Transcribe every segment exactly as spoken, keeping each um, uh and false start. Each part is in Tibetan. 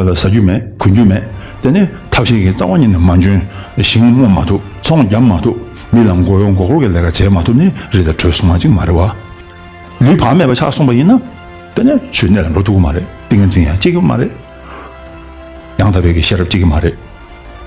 ལ་ཟ་རྒྱུ་མེད། གོན་རྒྱུ་མེད། དེ་ནས་ཐབས་ཤེས་ཀྱི་རྩ་བ་ཉིད་ནས་མ་འཇོན། ཞིང་རྨོ་མ་ཐུབ། ཚོང་རྒྱབ་མ་ཐུབ། མི་ལ་མགོ་གཡོག་མགོ་སྐོར་གྱི་ལས་ཀ་བྱེད་མ་ཐུབ་ནས་རི་དྭགས་བྲོས་སོང་བ་ཅིག་མ་རེད་བ། ལུས་བག་མེད་པ་ཆགས་སོང་བ་ཡིན་ན། དེ་ནས་ཆོས་གནད་ལ་འགྲོ་ཐུབ་ཀྱི་མ་རེད། ཏིང་ངེ་འཛིན་ཡང་སྐྱེ་གི་མ་རེད། ཡང་དག་པའི་གི་ཤེས་རབ་སྐྱེ་གི་མ་རེད།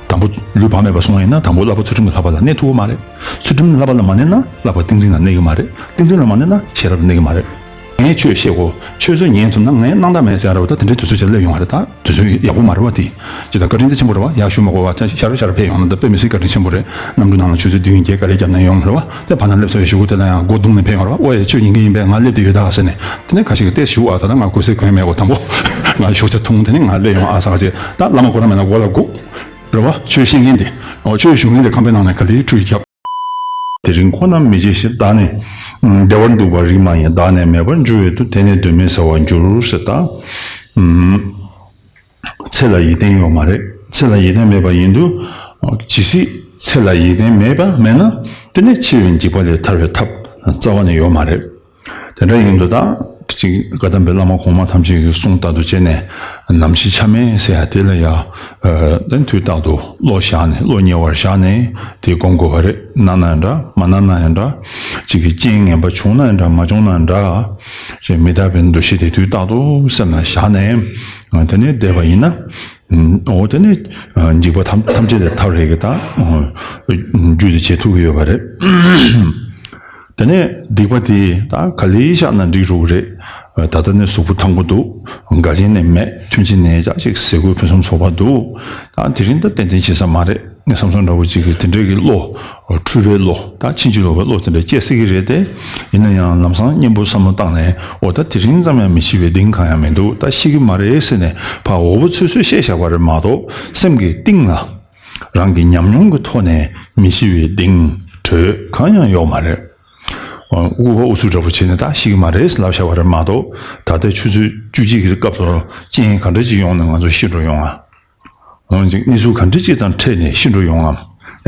དང་པོ་ལུས་བག་མེད་པ་སོང་བ་ཡིན་ན་དང་པོ་བསླབ་པ་ཚུལ་ཁྲིམས་ཀྱི་བསླབ་པ་ལ་གནས་ཐུབ་ཀྱི་མ་རེད། ཚུལ་ཁྲིམས་བསླབ་པ་ལ་མ་གནས་ན་བསླབ་པ་ཏིང་འཛིན་ལ་གནས་ཀྱི་མ་རེད། ཏིང་འཛིན་ལ་མ་གནས་ན་ཤེས་རབ་ལ་གནས་ཀྱི་མ་རེད། ངས་ཆོས་བཤད་གོ། ཆོས་ཚུལ་ཉན་ཐུབ་ན་ངས་སྣང་དག་མེད་ཟེར་ཡ་རེད་བ། ད་དེ་ཚོའི་དུས་ཚོད་ཅིག་སླེབས་ཡོང་བ་རེད། ད་དུས་ཚོད་ཡག་པོ་མ་རེད་བ། དེ་ཅི་ད་བཀའ་དྲིན་ད་ཆེན་པོ་རེད་བ། ཡར་ཞུ་མ་དགོས་བ། ད་ཤར་ཤར་ཕེབས་ཡོང་ན་ད་དཔེ་མི་སྲིད་བཀའ་དྲིན་ཆེན་པོ་རེད། གནམ་གྲུ་ནང་ལ་ཆུ་ཚོད་བདུན་བརྒྱད་ག་ལེར་བརྒྱབ་ནས་ཡོང་རེད་བ། དེ་བར་ན་སླེབས་ཚར་བའི་གཞུག་གུ་དེ་ལ་ཡང་སྒོ་བརྡུངས་ནས་ཕེབས་ཡོང་རེད་བ། ཨོ་ཡ་ཆོས་ཉན་གྱི་ཡིན་པས་ང་སླེབས་བསྡད་ཡོད་ད་ཟེར་ནས། དེ་ནས་ཁ་ཤས་ཀྱིས་ལྟས་ཞུ་བ། ད་ལྟ་ང་གུས་སེ་གོན་མེད་གོ། དང་པོ་ང་ཞོགས་ཇ་འཐུང་། དེ་ནས་ང་སླེབས་ཡོང་ཨ་ཟེར་བ་ཅིག་ད་བླ་མ་ཁོ་རང་མེད་ན་མགོ་ལ་སྒུག་རེད་བ། ཆོས་བཤད་མཁན་དེ། ཨོ་ཆོས་ཞུ་མཁན་དེ་ཁང་པའི་ནང་ནས་ག་ལེར་ཁྲུས་བརྒྱབ། དེ་རིང་ཁོ་ན་མི་བྱེད་ཞེས། བདག་ནི་བདེ་བར་འདུག་པ་རིགས་མ་ཡིན། བདག་ནི་མེད་པར་འགྱུར་བའི་དུས། དེ་ནི་གདོད་མའི་ཟ་བར་འགྱུར་ཟེར། ད་ཚེ་ལ་ཡིད་བརྟན་ཡོད་མ་རེད། ཚེ་ལ་ཡིད་བརྟན་མེད་པ་ཡིན་དུས། ཇི་སྲིད་ཚེ་ལ་ཡིད་བརྟན་མེད་པ་མེད་ན། དེ་ནི་འཆི་བའི་འཇིགས་པ་ལས་ཐར་བའི་ཐབས་རྩ་བ་ནས་ཡོད་མ་རེད། དེ་འདྲ་ཡིན་དུས་ད་ཅིག་བཀའ་གདམས་པའི་བླ་མ་གོང་མ་ཐམས་ཅད་ཀྱི་གསུང་ལྟར་དུ་བྱས་ནས། ནམ་འཆི་ཆ་མེད་ཟེར་ཡ་དེ་ལ་ཡ། ཨ་དེ་དུས་རྟག་ཏུ་བློ་བཞག་ནས། བློ་ཉེ་བར་བཞག་ནས་དེ་སྒོམ་དགོས་པ་རེད། གནང་ན་ཡང་འདྲ། མ་གནང་ན་ཡང་འདྲ། ཅིག་གི་རྐྱེན་ངན་པ་བྱུང་ན་ཡང་འདྲ། མ་བྱུང་ན་ཡང་འདྲ། ཅིག་མི་རྟག་པའི་འདུ་ཤེས་དེ་དུས་རྟག་ཏུ་སེམས་ལ་བཞག་ནས། དེ་ནས་བསྡད་པ་ཡིན་ན། འོ་དེ་ནས་འཇིགས་པ་ཐམས་ཐམས་ཅད་ལས་ཐར་བའི་གི་ད་རྒྱུ་དེ་བྱེད་ཐུབ་ཀྱི་ཡོད་པ་རེད། དེ་ནས་སྡིག་པ་དེ་ད་ག་ལེ་བཞག་ན་འགྲིག་འགྲོ་གི་རེད། ད་ལྟ་ནས་གཟུགས་པོ་ཐང་པོ་འདུག་དགའ་ཆེན་ནས་མེད། མཐུན་རྐྱེན་ནས་ཅག་ཅིག་ཟས་གོས་ཕུན་སུམ་ཚོགས་པ་འདུག་ད་དེ་རིང་ད་ཏན་ཏན་བྱེད་ས་མ་རེད། ངས་བསམ་སོང་འདྲ་བོ་ཅིག་གི་དེ་འདྲའི་གི་བློ། འཁྲུལ་པའི་བློ། ད་ཕྱིན་ཅི་ལོག་པའི་བློ་དེ་འདྲ་སྐྱེ་སྲིད་ཀྱི་རེད་དེ། ཡིན་ན་ཡང་ལམ་སང་གཉེན་པོ་བསམ་བློ་བཏང་ནས། འོ་ད་དེ་རིང་ཙམ་ཡང་མི་འཆི་བའི་གདེང་གང་ཡང་མི་འདུག་ད་ཤི་གི་མ་རེད་ཟེར་ནས་ཕར་འོ་བུ་ཚོད་ཚོད་བཤད་བཞག་པ་རེད་མ་གཏོགས། སེམས་ཀྱི་གཏིང་ལ་རང་གི་ཉམས་མྱོང་གི་ཐོག་ནས་མི་འཆི་བའི་གདེང་དྲོད་གང་ཡང་ཡོད་མ་རེད། ཨ་ཨུ་བ་ཨུ་ཚུགས་འདྲ་པོ་བྱས་ནས་ད་ཤི་གི་མ་རེད་ལབ་བཞག་པ་རེད་མ་གཏོགས། ད་ལྟའི་ཆུ་ཚོད་བཅུ་གཅིག་གི་སྐབས་སུ་རྐྱེན་ག་འདྲ་ཅིག་ཡོང་ནས་ང་ཚོ་ཤི་འགྲོ་ཡོང་ང་། འོན་ཀྱང་གནས་ཚུལ་ག་འདྲ་ཅིག་དང་འཕྲད་ནས་ཤི་འགྲོ་ཡོང་ངམ།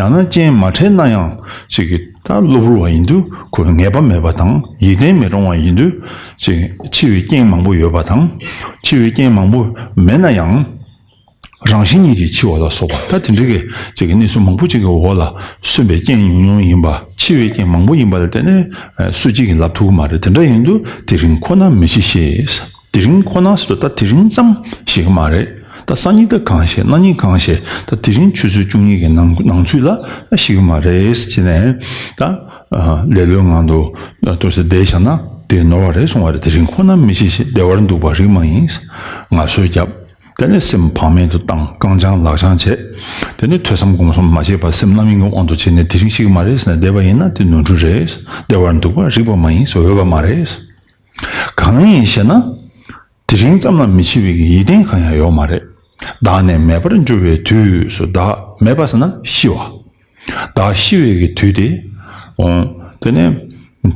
ཡང་ན་རྐྱེན་མ་འཕྲད་ན་ཡང་ཅིག་གི་ད་གློ་བུར་བ་ཡིན་དུས་ཁོ་ངེས་པ་མེད་པ་དང་། ཡིད་བརྟན་མི་རུང་བ་ཡིན་དུས། ཅིག་འཆི་བའི་རྐྱེན་མང་པོ་ཡོད་པ་དང་། འཆི་བའི་རྐྱེན་མང་པོ་མེད་ན་ཡང་། རང་བཞིན་ཉིད་ཀྱིས་འཆི་བ་ལ་སོགས་པ། ད་དེ་འདྲ་གི་ཅིག་གི་གནས་ཚུལ་མང་པོ་ཅིག་གི་འོག་ལ་སོན་པའི་རྐྱེན་ཉུང་ཉུང་ཡིན་པ། འཆི་བའི་རྐྱེན་མང་པོ་ཡིན་པ་ལ་བརྟེན་ནས་སུ་གཅིག་གིས་ལབ་ཐུབ་ཀྱི་མ་རེད། དེ་འདྲ་ཡིན་དུས་དེ་རིང་ཁོ་ན་མི་འཆི་ཞེས། དེ་རིང་ཁོ་ན་ཟེར་དུས་ད་དེ་རིང་ཙམ་ཞིག་མ་རེད། ད་སང་ཉིན་ད་གང་ཤེས། གནངས་ཉིན་གང་ཤེས། ད་དེ་རིང་ཆུ་ཚོད་བཅུ་གཉིས་ཀྱི་ནང་ནང་ཚུད་ལ་ད་ཤི་གི་མ་རེད་ཟེར་ནས། ད་ལེ་ལོའི་ངང་དུ་ཏོག་ཙམ་བསྡད་བཞག་ན་དེ་ནོར་བ་རེད་གསུང་བ་རེད། དེ་རིང་ཁོ་ན་མི་འཆི་ཞེས། བདེ་བར་འདུག་པ་རིགས་མ་ཡིན། ངལ་གསོ་བརྒྱབ། དེ་ནས་སེམས་བག་མེད་དུ་བཏང་། རྐང་བརྐྱང་ལག་བརྐྱང་བྱས། དེ་ནས་ཐོས་བསམ་སྒོམ་གསུམ་མ་བྱས་པར་སེམས་རྣམ་གཡེང་གི་དབང་དུ་བྱས་ནས་དེ་རིང་ཤི་གི་མ་རེད་ཟེར་ནས་བསྡད་པ་ཡིན་ན་དེ་ནོར་འཁྲུལ་རེད། བདེ་བར་འདུག་པ་རིགས་པ་མ་ཡིན་ཟེར། འོས་པ་མ་རེད། གང་ཡིན་ཞེ་ན། དེ་རིང་ཙམ་ལ་མི་འཆི་བའི་ཡིད་བརྟན་གང་ཡང་ཡོད་མ་རེད། བདག་ནི་མེད་པར་འགྱུར་བའི་དུས་སུ། བདག་མེད་པ་ཟེར་ན་ཤི་བ། བདག་ཤི་བའི་གི་དུས་དེ། འོང་། དེ་ནས་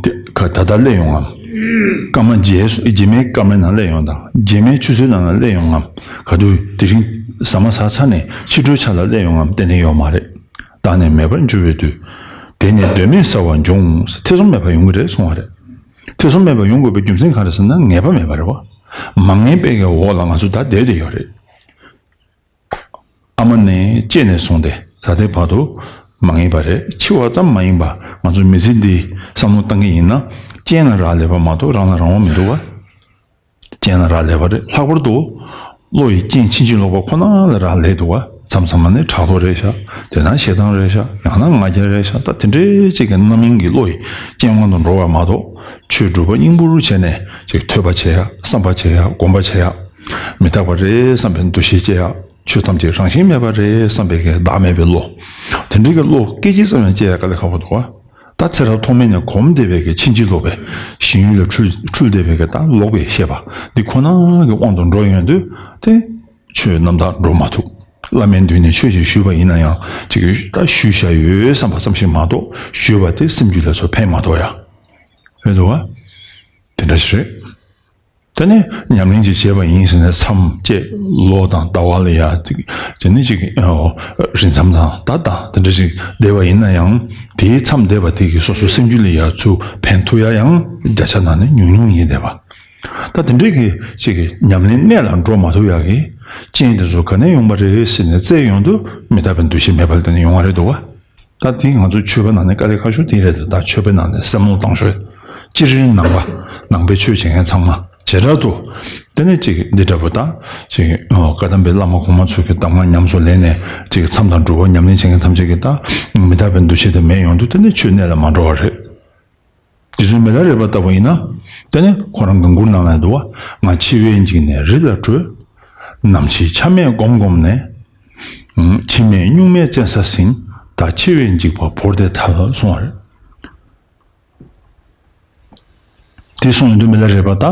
དེ་ག་ད་ལྟ་སླེབས་ཡོང་ངམ། སྐར་མ་རྗེས་སུ་རྗེས་མའི་སྐར་མའི་ནང་སླེབས་ཡོང་དང་། རྗེས་མའི་ཆུ་ཚོད་ནང་ལ་སླེབས་ཡོང་ངམ། ག་དུས་དེ་རིང་ཟ་མ་ཟ་ཚར་ནས་ཕྱི་དྲོའི་ཆ་ལ་སླེབས་ཡོང་ངམ། ཏན་ཏན་ཡོད་མ་རེད། བདག་ནི་མེད་པར་འགྱུར་བའི་དུས། དེ་ནི་གདོད་མའི་ཟ་བར་འབྱུང་། ཐེ་ཚོམ་མེད་པར་ཡོང་གི་རེད་གསུང་བ་རེད། ཐེ་ཚོམ་མེད་པར་ཡོང་དགོས་པའི་རྒྱུ་མཚན་ག་རེ་ཟེར་ན་ངེས་པ་མེད་པ་རེད་བ། མ་ངེས་པའི་གི་འོག་ལ་ང་ཚོ་ད་བསྡད་བསྡད་ཡོད་རེད། ཨ་མ་ནས་སྐྱེས་ནས་བཟུང་སྟེ་ད་ལྟའི་བར་དུ་མ་ངེས་པ་རེད། འཆི་བ་ཙམ་མ་ཡིན་པ་ང་ཚོ་མི་ཚེ་འདི་བསམ་བློ་བཏང་གི་ཡིན་ན། རྐྱེན་ལ་རག་ལས་པ་མ་གཏོགས་རང་ལ་རང་དབང་མི་འདུག་བ། རྐྱེན་ལ་རག་ལས་པ་རེད། ལྷག་པར་དུ་བློ་ཡི་རྐྱེན་ཕྱིན་ཅི་ལོག་པ་ཁོ་ན་ལ་རག་ལས་འདུག་བ། མཚམས་མཚམས་ནས་ཕྲག་དོག་རེད་ཤག་དེ་ན་ཞེ་སྡང་རེད་ཤག་ཡང་ན་ང་རྒྱལ་རེད་ཤག་ད་དེ་འདྲའི་ཅིག་གི་རྣམ་གཡེང་གི་བློ་ཡི་རྐྱེན་དབང་དུ་འགྲོ་བ་མ་གཏོགས། ཆོས་སྒྲུབ་པ་སྙིང་པོར་བྱས་ནས་ཅིག་ཐོས་པ་བྱེད་ཡ། བསམ་པ་བྱེད་ཡ། སྒོམ་པ་བྱེད་ཡ། མི་རྟག་པ་རེད་བསམ་པའི་འདུ་ཤེས་སྐྱེ་ཡ། ཆོས་ཐམས་ཅད་རང་བཞིན་མེད་པ་རེད་བསམ་པའི་གི་བདག་མེད་པའི་བློ། དེ་འདྲའི་གི་བློ་སྐད་ཅིག་ཙམ་ཡང་སྐྱེ་ཡ་དཀའ་ལས་ཁག་པོ་འདུག་བ། ད་ཚེ་རབས་ཐོག་མེད་ནས་གོམས་བསྡད་པའི་གི་ཕྱིན་ཅི་ལོག་པའི་ཞེན་ཡུལ་ལ་འཁྲུལ་འཁྲུལ་བསྡད་པའི་གི་ད་ལོག་པའི་ཤེས་པ་འདི་ཁོ་ན་གི་དབང་དུ་འགྲོ་ཡོང་དུས་དེ་ཆོས་རྣམ་དག་འགྲོ་མ་ཐུབ། བླ་མའི་མདུན་ནས་ཆོས་ཤིག་ཞུས་པ་ཡིན་ན་ཡང་ཅིག་ད་ཞུས་བཞག་ཡོད་བསམ་པ་ཙམ་ཞིག་མ་གཏོགས་ཞུས་པ་དེ་སེམས་རྒྱུད་ལ་ཚུར་ཕན་མ་ཐོགས་ཡ། རེད་འདུག་བ། དེ་འདྲ་ཞིག་རེད། དེ་ནས་ཉམས་ལེན་ཅིག་བྱས་པ་ཡིན་ཟེར་ནས་མཚམས་བཅད་ལོ་དང་ཟླ་བ་ལ་ཡ་ཅིག་དེ་ནི་ཅིག་ཨོ་རིང་མཚམས་དང་ད་དང་དེ་འདྲ་ཞིག་བསྡད་པ་ཡིན་ན་ཡང་དེའི་མཚམས་བསྡད་པ་དེ་གིས་སོ་སོའི་སེམས་རྒྱུད་ལ་ཡ་ཚུར་ཕན་ཐོགས་ཡ་ཡང་བརྒྱ་ཆ་ནང་ནས་ཉུང་ཉུང་ཡིན་བསྡད་པ། ད་དེ་འདྲའི་གི་ཅིག་གི་ཉམས་ལེན་གནད་ལ་འགྲོ་མ་ཐུབ་ཡ་གི་ རྐྱེན་དེ་ཚོ་ག་ནས་ཡོང་པ་རེད་ཟེར་ནས་བཙལ་ཡོང་དུས་མི་རྟག་པའི་འདུ་ཤེས་མེད་པ་ལ་བརྟེན་ནས་ཡོང་བ་རེད་འདུག་བ། ད་དེ་ང་ཚོ་ཆོས་པ་ནང་ནས་དཀའ་ལས་ཁག་ཤོས་དེ་རེད་འདུག་ད་ཆོས་པའི་ནང་ནས་སེམས་ལུང་བཏང་ཤོས་སྤྱིར་ནང་པ་ནང་པའི་ཆོས་བྱེད་མཁན་ཚང་མ་བྱེ་བྲག་ཏུ། དེ་ནས་ཅིག་འདི་འདྲ་པོ་དང་ཅིག་ཨོ་བཀའ་གདམས་པའི་བླ་མ་གོང་མ་ཚོ་གི་གདམས་ངག་ཉམས་སུ་ལེན་ནས་ཅིག་མཚམས་དང་སྒྲུབ་པ་ཉམས་ལེན་བྱེད་མཁན་ཐམས་ཅད་ཀྱིས་ད་མི་རྟག་པའི་འདུ་ཤེས་དེ་མེད་ཡོང་དུས་དེ་ནས་ཆོས་གནད་ལ་མ་འགྲོ་བ་རེད། དེ་ཚོའི་མི་ལ་རས་པ་ལྟ་བུ་ཡིན་ན། དེ་ནས་ཁོ་རང་གི་མགུར་ནང་ལ་འདུག་བ། ང་འཆི་བས་འཇིགས་ནས་རི་ལ་བྲོས། ནམ་འཆི་ཆ་མེད་སྒོམ་སྒོམ་ནས། འཆི་མེད་གཉུག་མའི་བཙན་ས་ཟིན། ད་འཆི་བས་འཇིགས་པ་བོར་ཏེ་ཐལ་གསུང་བ་རེད། དེ་གསུངས་ཡོང་དུས་མི་ལ་རས་པ་ད་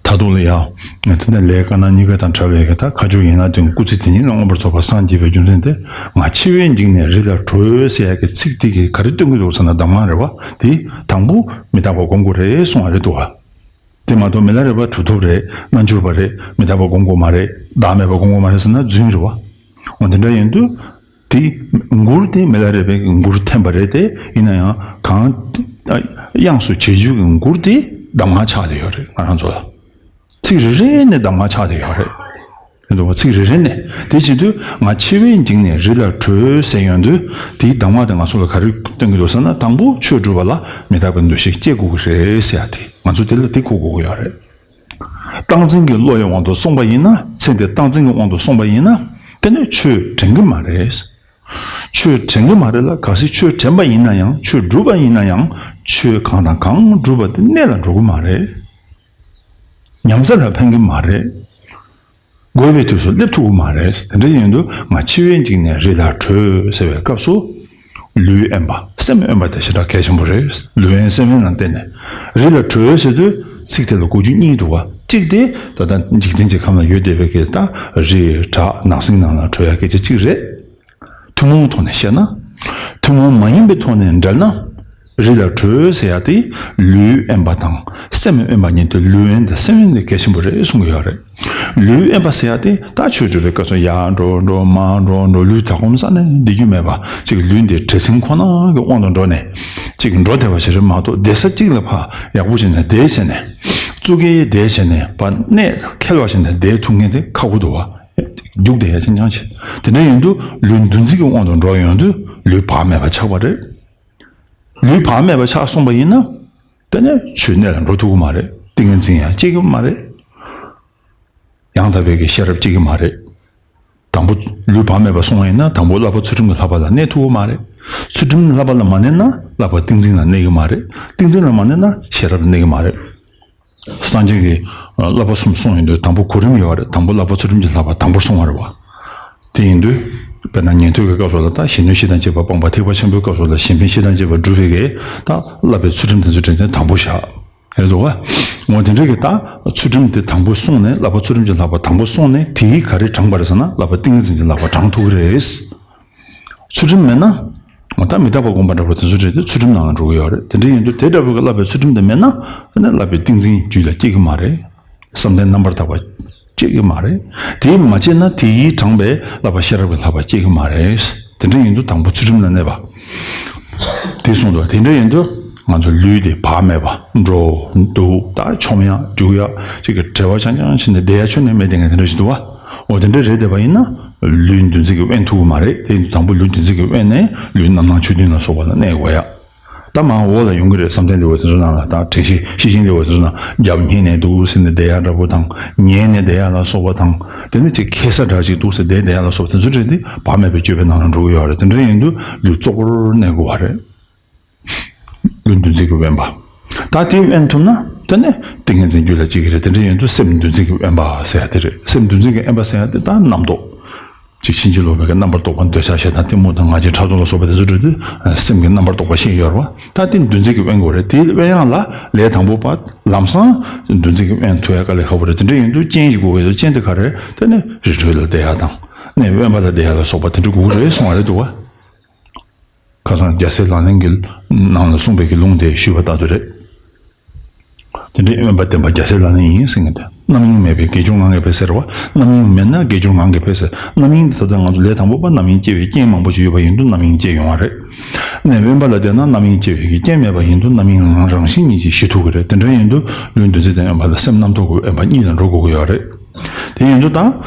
ད་དུང་ལ་ཡང་དེ་ནས་ལས་དཀར་ནག་གཉིས་ཀ་དང་བྲལ་བའི་གི་ད་ཁ་སྦྱོར་ཡིན་ན་དོན་སྐུ་ཚེ་དེ་ཉིད་ལ་མངོན་པར་རྫོགས་པར་སངས་རྒྱས་པའི་རྒྱུ་མཚན་དེ། ང་འཆི་བས་འཇིགས་ནས་རི་ལ་བྲོས་ཟེར་ཡ་གི་ཚིག་དེ་གིས་ག་རེ་སྟོན་གྱི་འདུག་ཟེར་ན་གདམས་ངག་རེད་བ། དེ་དང་པོ་མི་རྟག་པ་སྒོམ་དགོས་རེད་གསུང་བ་རེད་འདུག་བ། དེ་མ་གཏོགས་མི་ལ་རས་པ་གྲུབ་ཐོབ་རེད། རྣལ་འབྱོར་པ་རེད། མི་རྟག་པ་སྒོམ་དགོས་མ་རེད། བདག་མེད་པ་སྒོམ་དགོས་མ་རེད་ཟེར་ན་རྫུན་རེད་བ། འོ་དེ་འདྲ་ཡིན་དུས། དེ་མགུར་དེ་མི་ལ་རས་པའི་མགུར་འཐེན་པ་རེད་དེ། ཡིན་ན་ཡང་གང་དབྱངས་སུ་བྱེད་རྒྱུ་གི་མགུར་དེ་གདམས་ངག་ཆགས་བསྡད་ཡོད་རེད་ང་རང་ཚོ་ལ། ཚིག་རེ་རེ་ནས་གདམས་ངག་ཆགས་བསྡད་ཡོད་རེད། རེད་འདུག་བ། ཚིག་རེ་རེ་ནས་དེ་བྱེད་དུས་ང་འཆི་བས་འཇིགས་ནས་རི་ལ་བྲོས་ཟེར་ཡོང་དུས་དེའི་གདམས་ངག་དེ་ང་ཚོ་ལ་ག་རེ་སྟོན་གྱི་འདུག་ཟེར་ན། དང་པོ་ཆོས་སྒྲུབ་པ་ལ་མི་རྟག་པའི་འདུ་ཤེས་སྐྱེ་དགོས་ཀྱི་རེད་ཟེར་ཡ་དེ་ང་ཚོ་དེ་ལ་དེ་གོ་དགོས་ཀྱི་ཡོད་རེད། སྟངས་འཛིན་གྱི་བློ་ཡི་དབང་དུ་སོང་པ་ཡིན་ན། ཚེ་འདི་སྟངས་འཛིན་གྱི་དབང་དུ་སོང་པ་ཡིན་ན། དེ་ནི་ཆོས་དྲན་གྱི་མ་རེད། ཆོས་དྲན་གྱི་མ་རེད་ལ། གལ་སྲིད་ཆོས་དྲན་པ་ཡིན་ན་ཡང་། ཆོས་སྒྲུབ་པ་ཡིན་ན་ཡང་། ཆོས་གང་དང་གང་སྒྲུབ་པ་དེ་གནད་ལ་འགྲོ་གི་མ་རེད། ཉམས་ཚད་ལ་ཕན་གྱི་མ་རེད། དགོས་པའི་དུས་སུ་སླེབས་ཐུབ་ཀྱི་མ་རེད། དེ་འདྲ་ཡིན་དུས་ང་འཆི་བས་འཇིགས་ནས་རི་ལ་བྲོས་ཟེར་བའི་སྐབས་སུ། ལུས་དབེན་པ་སེམས་དབེན་པ་དེ་ཞེ་དྲག་གལ་ཆེན་པོ་རེད། ལུས་དབེན་སེམས་དབེན་ལ་བརྟེན་ནས་རི་ལ་བྲོས་ཟེར་དུས་ཚིག་དེ་ལ་གོ་རྒྱུ་གཉིས་འདུག་བ། གཅིག་དེ་ད་ལྟ་འཇིག་རྟེན་གྱི་ཁམས་ལ་ཡོད་བསྡད་པའི་གི་ད་རི་བྲག་ནགས་གསེང་ནང་ལ་བྲོས་ཡ་སྐད་ཆ་གཅིག་རེད། ཐུན་མོང་ཐོག་ནས་བཤད་ན། ཐུན་མོང་མ་ཡིན་པའི་ཐོག་ནས་འགྲེལ་ན། རི་ལ་བྲོས་ཟེར་ཡ་དེ་ལུས་དབེན་པ་དང་སེམས་དབེན་པ་གཉིས་དེ། ལུས་དབེན་དང་སེམས་དབེན་དེ་གལ་ཆེན་པོ་རེད་གསུང་གི་ཡོད་རེད། ལུས་དབེན་པ་ཟེར་ཡ་དེ་ད་ཆོས་སྒྲུབ་པའི་སྐབས་སུ་ཡར་འགྲོ་འགྲོ་མར་འགྲོ་འགྲོ་ལུས་ད་གོམས་ས་ནས་བསྡད་རྒྱུ་མེད་པ་ཅིག་ལུས་འདི་བྲེལ་ཟིང་ཁོ་ན་གི་དབང་དུ་འགྲོ་ནས་ཅིག་འགྲོ་བདེ་བ་ཞིག་རེད་མ་གཏོགས། བསྡད་ས་གཅིག་ལ་ཕར་ཡག་པོ་བྱས་ནས་བསྡད་བྱས་ནས་ཙུག་གེ་བསྡད་བྱས་ནས་ཕར་གནས་ཁེལ་བ་བྱས་ནས་བསྡད་ཐུབ་མཁན་དེ་ཁག་པོ་འདུག་བ། རྒྱུག་བསྡད་ཡ་ཅིག་ཉག་ཅིག་དེ་འདྲ་ཡིན་དུས་ལུས་འདུ་འཛི་གི་དབང་དུ་འགྲོ་ཡོང་དུས་ལུས་བག་མེད་པ་ཆགས་པ་རེད། ལུས་བག་མེད་པ་ཆགས་སོང་པ་ཡིན་ན། དེ་ནས་ཆོས་གནད་ལ་འགྲོ་ཐུབ་ཀྱི་མ་རེད། ཏིང་ངེ་འཛིན་ཡང་སྐྱེ་གི་མ་རེད། ཡང་དག་པའི་གི་ཤེས་རབ་སྐྱེ་གི་མ་རེད། དང་པོ་ལུས་བག་མེད་པ་སོང་བ་ཡིན་ན་དང་པོ་བསླབ་པ་ཚུལ་ཁྲིམས་ཀྱི་བསླབ་པ་ལ་གནས་ཐུབ་ཀྱི་མ་རེད། ཚུལ་ཁྲིམས་བསླབ་པ་ལ་མ་གནས་ན་བསླབ་པ་ཏིང་འཛིན་ལ་གནས་ཀྱི་མ་རེད། ཏིང་འཛིན་ལ་མ་གནས་ན་ཤེས་རབ་ལ་གནས་ཀྱི་མ་རེད། སངས་རྒྱས་ཀྱིས་བསླབ་པ་གསུམ་གསུངས་ཡོང་དུས་དང་པོ་གོ་རིམ་ཡོད་རེད། དང་པོ་བསླབ་པ་ཚུལ་ཁྲིམས་ཀྱི་བསླབ་པ་དང་པོར་གསུངས་པ་རེད་བ། དེ་ཡིན་དུས། དཔེར་ན་ཉན་ཐོས་ཀྱི་སྐབས་སུ་ལ་ད་གཞོན་ནུ་བཞི་དང་བཅས་པ་སྤངས་པ། ཐེག་པ་ཆེན་པོའི་སྐབས་སུ་ལ་གཞན་ཕན་བཞི་དང་བཅས་པ་སྒྲུབ་པའི་གི་ད་བསླབ་པའི་ཚུལ་ཁྲིམས་དེ་ཚོ་དྲན་ཚན་དང་པོ་བཞག་རེད་འདུག་བ། འོ་དེ་འདྲ་གི་ད་ཚུལ་ཁྲིམས་དེ་དང་པོ་གསུངས་ནས། བསླབ་པ་ཚུལ་ཁྲིམས་ཀྱི་བསླབ་པ་དང་པོ་གསུངས་ནས་དེའི་ག་རེ་དྲངས་པ་རེད་ཟེར་ན། བསླབ་པ་ཏིང་ངེ་འཛིན་གྱི་བསླབ་པ་དྲངས་ཐུབ་ཀྱི་རེད། ཚུལ་ཁྲིམས་མེད་ན། ད་མི་རྟག་པ་སྒོམ་པ་འདྲ་པོ་དེ་ཚོ་རེད་དེ་ཚུལ་ཁྲིམས་ནང་ལ་འགྲོ་གི་ཡོད་རེད། དེ་འདྲ་ཡིན་དུས་དེ་འདྲ་པོའི་གི་བསླབ་པའི་ཚུལ་ཁྲིམས་དེ་མེད་ན། ཨ་ནི་བསླབ་པའི་ཏིང་འཛིན་རྒྱུད་ལ་སྐྱེ་གི་མ་རེད། བསམ་གཏན་རྣམ་པར་དག་པ་སྐྱེ་གི་མ་རེད། དེ་མ་སྐྱེས་ན་དེ་ཡིས་དྲངས་པའི་བསླབ་པ་ཤེས་རབ་ཀྱི་བསླབ་པ་སྐྱེ་གི་མ་རེད། དེ་འདྲ་ཡིན་དུས་དང་པོ་ཚུལ་ཁྲིམས་ལ་གནས་པ། དེ་གསུངས་འདུག་དེ་འདྲ་ཡིན་དུས་ང་ཚོ་ལུས་དེ་བག་མེད་པ། འགྲོ་འདུག་ད་མཆོང་ཡ་རྒྱུག་ཡ་ཅིག་གི་བྲེལ་བ་ཅང་ཅང་བྱས་ནས་བསྡད་ཡ་ཁྱོན་ནས་མེད་བསྡད་མཁན་དེ་འདྲ་ཞིག་འདུག་བ། འོ་དེ་འདྲ་རེད་བསྡད་པ་ཡིན་ན། ལུས་འདུ་འཛི་གིས་དབེན་ཐུབ་ཀྱི་མ་རེད། དེ་ཡིན་དུས་དང་པོ་ལུས་འདུ་འཛི་གིས་དབེན་ནས་ལུས་རྣམ་སྣང་ཆོས་བདུན་ལ་སོགས་པ་ལ་གནས་དགོས་ཡ། ད་མར་འོག་ལ་ཡོང་གི་རེད། བསམ་གཏན་ལེའུ་དེ་ཚོ་ནང་ལ་དང་། དྲན་ཤེས་ཤེར་ཕྱིན་ལེའུ་དེ་ཚོ་ནང་རྒྱབ་བསྙེས་ནས་འདུག་ཟེར་ནས་བསྡད་ཡ་འདྲ་པོ་དང་། ཉལ་ནས་བསྡད་ཡ་ལ་སོགས་པ་དང་། དེ་ནས་ཅིག་ཁེ་ས་འདྲ་ཅིག་འདུག་ཟེར་བསྡད་བསྡད་ཡ་ལ་སོགས་པ་དེ་ཚོ་རེད་དེ། བག་མེད་པའི་སྤྱོད་པའི་ནང་ལ་འགྲོ་གི་ཡོད་རེད། དེ་འདྲ་ཡིན་དུས་ལུས་བཙོག་པོར་གནས་དགོས་པ་རེད། ལུས་འདུ་འཛི་གིས་དབེན་པ། ད་དེ་དབེན་ཐུབ་ན་དེ་ནས་ཏིང་ངེ་འཛིན་རྒྱུད་ལ་སྐྱེ་གི་རེད། དེ་འདྲ་ཡིན་དུས་སེམས་འདུ་འཛི་གིས་དབེན་པ་ཟེར་ཡ་དེ་རེད། སེམས་འདུ་འཛི་གིས་དབེན་པ་ཟེར་ཡ་དེ་ད་རྣམ་རྟོག་ཅིག་ཕྱིན་ཅི་ལོག་པའི་གི་རྣམ་པར་རྟོག་པ། འདོད་ཆགས་ཞེ་སྡང་གཏི་མུག་དང་ང་རྒྱལ་ཕྲག་དོག་ལ་སོགས་པ་དེ་ཚོ་འགྲོ་དུས་སེམས་ཀྱི་རྣམ་པར་རྟོག་པ་ཤེས་ཡོད་རེད་བ། ད་དེ་འདུ་འཛི་གིས་དབེན་དགོས་རེད། དེ་དབེན་ཡག་ལ་ལས་དང་པོ་པ་ལམ་སང་འདུ་འཛི་གིས་དབེན་ཐུབ་ཡ་དཀའ་ལས་ཁག་པོ་རེད། དེ་འདྲ་ཡིན་དུས་རྐྱེན་ཞིག་དགོས་ཀྱི་འདུག་རྐྱེན་དེ་ག་རེ་རེད། དེ་ནི་རི་ཁྲོད་ལ་བསྡད་ཡ་དང་། གནས་དབེན་པ་ལ་བསྡད་ཡ་ལ་སོགས་པ་དེ་འདྲ་དགོས་ཀྱི་རེད་གསུང་བ་རེད་འདུག་བ། ཁ་སང་རྒྱལ་སྲས་ལག་ལེན་གྱི་ནང་ལ་གསུངས་པའི་གི་ལུང་དེ་ཞུས་པ་ལྟར་དུ་རེད། དེ་འདྲའི་དབེན་པ་བསྟེན་པ་རྒྱལ་སྲས་ལག་ལེན་ཡིན་ཟེར་མཁན་དེ། རྣམ་གཡེང་མེད་པའི་དགེ་སྦྱོར་ངང་གིས་འཕེལ་ཟེར་བ། རྣམ་གཡེང་མེད་ན་དགེ་སྦྱོར་ངང་གིས་འཕེལ་ཟེར། རྣམ་གཡེང་དེ་ད་ལྟ་ང་ཚོ་ལས་དང་པོ་པ་རྣམ་གཡེང་སྐྱེ་བའི་རྐྱེན་མང་པོ་ཞིག་ཡོད་པ་ཡིན་དུས་རྣམ་གཡེང་སྐྱེ་ཡོང་བ་རེད། གནས་དབེན་པ་ལ་བསྡད་ན་རྣམ་གཡེང་སྐྱེ་བའི་གི་རྐྱེན་མེད་པ་ཡིན་དུས་རྣམ་གཡེང་རང་རང་བཞིན་ཉིད་ཀྱིས་ཞི་ཐུབ་ཀྱི་རེད། དེ་འདྲ་ཡིན་དུས་ལུས་འདུ་འཛི་དང་དབེན་པ་ལ་སེམས་རྣམ་རྟོག་གི་དབེན་པ་གཉིས་ལ་འགྲོ་དགོས་ཀྱི་ཡོད་རེད། དེ་ཡིན་དུས་ད་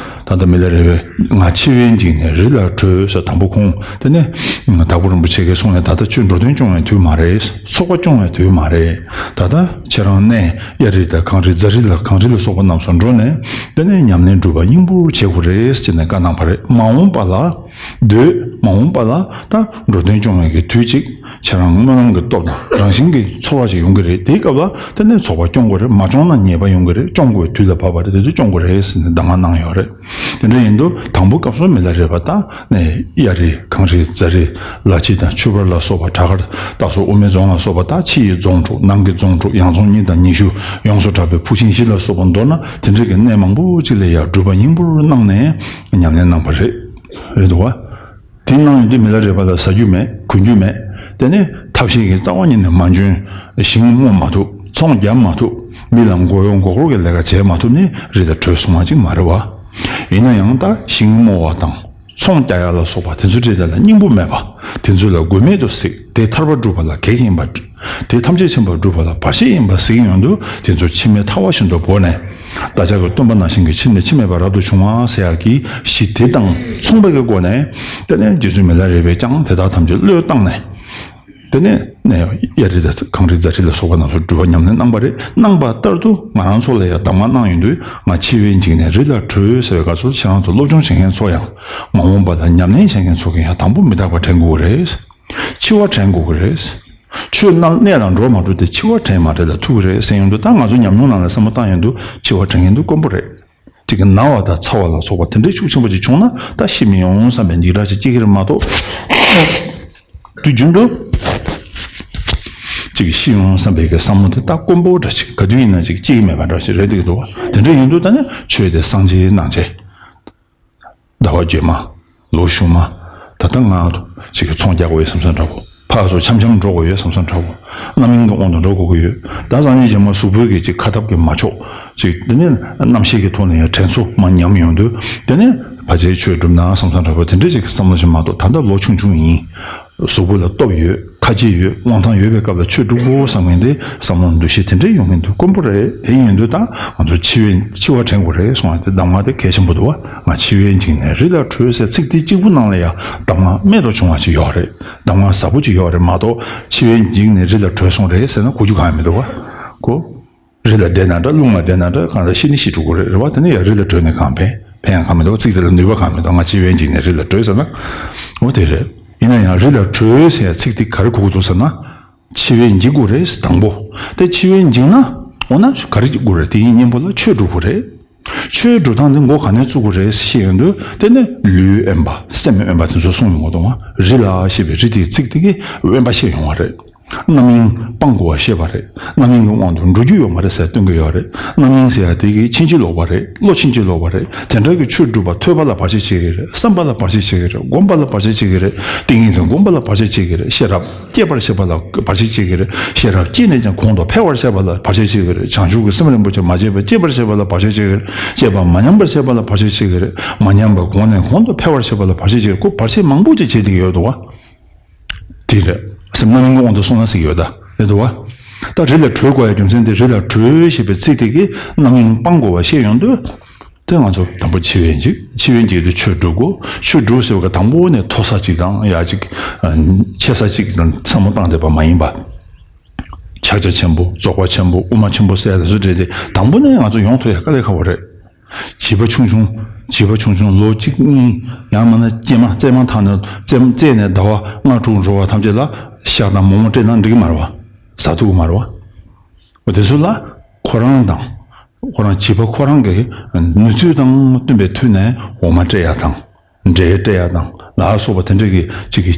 ད་ལྟ་མི་ལ་རས་པས་ང་འཆི་བས་འཇིགས་ནས་རི་ལ་བྲོས་ཟེར། དང་པོ་ཁོང་དེ་ནས་དྭགས་པོ་རིན་པོ་ཆེ་གིས་གསུངས་ནས། ད་ལྟ་ཁྱོད་འགྲོ་དོན་སྐྱོང་བའི་དུས་མ་རེད། ཚོགས་པ་སྐྱོང་བའི་དུས་མ་རེད། ད་ལྟ་ཁྱེད་རང་གནས་གཡའ་རི་དང་གངས་རི་རྫ་རི་ལ། གངས་རི་ལ་སོགས་པ་རྣམས་སུ་འགྲོ་ནས་དེ་ནས་ཉམས་ལེན་སྒྲུབ་པ་སྙིང་པོར་བྱེད་དགོས་རེད་ཟེར་ནས་བཀའ་གནང་བ་རེད། མ་འོངས་པ་ལ་སྡོད། མ་འོངས་པ་ལ་ད་འགྲོ་དོན་སྐྱོང་བའི་གི་དུས་གཅིག་ཁྱེད་རང་སྨོན་ལམ་གྱི་སྟོབས་དང་རང་བཞིན་གྱི་ཚོར་བ་ཞིག་ཡོང་གི་རེད། དེའི་སྐབས་ལ་དེ་ནས་ཚོགས་པ་སྐྱོང་དགོས་རེད། མ་སྐྱོང་ན་ཉེས་པ་ཡོང་གི་རེད། སྐྱོང་དགོས་པའི་དུས་ལ་བབ་པ་རེད། དེ་ཚོ་སྐྱོང་དགོས་རེད་ཟེར་ནས་གདམས་ངག་གནང་ཡོད་རེད། དེ་འདྲ་ཡིན་དུས་དང་པོ་སྐབས་སུ་མི་ལ་རས་པ་ད་ནས་གཡའ་རི་གངས་རི་རྫ་རི་ལ་ཕྱི་དང་ཆུ་བར་ལ་སོགས་པ། བྲག་དཀར་སྟག་མཚོ་དབུ་མའི་རྫོང་ལ་སོགས་པ། ད་ཕྱི་ཡི་རྫོང་དྲུག་ནང་གི་རྫོང་དྲུག་ཡང་རྫོང་གཉིས་དང་ཉི་ཤུ་ཡོངས་སུ་གྲགས་པའི་ཕུག་ཆེན་བཞི་ལ་སོགས་པ་མདོར་ན་དེ་འདྲ་གི་གནས་མང་པོ་ཅིག་ལ་ཡང་སྒྲུབ་པ་སྙིང་པོར་གནང་ནས་ཉམས་ལེན་གནང་བ་རེད། རེད་འདུག་བ། དེ་གནང་ཡོང་དུས་མི་ལ་རས་པ་ལ་ཟ་རྒྱུ་མེད། གོན་རྒྱུ་མེད། དེ་ནས་ཐབས་ཤེས་ཀྱིས་རྩ་བ་ཉིད་ནས་མ་འཇོན། ཞིང་རྨོ་མ་ཐུབ། ཚོང་རྒྱག་མ་ཐུབ། མི་ལ་མགོ་གཡོག་མགོ་སྐོར་གྱི་ལས་ཀ་བྱེད་མ་ཐུབ་ནས་རི་ལ་བྲོས་སོང་བ་ཅིག་མ་རེད་བ། ཡིན་ན་ཡང་ད་ཞིང་རྨོ་བ་དང་ཚོང་རྒྱག་ཡ་ལ་སོགས་པ་དེ་ཚོ་འདྲ་དེ་ལ་སྙིང་པོ་མེད་པ། དེ་ཚོ་ལ་དགོས་མེད་དུ་གཟིགས། དེ་ཐར་པ་སྒྲུབ་པ་ལ་གེགས་ཡིན་པ། དེ་ཐམས་ཅད་མཁྱེན་པ་སྒྲུབ་པ་ལ་བར་ཆད་ཡིན་པ་གཟིགས་ཡོང་དུས་དེ་ཚོ་འཆི་མེད་ཐལ་བ་བཞིན་དུ་བོར་ནས། བདག་ཅག་གི་སྟོན་པ་ནང་བཞིན་གྱི་འཆི་ནས་འཆི་མེད་པ་རབ་ཏུ་བྱུང་བ་ཟེར་ཡག་གི་གཞི་དེ་དང་མཚུངས་པའི་གི་སྒོ་ནས། དེ་ནས་རྗེ་བཙུན་མི་ལ་རས་པས་ཀྱང་དེ་དག་ཐམས་ཅད་བློས་བཏང་ནས། དེ་ནས་ནས་གཡའ་རི་དང་གངས་རི་རྫ་རི་ལ་སོགས་པ་རྣམས་སུ་སྒྲུབ་པ་ཉམས་ལེན་གནང་བ་རེད། གནང་བ་ལྟར་དུ་ང་རང་ཚོ་ལ་ཡང་གདམས་ངག་གནང་ཡོང་དུས། ང་འཆི་བས་འཇིགས་ནས་རི་ལ་བྲོས་ཟེར་བའི་སྐབས་སུ་ཁྱེད་རང་ཚོ་སློབ་སྦྱོང་བྱེད་མཁན་ཚོ་ཡང་མ་འོངས་པ་ལ་ཉམས་ལེན་བྱེད་མཁན་ཚོ་གིས་ཡང་དང་པོ་མི་རྟག་པ་དྲན་དགོས་རེད། འཆི་བ་དྲན་དགོས་ཀྱི་རེད། ཆོས་རྣམས་གནས་ལ་འགྲོ་མ་འགྲོ་དེ་འཆི་བ་དྲན་མ་དྲན་ལ་ཐུག་གི་རེད་ཟེར་ཡོང་དུས། ད་ང་ཚོ་ཉམས་མྱོང་ནང་ལ་བསམ་བློ་བཏང་ཡོང་དུས་འཆི་བ་དྲན་མཁན་དེ་དཀོན་པོ་རེད། ཅིག་གི་ན་བ་དང་ཚ་བ་ལ་སོགས་པ་དེ་འདྲའི་ཤུགས་ཆེན་པོ་ཅིག་བྱུང་ན། ད་ཤི་མི་ཡོང་བསམ་པའི་འཇིགས་སྐྲག་ཅིག་སྐྱེ་གི་རེད་མ་གཏོགས། དུས་རྒྱུན་དུ་ཅིག་ཤི་ཡོང་བསམ་པའི་གི་བསམ་བློ་དེ་ད་དཀོན་པོ་འདྲ་ཅིག་ག་དུས་ཡིན་ན་ཅིག་སྐྱེ་གི་མེད་པ་འདྲ་ཞིག་རེད་འདུག་གི་འདུག་བ། དེ་འདྲ་ཡིན་དུས་ད་ནི་ཆོས་དེ་སངས་རྒྱས་གནང་བྱས། ཟླ་བ་རྗེས་མ། ལོ་གཞུག་མ། ད་ལྟ་ང་ཅིག་གི་ཚོང་རྒྱག་དགོས་ཡོད་བསམ་བསམ་འདྲ་པོ། ཕར་ཚུར་འཆམ་འཆམ་འགྲོ་དགོས་ཡོད་བསམ་བསམ་འདྲ་པོ། རྣམ་གཡེང་གི་དབང་དུ་འགྲོ་དགོས་ཀྱི་ཡོད། ད་སང་ཉིན་རྗེས་མ་གཟུགས་པོའི་གི་ཅིག་ཁ་སྟབས་ཀྱིས་མ་ཆོག་ཅིག་དེ་ནས་རྣམ་ཤེས་ཀྱི་ཐོག་ནས་ཡང་དྲན་གསོ་མར་ཉམས་ཡོང་དུས། དེ་ནས་ཕལ་ཆེར་ཆོས་སྒྲུབ་ན་བསམ་བསམ་འདྲ་པོ་དེ་འདྲ་ཅིག་གི་བསམ་བློ་ཞིག་མ་གཏོགས། ད་ལྟ་ལོ་ཆུང་ཆུང་ཡིན། གཟུགས་པོ་ལ་སྟོབས་ཡོད། ཁ་རྗེ་ཡོད། དབང་ཐང་ཡོད་པའི་སྐབས་ལ་ཆོས་སྒྲུབ་དགོས་བསམ་མཁན་དེ་བསམ་བློ་འདུ་ཤེས་དེ་འདྲ་ཡོང་མཁན་དེ་དཀོན་པོ་རེད། དེ་ཡིན་དུས་ད་ང་ཚོ་འཆི་བའི་འཆི་བ་དྲན་དགོས་རེད་གསུངས་པ་དེ་གདམས་ངག་དེ་གལ་ཆེན་པོ་འདུག་བ། ང་འཆི་བས་འཇིགས་ནས་རི་ལ་བྲོས་ཟེར་ཚིག་དེ་གཅིག་པུ་ནང་ལ་ཡང་གདམས་ངག་རྨད་དུ་བྱུང་བ་ཅིག་ཡོད་རེད། གདམས་ངག་ཟབ་པོ་ཅིག་ཡོད་རེད་མ་གཏོགས། འཆི་བས་འཇིགས་ནས་རི་ལ་བྲོས་སོང་རེད་ཟེར་ན་གོ་རྒྱུ་གང་ཡང་མི་འདུག་བ། གོ་རི་ལ་བསྡད་ན་འདྲ། རླུང་ལ་བསྡད་ན་འདྲ། གང་ལ་ཤི་ནི་ཤི་འགྲོ་གི་རེད། རེད་བ། དེ་ནས་ཡང་རི་ལ་བྲོས་ནས་གང་ཕན། ཕན་ཡང་གང་མི་འདུག་ཚིག་དེ་ལ་ནུས་པ་གང་མི་འདུག་ང་འཆི་བས་འཇིགས་ནས་རི་ལ་བྲོས་ཟེར་ན། འོ་དེ་རེད། ཡིན་ན་ཡང་རི་ལ་བྲོས་ཟེར་ཡ་ཚིག་དེ་ག་རེ་གོ་གི་འདུག་ཟེར་ན། འཆི་བས་འཇིགས་དགོས་རེད་དང་པོ། དེ་འཆི་བས་འཇིགས་ན། འོ་ན་ག་རེ་བྱེད་དགོས་རེད། དེ་ཡི་གཉེན་པོ་ལ་ཆོས་སྒྲུབ་དགོས་རེད། ཆོས་སྒྲུབ་སྟངས་དེ་མགོ་ག་ནས་བཙུགས་དགོས་རེད་ཞེས་ཡོང་དུས། དེ་ནས་ལུས་དབེན་པ་སེམས་དབེན་པ་དེ་ཚོ་གསུངས་ཡོང་གི་འདུག་རི་ལ་ཞེས་པའི་རི་དེའི་ཚིག་དེ་གིས་དབེན་པ་བཤད་ཡོང་བ་རེད། རྣམ་གཡེང་སྤང་དགོས་པ་ཤེས་པ་རེད། རྣམ་གཡེང་གི་དབང་དུ་འགྲོ་རྒྱུ་ཡོད་མ་རེད་ཟེར་སྟོན་གྱི་ཡོད་རེད། རྣམ་གཡེང་ཟེར་ཡ་དེ་གིས་ཕྱིན་ཅི་ལོག་པ་རེད། བློ་ཕྱིན་ཅི་ལོག་པ་རེད། དེ་འདྲ་གི་ཆོས་སྒྲུབ་པ་ཐོས་པ་ལ་བར་ཆད་བྱེད་ཀྱི་རེད། བསམ་པ་ལ་བར་ཆད་བྱེད་ཀྱི་རེད། སྒོམ་པ་ལ་བར་ཆད་བྱེད་ཀྱི་རེད། ཏིང་ངེ་འཛིན་སྒོམ་པ་ལ་བར་ཆད་བྱེད་ཀྱི་རེད། ཤེས་རབ་སྐྱེད་པར་བྱེད་པ་ལ་བར་ཆད་བྱེད་ཀྱི་རེད། ཤེས་རབ་སྐྱེས་ནས་ཀྱང་གོང་དུ་འཕེལ་བར་བྱེད་པ་ལ་བར་ཆད་བྱེད་ཀྱི་རེད། བྱང་ཆུབ་ཀྱི་སེམས་རིན་པོ་ཆེ་མ་སྐྱེས་པ་སྐྱེད་པར་བྱེད་པ་ལ་བར་ཆད་བྱེད་ཀྱི་རེད། སྐྱེས་པ་མ་ཉམས་པར་བྱེད་པ་ལ་བར་ཆད་བྱེད་ཀྱི་རེད། མ་ཉམས་པ་གོང་ནས་གོང་དུ་འཕེལ་བར་བྱེད་པ་ལ་བར་ཆད་བྱེད་ཀྱི་རེད། ཁོ་བར་ཆད་མང་པོ་ཅིག་བྱེད་བསྡད་ཀྱི་ཡོད་འདུག་བ། དེ་རེད། སེམས་རྣམ་གཡེང་གི་དབང་དུ་སོང་ན་ཟེར་གྱི་ཡོད་ད། རེད་འདུག་བ། ད་རི་ལ་བྲོས་དགོས་ཡ་རྒྱུ་མཚན་དེ། རི་ལ་བྲོས་ཞེས་པའི་ཚིག་དེ་གིས་རྣམ་གཡེང་སྤང་དགོས་པ་ཤེས་ཡོང་དུས། དེ་ང་ཚོ་དང་པོ་འཆི་བས་འཇིགས། འཆི་བས་འཇིགས་དུས་ཆོས་སྒྲུབ་དགོས། ཆོས་སྒྲུབ་ཟེར་བ་གི་དང་པོ་ནས་མཐོ་ས་གཅིག་དང་ཡ་གཅིག་ཆེ་ས་གཅིག་དང་བསམ་བློ་བཏང་བསྡད་པ་མ་ཡིན་པ། ཕྱག་རྒྱ་ཆེན་པོ། རྫོགས་པ་ཆེན་པོ། དབུ་མ་ཆེན་པོ་ཟེར་ཡ་དེ་ཚོ་འདྲ་དེ་དང་པོ་ནས་ང་ཚོ་ཡོང་ཐུབ་ཡ་དཀའ་ལས་ཁག་པོ་རེད། བྱིས་པ་ཆུང་ཆུང་། བྱིས་པ་ཆུང་ཆུང་ལོ་གཅིག་གཉིས། ཡང་མིན་ན་སྐྱེས་མ་བཙས་མ་ཐག་ནས་བཙས་བཙས་ནས་ཟླ་བ་ལྔ་དྲུག་འགྲོ་བ་ཐམས་ཅད་ལ་ཤ་དང་མོག་མོག་སྤྲད་ན་འགྲིག་གི་མ་རེད་བ། ཟ་ཐུབ་ཀྱི་མ་རེད་བ། འོ་དེ་ཚོ་ལ་ཁོ་རང་དང་། ཁོ་རང་བྱིས་པ་ཁོ་རང་གི་ནུས་ཚོད་དང་བསྟུན་པའི་ཐོག་ནས་འོ་མ་སྤྲད་ཡ་དང་། འབྲས་སྤྲད་ཡ་དང་ལ་སོགས་པ་དེ་འདྲ་གི་ཅིག་གི་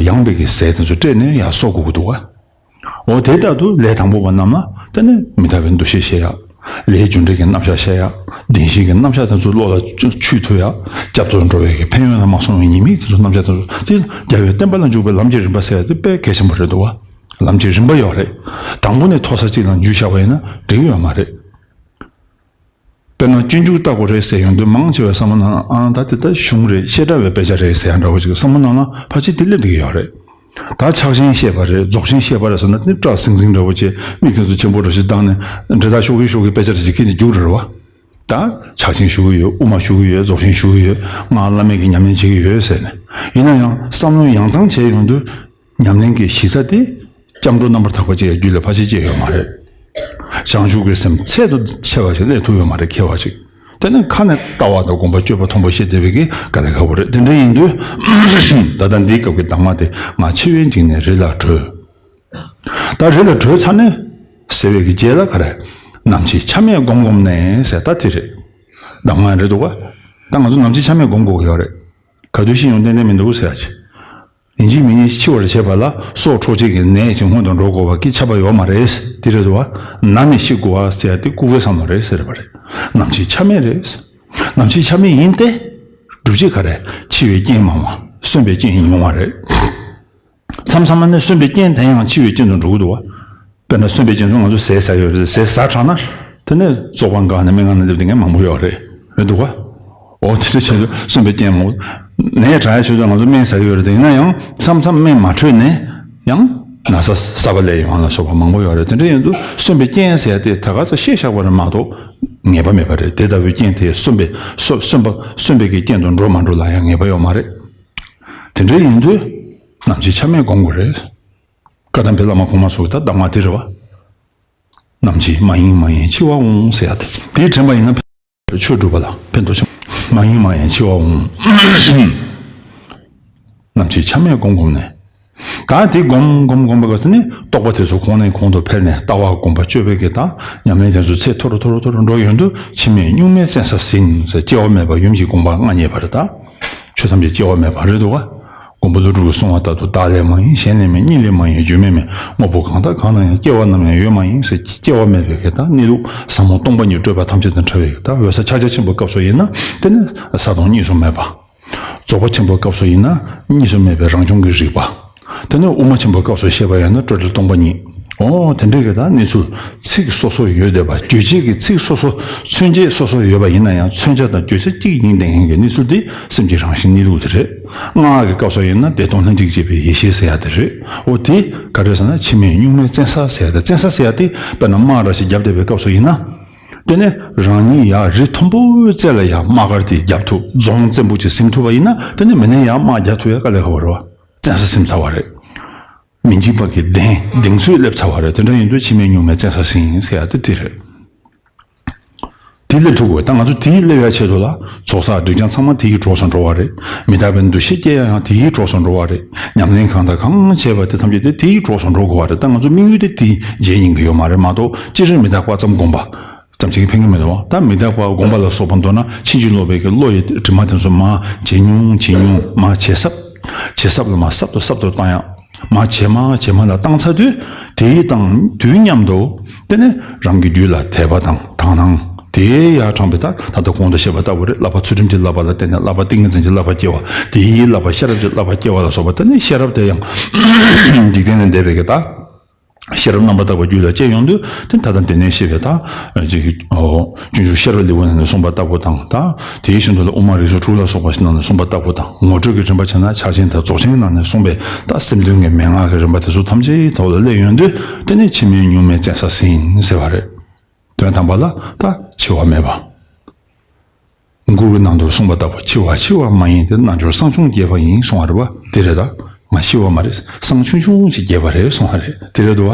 ཡངས་པའི་གི་ཟས་དེ་ཚོ་སྤྲད་ནས་ཡར་གསོ་དགོས་ཀྱི་འདུག་བ། འོ་དེ་ལྟར་དུ་ལས་དང་པོ་པ་རྣམས་ལ་དེ་ནི་མི་རྟག་པའི་འདུ་ཤེས་བཤད་ཡག་ལས་རྒྱུ་འབྲས་ཀྱི་རྣམ་གཞག་བཤད་ཡག་བདེན་བཞིའི་གི་རྣམ་གཞག་དེ་ཚོ་བློ་ལ་ཆུད་ཐུབ་ཡག་སྐྱབས་སུ་འགྲོ་བའི་གི་ཕན་ཡོན་ལ་མ་སོང་བའི་ཉེས་དམིགས་དེ་ཚོ་རྣམ་གཞག་དེ་ཚོ་དེ་རྒྱལ་བའི་བསྟན་པ་ལ་འཇུག་པའི་ལམ་གྱི་རིམ་པ་ཟེར་ཡག་དེ་དཔེ་གལ་ཆེན་པོ་རེད་འདུག་བ། ལམ་གྱི་རིམ་པ་ཡོད་རེད། དང་པོ་ནས་མཐོ་ས་གཅིག་ལ་འཇུས་བཞག་པ་ཡིན་ན་འགྲིག་ཡོད་མ་རེད། དཔེར་ན་སྤྱོད་འཇུག་ལྟ་དགོས་རེད་ཟེར་ཡོང་དུས་མང་ཆེ་བའི་བསམ་བློ་ནང་ཨང་ད་དེ་ད་གཞུང་རེད། བཤད་གྲྭ་བའི་དཔེ་ཆ་རེད་ཟེར་ཡ་འདྲ་བོ་ཅིག་བསམ་བློ་ནང་ལ་ཕལ་ཆེར་དེ་སླེབས་བསྡད་ཀྱི་ཡོད་རེད། ད་ཕྱག་ཆེན་བཤད་པ་རེད། རྫོགས་ཆེན་བཤད་པ་རེད་ཟེར་ན་དེ་སྐྲ་སིང་སིང་འདྲ་བོ་བྱས། མིག་དེ་ཚོ་ཆེན་པོ་འདྲ་ཞིག་བཏང་ནས་འབྲི་ཐག་ཤོག་གི་ཤོག་གི་དཔེ་ཆ་རེ་ཞིག་ཁྱེར་ནས་རྒྱུགས་རེད་བ། ད་ ཕྱག་ཆེན་ཞུ་གི་ཡོད། དབུ་མ་ཞུ་གི་ཡོད། རྫོགས་ཆེན་ཞུ་གི་ཡོད། སྔགས་བླ་མེད་ཀྱི་ཉམས་ལེན་བྱེད་ཀྱི་ཡོད་ཟེར་ནས། ཡིན་ན་ཡང་བསམ་བློ་ཡང་དང་བྱས་ཡོང་དུས་ཉམས་ལེན་གྱི་གཞི་རྩ་དེ་སྐྱབས་འགྲོ་རྣམ་པར་དག་པ་ཅིག་ཡང་རྒྱུད་ལ་ཕལ་ཆེར་སྐྱེས་ཡོད་མ་རེད། བྱང་ཆུབ་ཀྱི་སེམས་ཚད་དུ་ཆེ་བ་ཞིག་སླེབས་ཐུབ་ཡོད་མ་རེད། མཁས་པ་ཞིག་དེ་ནི་ཁ་ནས་ལྟ་བ་དང་སྒོམ་པ་སྤྱོད་པ་མཐོན་པོ་བཤད་བསྡད་པའི་གི་དཀའ་ལས་ཁག་པོ་རེད། དེ་འདྲ་ཡིན་དུས་ད་ལྟ་འདིའི་སྐབས་ཀྱི་གདམས་ངག་དེ། ང་འཆི་བས་འཇིགས་ནས་རི་ལ་བྲོས། ད་རི་ལ་བྲོས་ཚར་ནས་ཟེར་བའི་གི་རྗེས་ལ་ག་རེ། ནམ་འཆི་ཆ་མེད་བསྒོམ་བསྒོམས་ནས་ཟེར་ད་དེ་རེད། གདམས་ངག་རེད་འདུག་ག་ད་ང་ཚོ་ནམ་འཆི་ཆ་མེད་བསྒོམ་དགོས་ཀྱི་ཡོད་རེད། ག་དུས་ཤི་ཡོང་ཏན་ཏན་མི་འདུག་ཟེར་ཡ་ཅིག་ཡིན་གཅིག་མིན་གཉིས་འཆི་བར་བྱེད་པ་ལ་སྲོག་འཕྲོག་བྱེད་ཀྱི་ནད་ཅིག་སྔོན་དུ་འགྲོ་དགོས་པ་གི་ཆ་བ་ཡོད་མ་རེད། དེ་རེད་འདུག་ག་ན་ནས་ཤི་དགོས་པ་ཟེར་ཡ་དེ་ལྐུགས་པའི་བསམ་བློ་རེད་ཟེར་བ་རེད། ནམ་འཆི་ཆ་མེད་རེད། ནམ་འཆི་ཆ་མེད་ཡིན་ཏེ། སྒྲུབ་བྱེད་ག་རེ། འཆི་བའི་རྐྱེན་མང་བ། གསོན་པའི་རྐྱེན་ཉུང་བ་རེད། མཚམས་མཚམས་ནས་གསོན་པའི་རྐྱེན་དེ་ཡང་འཆི་བའི་རྐྱེན་དུ་འགྲོ་གི་འདུག་བ། དཔེར་ན་གསོན་པའི་རྐྱེན་དུ་ང་ཚོ་ཟས་ཟ་ཡོད་རེད། ཟས་ཟ་དྲགས་ན། དེ་ནས་བཙོག་པ་འགག་ནས་སྨན་ཁང་ནང་སླེབས་བསྡད་མཁན་མང་པོ་ཡོད་རེད། རེད་འདུག་བ། འོ་དེ་འདྲ་བྱས་ཚེ་གསོན་པའི་རྐྱེན་མང་པོ། ནད་དྲག་ཡ་ཆེད་དུ་ང་ཚོ་སྨན་ཟ་གི་ཡོད་རེད། དེ་ཡིན་ན་ཡང་མཚམས་མཚམས་སྨན་མ་འཕྲོད་ནས་ཡང་ན་ཚ་གསར་པ་སླེབས་ཡོང་བ་ལ་སོགས་པ་མང་པོ་ཡོད་རེད། དེ་འདྲ་ཡིན་དུས་གསོན་པའི་རྐྱེན་ཟེར་ཡ་དེ་ད་ག་ཚོད་བཤད་བཞག་པ་རེད་མ་གཏོགས་ངེས་པ་མེད་པ་རེད། དེ་ལྟ་བུའི་རྐྱེན་དེ་གསོན་པའི་གསོ་གསོན་པ་གསོན་པའི་གི་རྐྱེན་དུ་འགྲོ་མ་འགྲོ་ལ་ཡང་ངེས་པ་ཡོད་མ་རེད། དེ་འདྲ་ཡིན་དུས་ནམ་འཆི་ཆ་མེད་སྒོམ་དགོས་རེད། བཀའ་གདམས་པའི་བླ་མ་གོང་མ་ཚོ་གི་ད་གདམས་ངག་དེ་རེད་བ། ནམ་འཆི་མ་ཡེངས་མ་ཡེངས་འཆི་བ་འོང་ཟེར་ཡ་དེ། དེ་དྲན་པ་ཡིན་ན་ཆོས་སྒྲུབ་པ་ལ་ཕན་ཐོགས་ཆེན་པོ། མ་ཡེངས་མ་ཡེངས་འཆི་བ་འོང་། ནམ་འཆི་ཆ་མེད་སྒོམ་བསྒོམས་ནས། ད་དེ་སྒོམ་སྒོམ་སྒོམ་པ་ག་ཚོད་ནི་རྟོགས་པ་དེ་ཚོ་གོང་ནས་གོང་དུ་འཕེལ་ནས་ལྟ་བ་སྒོམ་པ་སྤྱོད་པའི་གི་ད་ཉམས་ལེན་དེ་ཚོ་ཚད་མཐོ་རུ་མཐོ་རུ་མཐོ་རུ་འགྲོ་ཡོང་དུས་འཆི་མེད་གཉུག་མའི་བཙན་ས་ཟིན་ཟེར། སྐྱེ་བ་མེད་པ་ཡུམ་གྱི་དགོངས་པ་མངའ་བརྙེས་པ་རེད་ད། ཆོས་ཐམས་ཅད་སྐྱེ་བ་མེད་པ་རེད་འདུག་ག་མགོན་པོ་ཀླུ་སྒྲུབ་ཀྱིས་གསུངས་པ་ལྟར་དུ་བདག་ལས་མ་ཡིན། གཞན་ལས་མེད། གཉིས་ལས་མ་ཡིན། རྒྱུ་མེད་མིན། དངོས་པོ་གང་དག་གང་ན་ཡང་། སྐྱེ་བ་ནམ་ཡང་ཡོད་མ་ཡིན་ཟེར། སྐྱེ་བ་མེད་པའི་གི་ད་གནས་ལུགས་ཟབ་མོ་སྟོང་པ་ཉིད་སྤྲོས་པ་ཐམས་ཅད་དང་བྲལ་བའི་གི་ད་འོད་གསལ་ཕྱག་རྒྱ་ཆེན་པོའི་སྐབས་སུ་ཡིན་ན་དེ་ནི་ས་དང་གཉིས་སུ་མེད་པ། རྫོགས་པ་ཆེན་པོའི་སྐབས་སུ་ཡིན་ན་གཉིས་སུ་མེད་པའི་རང་བྱུང་གི་རིག་པ། དེ་ནས་དབུ་མ་ཆེན་པོའི་སྐབས་སུ་བཤད་པ་ཡིན་ན་སྤྲོས་བྲལ་སྟོང་པ་ཉིད། འོ་དེ་འདྲའི་གི་ད་གནས་ཚུལ་ཚིག་སོ་སོ་ཡོད་བསྡད་པ། རྗོད་བྱེད་ཀྱི་ཚིག་སོ་སོ་མཚོན་བྱེད་སོ་སོ་ཡོད་པ་ཡིན་ན་ཡང་མཚོན་བྱ་དང་རྗོད་བྱེད་གཅིག་ཡིན་བསྡད་མཁན་གྱི་གནས་ཚུལ་དེ་སེམས་ཀྱི་རང་བཞིན་གནས་ལུགས་དེ་རེད། སྔགས་ཀྱི་སྐབས་སུ་ཡིན་ན་བདེ་སྟོང་ལྷན་ཅིག་སྐྱེས་པའི་ཡེ་ཤེས་ཟེར་ཡ་དེ་རེད། འོ་དེ་ག་རེ་ཟེར་ན་འཆི་མེད་གཉུག་མའི་བཙན་ས་ཟེར་ཡ་དེ། བཙན་ས་ཟེར་ཡ་དེ་དཔེར་ན་དམག་འདྲ་ཞིག་བརྒྱབ་བསྡད་པའི་སྐབས་སུ་ཡིན་ན། དེ་ནས་རང་ཉིད་ཡར་རི་མཐོན་པོའི་རྩེ་ལ་ཡར་དམག་སྒར་དེ་བརྒྱབ་ཐུབ། རྫོང་བཙན་པོ་ཅིག་ཟིན་ཐུབ་པ་ཡིན་ན་དེ་ནས་མི་ནས་ཡར་དམག་རྒྱག་ཐུབ་ཡ་དཀའ་ལས་ཁག་པོ་རེད་བ། བཙན་ས་ཟིན་ཚར་བ་རེད། མི་འཇིགས་པ་གི་གདེང་གདེང་ཚོད་སླེབས་ཚར་བ་རེད། དེ་འདྲ་ཡིན་དུས་འཆི་མེད་གཉུག་མའི་བཙན་ས་ཟིན་ཟེར་ཡ་དེ་དེ་རེད། དེ་སླེབས་ཐུབ་དགོས། ད་ང་ཚོ་དེ་སླེབས་ཡ་ཆེད་དུ་ལ་ཚོགས་བསགས་སྒྲིབ་སྦྱང་ཚང་མ་དེའི་གྲོགས་སུ་འགྲོ་བ་རེད། མི་རྟག་པའི་འདུ་ཤེས་སྐྱེ་ཡ་ཡང་དེའི་གྲོགས་སུ་འགྲོ་བ་རེད། ཉམས་ལེན་གང་དང་གང་བྱས་པ་དེ་ཐམས་ཅད་དེ་དེའི་གྲོགས་སུ་འགྲོ་དགོས་བ་རེད། ད་ང་ཚོ་དམིགས་ཡུལ་དེ་དེའི་རྗེས་ཡིན་གྱི་ཡོད་མ་རེད་མ་གཏོགས་སྤྱིར་མི་རྟག་པ་ཙམ་བསྒོམ་པ་ཙམ་བྱེད་ཀྱི་ཕན་གྱི་མི་འདུག་ད་མི་རྟག་པ་སྒོམ་པ་ལ་སོགས་པ་མདོར་ན་ཕྱིན་ཅི་ལོག་པའི་གི་བློ་ཡི་དྲི་མ་དེ་ཚོ་མར་ཇེ་ཉུང་ཇེ་ཉུང་། མར་ཇེ་ཟབ་ཇེ་ཟབ་ལ་མར་ཟབ་ཏུ་ཟབ་ཏུ་བཏང་ཡག་མར་ཇེ་མང་ཇེ་མང་ལ་བཏང་ཚར་དུས། དེའི་དང་དུས་མཉམ་དུ་དེ་ནས་རང་གི་རྒྱུད་ལ་དད་པ་དང་དག་སྣང་དེ་ཡར་དྲངས་པའི། ད་ད་ལྟ་གོང་དུ་བཤད་པ་ལྟ་བུ་རེད། བསླབ་པ་ཚུལ་ཁྲིམས་ཀྱི་བསླབ་པ་ལ་བརྟེན་ནས་བསླབ་པ་ཏིང་ངེ་འཛིན་གྱི་བསླབ་པ་སྐྱེ་བ། དེའི་བསླབ་པ་ཤེས་རབ་ཀྱི་བསླབ་པ་སྐྱེ་བ་ལ་སོགས་པ། དེ་ནས་ཤེས་རབ་དེ་ཡང་འཇིག་རྟེན་ལས་འདས་པའི་གི་ད་ཤེས་རབ་རྣམ་པར་དག་པ་རྒྱུད་ལ་སྐྱེ་ཡོང་དུས། དེ་ད་ལྟ་འདི་ནས་བཤད་པའི་ད་ཅིག་ཨོ་སྤྱོད་འཇུག་ཤེས་རབ་ལེའུ་ནང་ནས་གསུངས་པ་ལྟ་བུ་དང་། ད་དེའི་བཞིན་དུ་ལ་དབུ་མ་རིགས་ཚོགས་དྲུག་ལ་སོགས་པ་ཞིག་ནང་ནས་གསུངས་པ་ལྟ་བུ་དང་། ངོ་སྤྲོད་ཀྱི་རིམ་པ་བྱས་ན་ཕྱག་ཆེན་དང་རྫོགས་ཆེན་ནང་ནས་གསུངས་པའི་ད་སེམས་དོན་གྱི་མན་ངག་གི་རིམ་པ་དེ་ཚོ་ཐམས་ཅད་ཐོག་ལ་སླེབས་ཡོང་དུས། དེ་ནས་འཆི་མེད་གཉུག་མའི་བཙན་ས་ཟིན་ཟེར་བ་རེད། དོན་དམ་པ་ལ་ད་འཆི་བ་མེད་པ། མགུར་གྱི་ནང་དུ་གསུངས་པ་ལྟ་བུ། འཆི་བ་འཆི་བ་མ་ཡིན་ཏེ། རྣལ་འབྱོར་སངས་ཆུང་སྐྱེས་པ་ཡིན་གསུངས་པ་རེད་བ། དེ་རེད་ད། ང་འཆི་བ་མ་རེད། སངས་ཆུང་ཆུང་ཞིག་སྐྱེས་པ་རེད་གསུངས་པ་རེད། དེ་རེད་འདུག་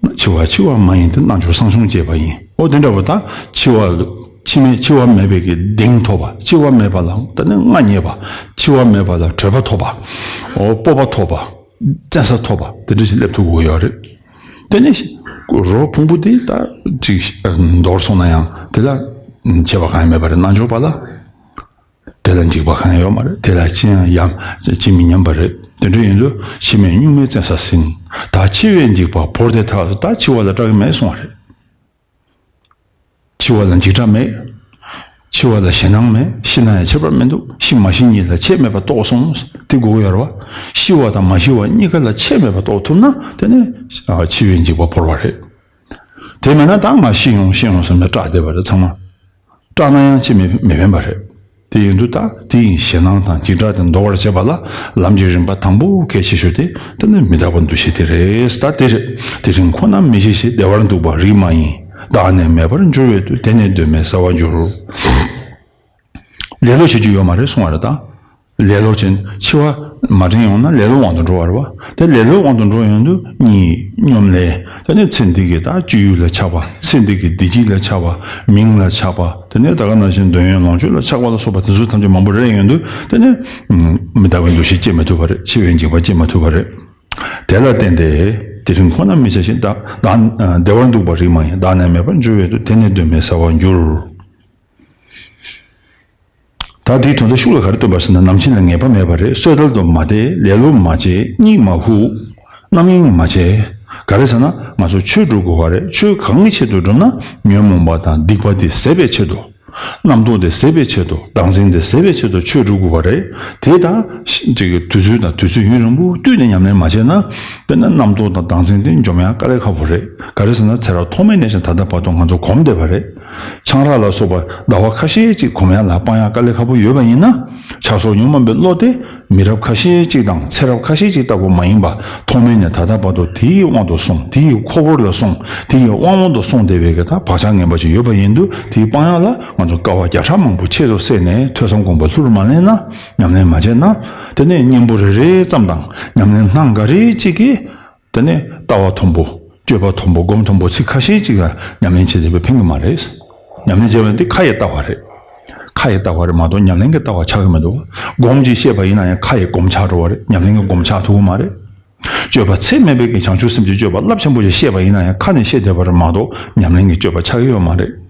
བ། འཆི་བ་འཆི་བ་མ་ཡིན་ཏེ། རྣལ་འབྱོར་སངས་ཆུང་སྐྱེས་པ་ཡིན། ཨོ་དེ་འདྲ་བོ་ད་འཆི་བ་འཆི་མེད་འཆི་བ་མེད་པའི་གི་གདེང་ཐོབ་པ། འཆི་བ་མེད་པ་ལ་ད་ནི་མངའ་བརྙེས་པ། འཆི་བ་མེད་པ་ལ་བགྲོད་པ་ཐོབ་པ། ཨོ་སྤོབས་པ་ཐོབ་པ། བཙན་ས་ཐོབ་པ་དེ་འདྲ་ཞིག་སླེབས་ཐུབ་དགོས་ཡོད་རེད། དེ་ནས་རོ་ཕུང་པོ་དེ་ད་ཅིག་འདོར་སོང་ན་ཡང་དེ་ལ་ཆད་པ་གང་ཡང་མེད་པ་རེད། རྣལ་འབྱོར་པ་ལ་དེ་ལ་འཇིགས་པ་གང་ཡང་ཡོད་མ་རེད། དེ་ལ་ཅི་ཡང་ཡ་ཅི་མི་སྙམ་པ་རེད། དེ་འདྲ་ཡིན་དུས་འཆི་མེད་གཉུག་མའི་བཙན་ས་ཟིན། ད་འཆི་བའི་འཇིགས་པ་བོར་ཏེ་ཐག་ད་འཆི་བ་ལ་སྐྲག་གི་མེད་གསུང་བ་རེད། འཆི་བ་ལ་འཇིགས་སྐྲག་མེད། འཆི་བ་ལ་ཞེད་སྣང་མེད། ཤི་ན་ཡང་ཁྱད་པར་མི་འདུག་ཤི་མ་ཤི་གཉིས་ལ་ཁྱད་མེད་པ་རྟོགས་སོང་། དེ་དགོས་ཀྱི་ཡོད་རེད་བ། ཤི་བ་དང་མ་ཤི་བ་གཉིས་ཀ་ལ་ཁྱད་མེད་པ་རྟོགས་ཐུབ་ན་དེ་ནི་ཨ་འཆི་བའི་འཇིགས་པ་བོར་བ་རེད། དེ་མེད་ན་ད་ང་ཤི་ཡོང་ཤི་ཡོང་བསམ་ནས་སྐྲག་བསྡད་པ་རེད་ཚང་མ། སྐྲག་ན་ཡང་ཅི་མི་མི་ཕན་པ་རེད། དེ་ཡིན་དུས་ད་དེ་ཡི་ཞེད་སྣང་དང་འཇིགས་སྐྲག་དེ་འདོར་བར་བྱེད་པ་ལ་ལམ་གྱི་རིམ་པ་དང་པོ་གལ་ཆེ་ཤོས་དེ་དེ་ནི་མི་རྟག་པ་འདུ་ཤེས་དེ་རེད། ད་དེ་རེད། དེ་རིང་ཁོ་ན་མི་ཤེས་ཤིང་བདེ་བར་འདུག་པ་རིགས་མ་ཡིན། བདག་ནི་མེད་པར་འགྱུར་བའི་དུས། དེ་ནི་གདོད་མའི་ཟ་བར་འགྱུར། ལེ་ལོ་བྱེད་རྒྱུ་ཡོད་མ་རེད་གསུང་བ་རེད་ད། ལེ་ལོ་བྱེད། འཆི་བ་མ་དྲན་ཡོང་ན་ལེ་ལོའི་དབང་དུ་འགྲོ་བ་རེད་བ། དེ་ལེ་ལོའི་དབང་དུ་འགྲོ་ཡོང་དུས་གཉིད་སྙོམ་ལས། དེ་ནས་ཚེ་འདི་གི་ད་སྤྱོད་ཡུལ་ལ་ཆགས་པ། ཚེ་འདི་གི་བདེ་སྐྱིད་ལ་ཆགས་པ། མིང་ལ་ཆགས་པ། དེ་ནས་ད་ག་ནང་བཞིན་འདོད་ཡོན་ལོངས་སྤྱོད་ལ་ཆགས་པ་ལ་སོགས་པ་དེ་ཚོ་ཐམས་ཅད་མང་པོ་རེད་ཡོང་དུས། དེ་ནས་མི་རྟག་པའི་འདུ་ཤེས་སྐྱེ་མི་ཐུབ་པ་རེད། འཆི་བའི་འཇིགས་པ་སྐྱེ་མི་ཐུབ་པ་རེད། དེ་ལ་བརྟེན་ཏེ། དེ་རིང་ཁོ་ན་མི་བྱ་ཞིང་། བདག་བདག་བདེ་བར་འདུག་པ་རིགས་མ་ཡིན། བདག་ནི་མེད་པར་འགྱུར་བའི་དུས། དེ་ནི་གདོད་མའི་ཟ་བར་འགྱུར། ད་དེའི་དོན་དག་ཤུགས་ལ་ག་རེ་སྟོན་པ་ཟེར་ན། ནམ་འཆི་ལ་ངེས་པ་མེད་པ་རེད། གསོད་གྲལ་དུ་མ་བསྡད། ལེ་ལོ་མ་བྱེད། གཉིད་མ་ཁུག། རྣམ་གཡེང་མ་བྱེད། ག་རེ་ཟེར་ན། ང་ཚོ་ཆོས་སྒྲུབ་དགོས་པ་རེད། ཆོས་གང་གི་ཆེད་དུ་སྒྲུབ་ན། ཉོན་མོངས་པ་དང་སྡིག་པ་དེ་ཟད་པའི་ཆེད་དུ། རྣམ་རྟོག་དེ་ཟད་པའི་ཆེད་དུ། བདག་འཛིན་དེ་ཟད་པའི་ཆེད་དུ་ཆོས་སྒྲུབ་དགོས་པ་རེད། དེ་དང་ཅིག་གི་དུས་ཚོད་དང་དུས་ཚོད་ཡུན་རིང་པོ་བསྟུད་ནས་ཉམས་ལེན་མ་བྱས་ན། དཔེར་ན་རྣམ་རྟོག་དང་བདག་འཛིན་དེ་འཇོམས་ཡག་དཀའ་ལས་ཁག་པོ་རེད། ག་རེ་ཟེར་ན། ཚེ་རབས་ཐོག་མེད་ནས་བྱས་ད་ལྟ་བར་དུ་ང་ཚོ་གོམས་བསྡད་པ་རེད། ཆང་རག་ལ་སོགས་པ་ཟླ་བ་ཁ་ཤས་ཅིག་གོམས་ཡག་ལ་སྤང་ཡག་དཀའ་ལས་ཁག་པོ་ཡོད་པ་ཡིན་ན། ཆགས་སོགས་ཉོན་མོངས་པའི་བློ་དེ་མི་རབས་ཁ་ཤས་ཅིག་དང་ཚེ་རབས་ཁ་ཤས་ཅིག་ལྟ་བུ་མ་ཡིན་པ། ཐོག་མེད་ནས་ད་ལྟ་བར་དུ་དེའི་དབང་དུ་སོང་། དེའི་ཁོག་ཧོར་ལ་སོང་། དེའི་དབང་འོག་ཏུ་སོང་བསྡད་པའི་གི་ད་བག་ཆགས་ངན་པ་ཅིག་ཡོད་པ་ཡིན་དུས། དེའི་སྤང་ཡག་ལ་ང་ཚོ་དཀའ་བ་བརྒྱ་ཕྲག་མང་པོ་ཆེད་དུ་བསྲེས་ནས། ཐོས་བསམ་སྒོམ་པ་ལྷུར་མ་ལེན་ན། ཉམས་ལེན་མ་བྱས་ན། དེ་ནས་གཉེན་པོ་རེ་རེ་ཙམ་དང་ཉམས་ལེན་སྣ་འགའ་རེ་གཅིག་གིས། དེ་ནས་ལྟ་བ་མཐོན་པོ། སྤྱོད་པ་མཐོན་པོ། སྒོམ་མཐོན་པོ་ཚིག་ཁ་ཤས་ཅིག་ལ་ཉམས་ལེན་བྱེད་བྱེད་པས་ཕན་གྱི་མ་རེད། ཉམས་ལེན་བྱེད་པ་འདི་ཁ་ཡི་ལྟ་བ་རེད། ཁ་ཡི་ལྟ་བ་རེད་མ་གཏོགས་ཉམས་ལེན་གྱི་ལྟ་བ་ཆགས་ཀྱི་མི་འདུག། སྒོམ་ཅིག་བཤད་པ་ཡིན་ན་ཡང་ཁ་ཡི་སྒོམ་ཆགས་འགྲོ་བ་རེད། ཉམས་ལེན་གྱི་སྒོམ་ཆགས་ཐུབ་ཀྱི་མ་རེད། སྤྱོད་པ་ཚད་མེད་པའི་གི་བྱང་ཆུབ་སེམས་ཀྱི་སྤྱོད་པ་རླབས་ཆེན་པོ་ཞིག་བཤད་པ་ཡིན་ན་ཡང་ཁ་ནས་བཤད་བསྡད་པ་རེད་མ་གཏོགས་ཉམས་ལེན་གྱི་སྤྱོད་པ་ཆགས་ཀྱི་ཡོད་མ་རེད།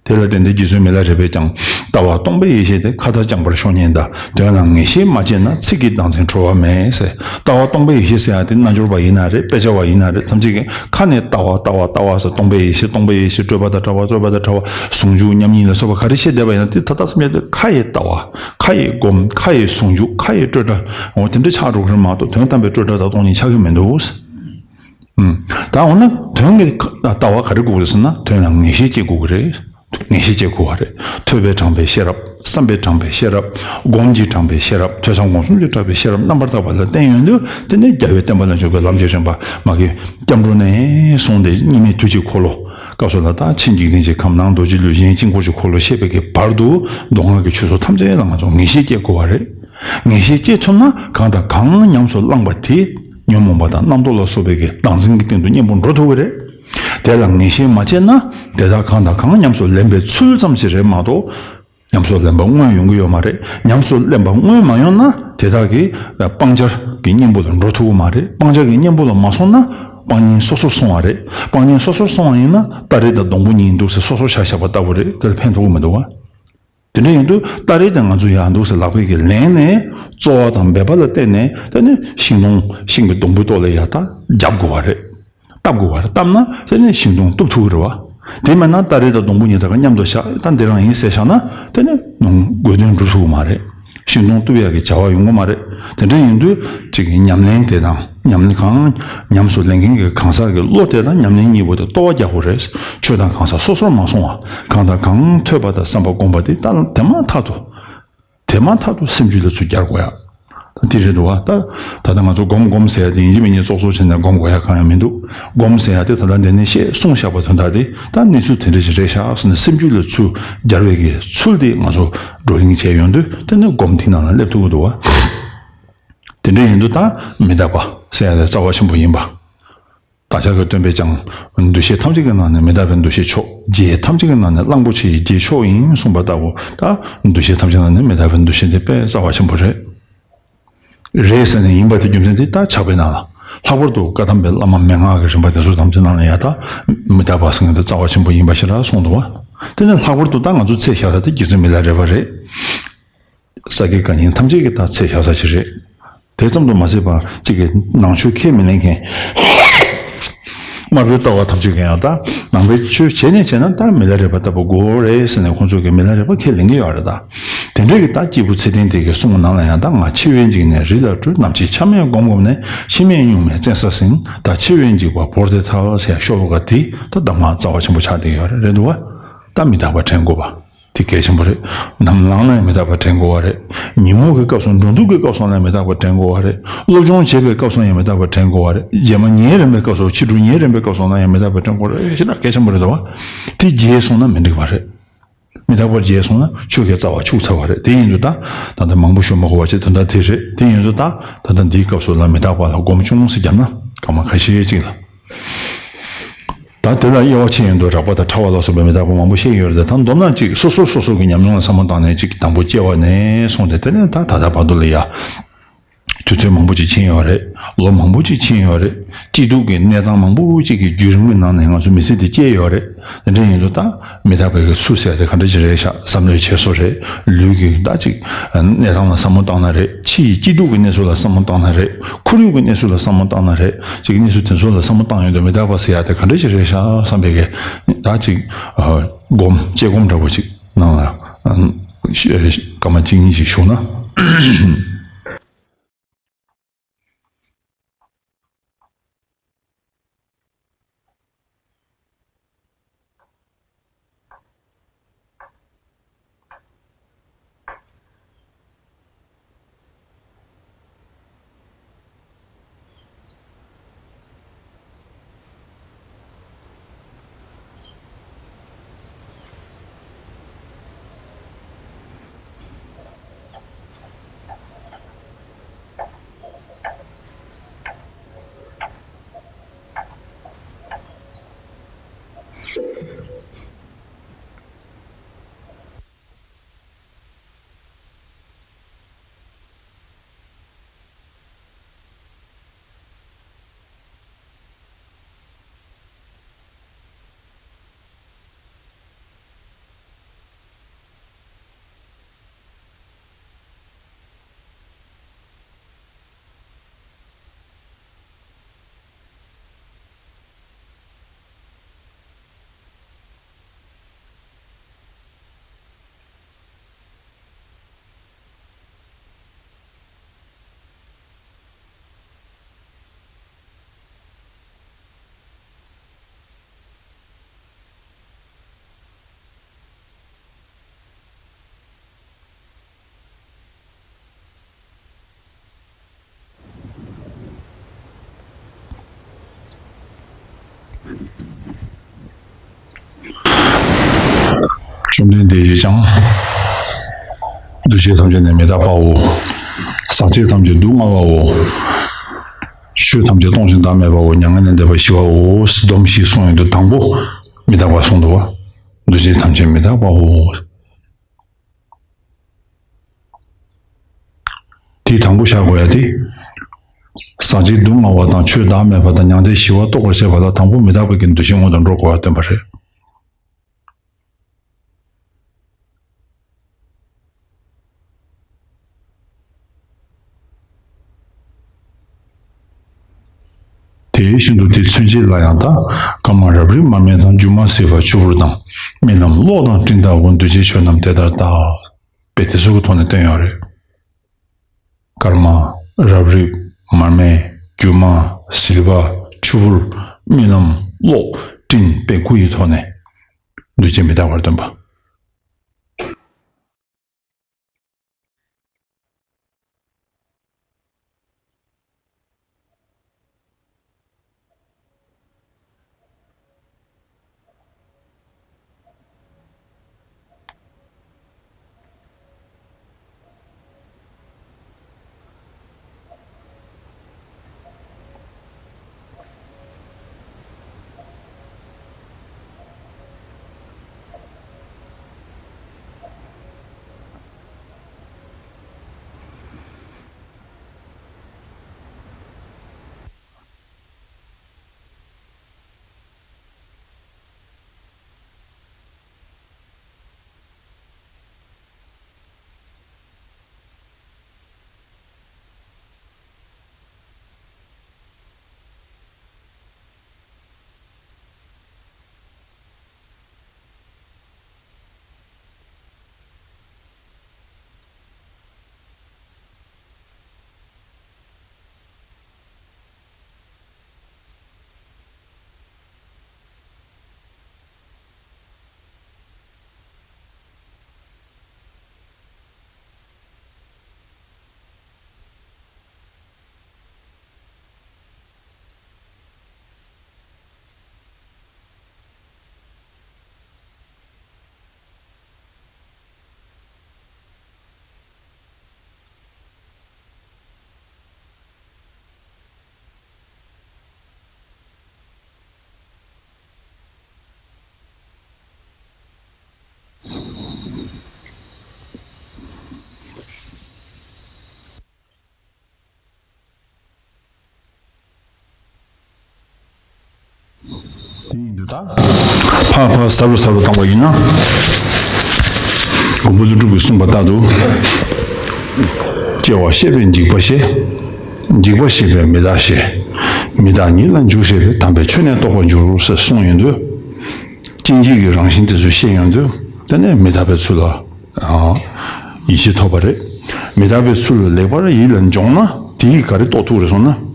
དེ་ལ་བརྟེན་ཏེ་རྗེ་བཙུན་མི་ལ་རས་པས་ཀྱང་། ལྟ་བ་སྟོང་པའི་ཡེ་ཤེས་དེ། ཁ་ལྟར་བཅངས་པར་ཤོག་ཉིད་གདའ། དོན་ལ་ངེས་ཤེས་མ་སྐྱེས་ན། ཚིག་གིས་བདག་འཛིན་གྲོལ་བ་མེད་ཟེར། ལྟ་བ་སྟོང་པའི་ཡེ་ཤེས་ཟེར་ཡག་དེ་རྣལ་འབྱོར་པ་ཡིན་ན་རེད། དཔེ་ཆ་བ་ཡིན་ན་རེད། ཐམས་ཅད་ཀྱིས་ཁ་ནས་ལྟ་བ་ལྟ་བ་ལྟ་བ་ཟེར། སྟོང་པའི་ཡེ་ཤེས། སྟོང་པའི་ཡེ་ཤེས། སྤྲོས་པ་དང་བྲལ་བ། རྩོད་པ་དང་བྲལ་བ། ཟུང་འཇུག་མཉམ་ཉིད་ལ་སོགས་པ་ག་རེ་བཤད་བསྡད་པ་ཡིན་ན། དེ་ད་ལྟ་ཙམ་ཡང་དེ་ཁ་ཡི་ལྟ་བ། ཁ་ཡི་སྒོམ། ཁ་ཡི་ཟུང་འཇུག། ཁ་ཡི་སྤྲོས་བྲལ། འོ་དེ་འདྲ་ཆགས་འགྲོ་གི་རེད་མ་གཏོགས། དོན་དམ་པའི་སྤྲོས་བྲལ་དང་སྟོང་ཉིད་ཆགས་ཀྱི་མི་འདུག། ཨུམ། ད་འོ་ན་དོན་གྱི་ལྟ་བ་ག་རེ་དགོས་ཀྱི་རེད་ཟེར་ན། དོན་ལ་ངེས་ཤེས་སྐྱེ་དགོས་ཀྱི་རེད། ངེས་ཤེས་སྐྱེ་དགོས་པ་རེད། ཐོས་པས་དྲངས་པའི་ཤེས་རབ། བསམ་པས་དྲངས་པའི་ཤེས་རབ། སྒོམ་གྱིས་དྲངས་པའི་ཤེས་རབ། ཐོས་བསམ་སྒོམ་གསུམ་གྱིས་དྲངས་པའི་ཤེས་རབ་རྣམ་པར་དག་པ་ལ་བརྟེན་ཡོང་དུས། དེ་ནས་རྒྱལ་བའི་བསྟན་པ་ལ་འཇུག་པའི་ལམ་གྱི་རིམ་པ། མ་གི་སྐྱབས་འགྲོ་ནས་བཟུང་སྟེ་གཉིས་མེད་ཐུགས་ཀྱི་འཁོར་ལོ། སྐབས་སུ་ལ་ད་ཕྱི་འཇིག་རྟེན་གྱི་ཁམས། ནང་རྡོ་རྗེ་ལུས། གཞན་དཀྱིལ་འཁོར་གྱི་འཁོར་ལོ་བཤད་པའི་གི་བར་དུ། མདོ་སྔགས་ཀྱི་ཆོས་ཚོགས་ཐམས་ཅད་ལ་ང་ཚོ་ངེས་ཤེས་སྐྱེ་དགོས་པ་རེད། ངེས་ཤེས་སྐྱེ་ཐུབ་ན། གང་དང་གང་ཉམས་སུ་བླངས་པ་དེ་ཉོན་མོངས་པ་དང་རྣམ་རྟོག་ལ་སོགས་པའི་གི་བདག་འཛིན་གྱི་སྟེང་དུ་གཉེན་པོ་འགྲོ་ཐུབ་ཀྱི་རེད། དེ་ལ་ངེས་ཤེས་མ་སྐྱེས་ན། དེ་དག་གང་དང་གང་ཉམས་སུ་ལེན་པའི་ཚུལ་ཙམ་ཞིག་རེད་མ་གཏོགས། ཉམས་སུ་ལེན་པ་དངོས་ཡོང་གི་ཡོད་མ་རེད། ཉམས་སུ་ལེན་པ་དངོས་མ་ཡོང་ན། དེ་དག་གིས་སྤང་བྱ་གི་གཉེན་པོ་ལ་འགྲོ་ཐུབ་ཀྱི་མ་རེད། སྤང་བྱ་གི་གཉེན་པོ་ལ་མ་སོང་ན། སྤང་གཉེན་སོ་སོར་སོང་བ་རེད། སྤང་གཉེན་སོ་སོར་སོང་བ་ཡིན་ན། སྟ་རེ་དང་སྡོང་པོ་གཉིས་འདུག་ཟེར་སོ་སོར་བཞག་བཞག་པ་ལྟ་བུ་རེད། དེ་ལ་ཕན་ཐོགས་ཀྱི་མི་འདུག་བ། དེ་འདྲ་ཡིན་དུས་སྟ་རེ་དེ་ང་ཚོ་ཡར་འདུག་ཟེར་ལག་པས་ཀྱིས་ལེན་ནས། རྩོལ་བ་དང་འབད་པ་ལ་བརྟེན་ནས། དེ་ནས་ཤིང་སྡོང་། ཤིང་གི་སྡོང་པོའི་ཐོག་ལ་ཡར་ད་རྒྱབ་དགོས་པ་རེད། བཏབ་དགོས་པ་རེད། བཏབ་ན་དེ་ནས་ཤིང་སྡོང་གཏུབ་ཐུབ་ཀྱི་རེད་བ། དེ་མེད་ན་སྟ་རེ་དང་སྡོང་པོ་གཉིས་ད་ག་མཉམ་དུ་བཞག་ད་འདི་རང་ཡིན་ཟེར་བཞག་ན། དེ་ནས་དགོས་དོན་འགྲུབ་ཐུབ་ཀྱི་མ་རེད། ཤིང་སྡོང་གཏུབ་ཡག་གི་བྱ་བ་ཡོང་གི་མ་རེད། དེ་འདྲ་ཡིན་དུས་ཅིག་གི་ཉམས་ལེན་དེ་དང་། ཉམས་ལེན་གང་ཉམས་སུ་ལེན་མཁན་གྱི་གང་ཟག་གི་བློ་དེ་དང་ཉམས་ལེན་གཉིས་པོ་དེ་ལྟོ་བ་རྒྱག་དགོས་རེད། ཆོས་དང་གང་ཟག་སོ་སོར་མ་སོང་བ། གང་དང་གང་ཐོས་པ་དང་བསམ་པ་བསྒོམ་པ་དེ་ད་དེ་མ་ཐག་ཏུ། དེ་མ་ཐག་ཏུ་སེམས་རྒྱུད་ལ་ཚུར་སྦྱར་དགོས་ཡ། ད་དེ་རེད་འདུག་བ། ད་ད་ལྟ་ང་ཚོ་སྒོམ་སྒོམ་ཟེར་ཡ་དེ་ཡིན་གཅིག་མིན་གཉིས་ཙོག་ཙོག་བྱས་ནས་སྒོམ་དགོས་ཡ་གང་ཡང་མི་འདུག། སྒོམ་ཟེར་ཡ་དེ་ད་ལྟ་འདི་ནས་བཤད་གསུངས་བཞག་པ་དོན་དག་དེ། ད་གནས་ཚུལ་དེ་འདྲ་ཞིག་རེད་ཤག་ཟེར་ནས་སེམས་རྒྱུད་ལ་ཚུར་སྦྱར་བའི་གི་ཚུལ་དེ་ང་ཚོ་བགྲོ་གླེང་བྱས་ཡོང་དུས། དེ་ནས་སྒོམ་དེའི་ནང་ལ་སླེབས་ཐུབ་ཀྱི་འདུག་བ། དེ་འདྲ་ཡིན་དུས་ད་མི་རྟག་པ་ཟེར་ཡ་དེ་རྩ་བ་ཆེན་པོ་ཡིན་པ། བདག་ཅག་གི་སྟོན་པས་ཀྱང་། འདུ་ཤེས་ཐམས་ཅད་ཀྱི་ནང་ནས་མི་རྟག་པའི་འདུ་ཤེས་མཆོག། རྒྱས་ཐམས་ཅད་ཀྱི་ནང་ནས་གླང་པོ་ཆེ་ཡི་རྒྱས་མཆོག་ཡིན་གསུངས་པ་ལྟ་བུ། ད་འདུ་ཤེས་ཐམས་ཅད་ནང་ནས་མི་རྟག་པའི་འདུ་ཤེས་འདི་དཔེ་རྩ་བ་ཆེན་པོ་རེད། རེད་ཟེར་ནས་ཡིན་པ་དེ་རྒྱུ་མཚན་དེ་ད་ཆགས་པའི་ནང་ལ། ལྷག་པར་དུ་བཀའ་གདམས་པའི་བླ་མ་མན་ངག་གི་རིམ་པ་དེ་ཚོ་ཐམས་ཅད་ནང་ལ་ཡ་ད་མི་རྟག་པ་ཟེར་མཁན་དེ་རྩ་བ་ཆེན་པོ་ཡིན་པ་ཞིག་ལ་གསུངས་འདུག་བ། དེ་ནས་ལྷག་པར་དུ་ད་ང་ཚོ་ཚད་བཞག་ས་དེ་རྗེ་བཙུན་མི་ལ་རས་པ་རེད། ས་དགེ་བཀའ་རྙིང་ཐམས་ཅད་ཀྱི་ད་ཚད་བཞག་ས་ཞིག་རེད། དེ་ཙམ་དུ་མ་ཟད་པར་གཅིག་གི་ནང་ཆོས་ཁས་མི་ལེན་མཁན། དམར་པོའི་ལྟ་བ་ཐམས་ཅད་ཀྱི་ཡང་ད་ནང་པའི་ཆོས་བྱས་ནས་བྱས་ན་ད་མི་ལ་རས་པ་ལྟ་བུ་དགོས་རེད་ཟེར་ནས་ཁོང་ཚོ་གིས་མི་ལ་རས་པ་ཁས་ལེན་གྱི་ཡོད་རེད་ད། དེ་འདྲའི་གི་ད་སྐྱེས་བུ་ཚེ་བརྟན་དེ་གི་གསུང་ནང་ལ་ཡང་ད། ང་འཆི་བའི་འཇིགས་ནས་རི་ལ་བྲོས། ནམ་འཆི་ཆ་མེད་སྒོམ་བསྒོམས་ནས། ཕྱི་མའི་གཉུག་མའི་བཙན་ས་ཟིན། ད་འཆི་བའི་འཇིགས་པ་བོར་ཏེ་ཐལ་ཟེར་ཡ་ཤོ་ལོ་ཀ་དེ་ད་གདམས་ངག་རྩ་བ་ཆེན་པོ་ཆགས་བསྡད་ཡོད་རེད། རེད་འདུག་བ། ད་མི་རྟག་པ་དྲན་དགོས་པ། དེ་གལ་ཆེན་པོ་རེད། ནམ་ལངས་ན་ཡང་མི་རྟག་པ་དྲན་དགོས་པ་རེད། ཉིན་མོ་གི་སྐབས་སུ་འགྲོ་འདུག་གི་སྐབས་སུ་ཡང་མི་རྟག་པ་དྲན་དགོས་པ་རེད། སློབ་སྦྱོང་བྱེད་པའི་སྐབས་སུ་ཡང་མི་རྟག་པ་དྲན་དགོས་པ་རེད། རྗེས་མ་ཉལ་རན་པའི་སྐབས་སུ་ཕྱི་དྲོ་ཉལ་རན་པའི་སྐབས་སུ་ཡང་མི་རྟག་པ་དྲན་དགོས་རེད། ཞེ་དྲག་གལ་ཆེན་པོ་རེད་དོ། དེ་བརྗེད་སོང་ན་མི་འགྲིག་པ་རེད། མི་རྟག་པར་བརྗེད་སོང་ན་ཆོས་ཀྱི་རྩ་བ་འཆུག་ཚར་བ་རེད། དེ་ཡིན་དུས་ད་ད་ལྟ་མང་པོ་ཞུ་མ་དགོས་པ་བྱས་དོན་དག་དེ་རེད། དེ་ཡིན་དུས་ད་ད་ལྟ་འདིའི་སྐབས་སུ་ལ་མི་རྟག་པ་ལ་སྒོམ་ཅུང་ཟད་བརྒྱབ་ན་སྐར་མ་ཁ་ཤས་ཅིག་ལ། ད་དེ་ལ་དབྱེ་བ་ཕྱེ་ཡོང་དུས་རགས་པ་དང་ཕྲ་བ་ལ་སོགས་པའི་མི་རྟག་པ་མང་པོ་བཤད་ཡོད་རེད། ད་མདོར་ན་ཅིག་སོ་སོ་སོ་སོ་གི་ཉམས་མྱོང་ལ་བསམ་བློ་བཏང་ནས་ཅིག་དང་པོ་སྐྱེ་བ་ནས་བཟུང་སྟེ་དེ་ནས་ད་ད་ལྟ་བར་དུ་ལ་ཡ། དུས་ཚོད་མང་པོ་ཅིག་ཕྱིན་ཡོད་རེད། ལོ་མང་པོ་ཅིག་ཕྱིན་ཡོད་རེད། སྐྱིད་སྡུག་གི་གནས་སྟངས་མང་པོ་ཅིག་གི་བརྒྱུད་རིམ་གྱི་ནང་ནས་ང་ཚོ་མི་ཚེ་འདི་སྐྱེལ་ཡོད་རེད། དེ་འདྲ་ཡིན་དུས་ད་མི་རྟག་པའི་གི་ཚུལ་ཟེར་དེ་ག་འདྲ་ཅིག་རེད་ཤག་བསམ་བློའི་འཁྱེར་སོ་རེད། ལུས་ཀྱི་ད་ཅིག་གནས་སྟངས་ལ་བསམ་བློ་བཏང་ན་རེད། ཕྱི་ཡི་སྐྱིད་སྡུག་གི་གནས་ཚུལ་ལ་བསམ་བློ་བཏང་ན་རེད། ཁོར་ཡུག་གི་གནས་ཚུལ་ལ་བསམ་བློ་བཏང་ན་རེད། ཅིག་གནས་ཚུལ་དེ་ཚོ་ལ་བསམ་བློ་བཏང་ཡོང་དུས་མི་རྟག་པ་ཟེར་ཡ་དེ་ག་འདྲ་ཅིག་རེད་ཤག་བསམ་པའི་གི་ད་ཅིག་སྒོམ་དཔྱད་སྒོམ་འདྲ་པོ་ཅིག་ནང་ལ་སྐར་མ་གཅིག་གཉིས་ཅིག་ཞུགས་ན། བཅོམ་ལྡན་འདས་ཀྱིས་ཀྱང་། འདུ་བྱེད་ཐམས་ཅད་ནི་མི་རྟག་པའོ། ཟག་བཅས་ཐམས་ཅད་སྡུག་བསྔལ་བའོ། ཆོས་ཐམས་ཅད་སྟོང་ཞིང་བདག་མེད་པའོ། མྱ་ངན་ལས་འདས་པ་ཞི་བའོ། སྡོམ་ཞེས་གསུངས་ཡོང་དུས་དང་པོ་མི་རྟག་པ་གསུངས་འདུག་བ། འདུ་བྱེད་ཐམས་ཅད་མི་རྟག་པའོ། དེའི་དང་པོ་བཞག་དགོས་ཡ་དེ། ཟག་བཅས་སྡུག་བསྔལ་བ་དང་ཆོས་བདག་མེད་པ་དང་མྱང་འདས་ཞི་བ་རྟོགས་པར་བྱེད་པ་ལ་དང་པོ་མི་རྟག་པའི་གི་འདུ་ཤེས་སྔོན་དུ་འགྲོ་དགོས་པ་སྟོན་པ་རེད། དེ་བཞིན་དུ་དེ་མཚོན་བྱེད་ལ་ཡང་དག་སྐར་མ་རབ་རིབ་མར་མེ་དང་སྒྱུ་མ་ཟིལ་པ་ཆུ་བུར་དང་རྨི་ལམ་གློག་དང་སྤྲིན་ལྟ་བུ་འདུ་བྱེད་ཆོས་རྣམས་དེ་ལྟར་བལྟ། དཔེ་དེ་ཚོ་གི་ཐོག་ནས་བསྟན་ཡོད་རེད། སྐར་མ། རབ་རིབ། མར་མེ། སྒྱུ་མ། ཟིལ་པ། ཆུ་བུར། རྨི་ལམ། གློག་སྤྲིན་དཔེ་དགུ་ཡི་ཐོག་ནས་འདུ་བྱེད་མི་རྟག་པར་སྟོན་པ། ད་ཕར་ཕར་ཟབ་རུ་ཟབ་རུ་བཏང་བ་ཡིན་ན། མགོན་པོ་ཀླུ་སྒྲུབ་ཀྱིས་གསུངས་པ་ལྟར་དུ། སྐྱེ་བ་ཤེས་པས་འཇིག་པ་ཤེས། འཇིག་པ་ཤེས་པས་མི་རྟག་ཤེས། མི་རྟག་ཉིད་ལ་འཇུག་ཤེས་པས་དམ་པའི་ཆོས་ནི་རྟོགས་པར་འགྱུར་ཟེར་གསུངས་ཡོང་དུས། སྐྱེ་འཇིག་གི་རང་བཞིན་དེ་ཚོ་ཤེས་ཡོང་དུས། དེ་ནས་མི་རྟག་པའི་ཚུལ་ལ། ཡིད་ཆེས་ཐོབ་པ་རེད། མི་རྟག་པའི་ཚུལ་ལ་ལེགས་པར་ཡིད་ལ་འཇོག་ན་དེ་ཡིས་ག་རེ་རྟོགས་ཐུབ་རེད་གསུངས་ན།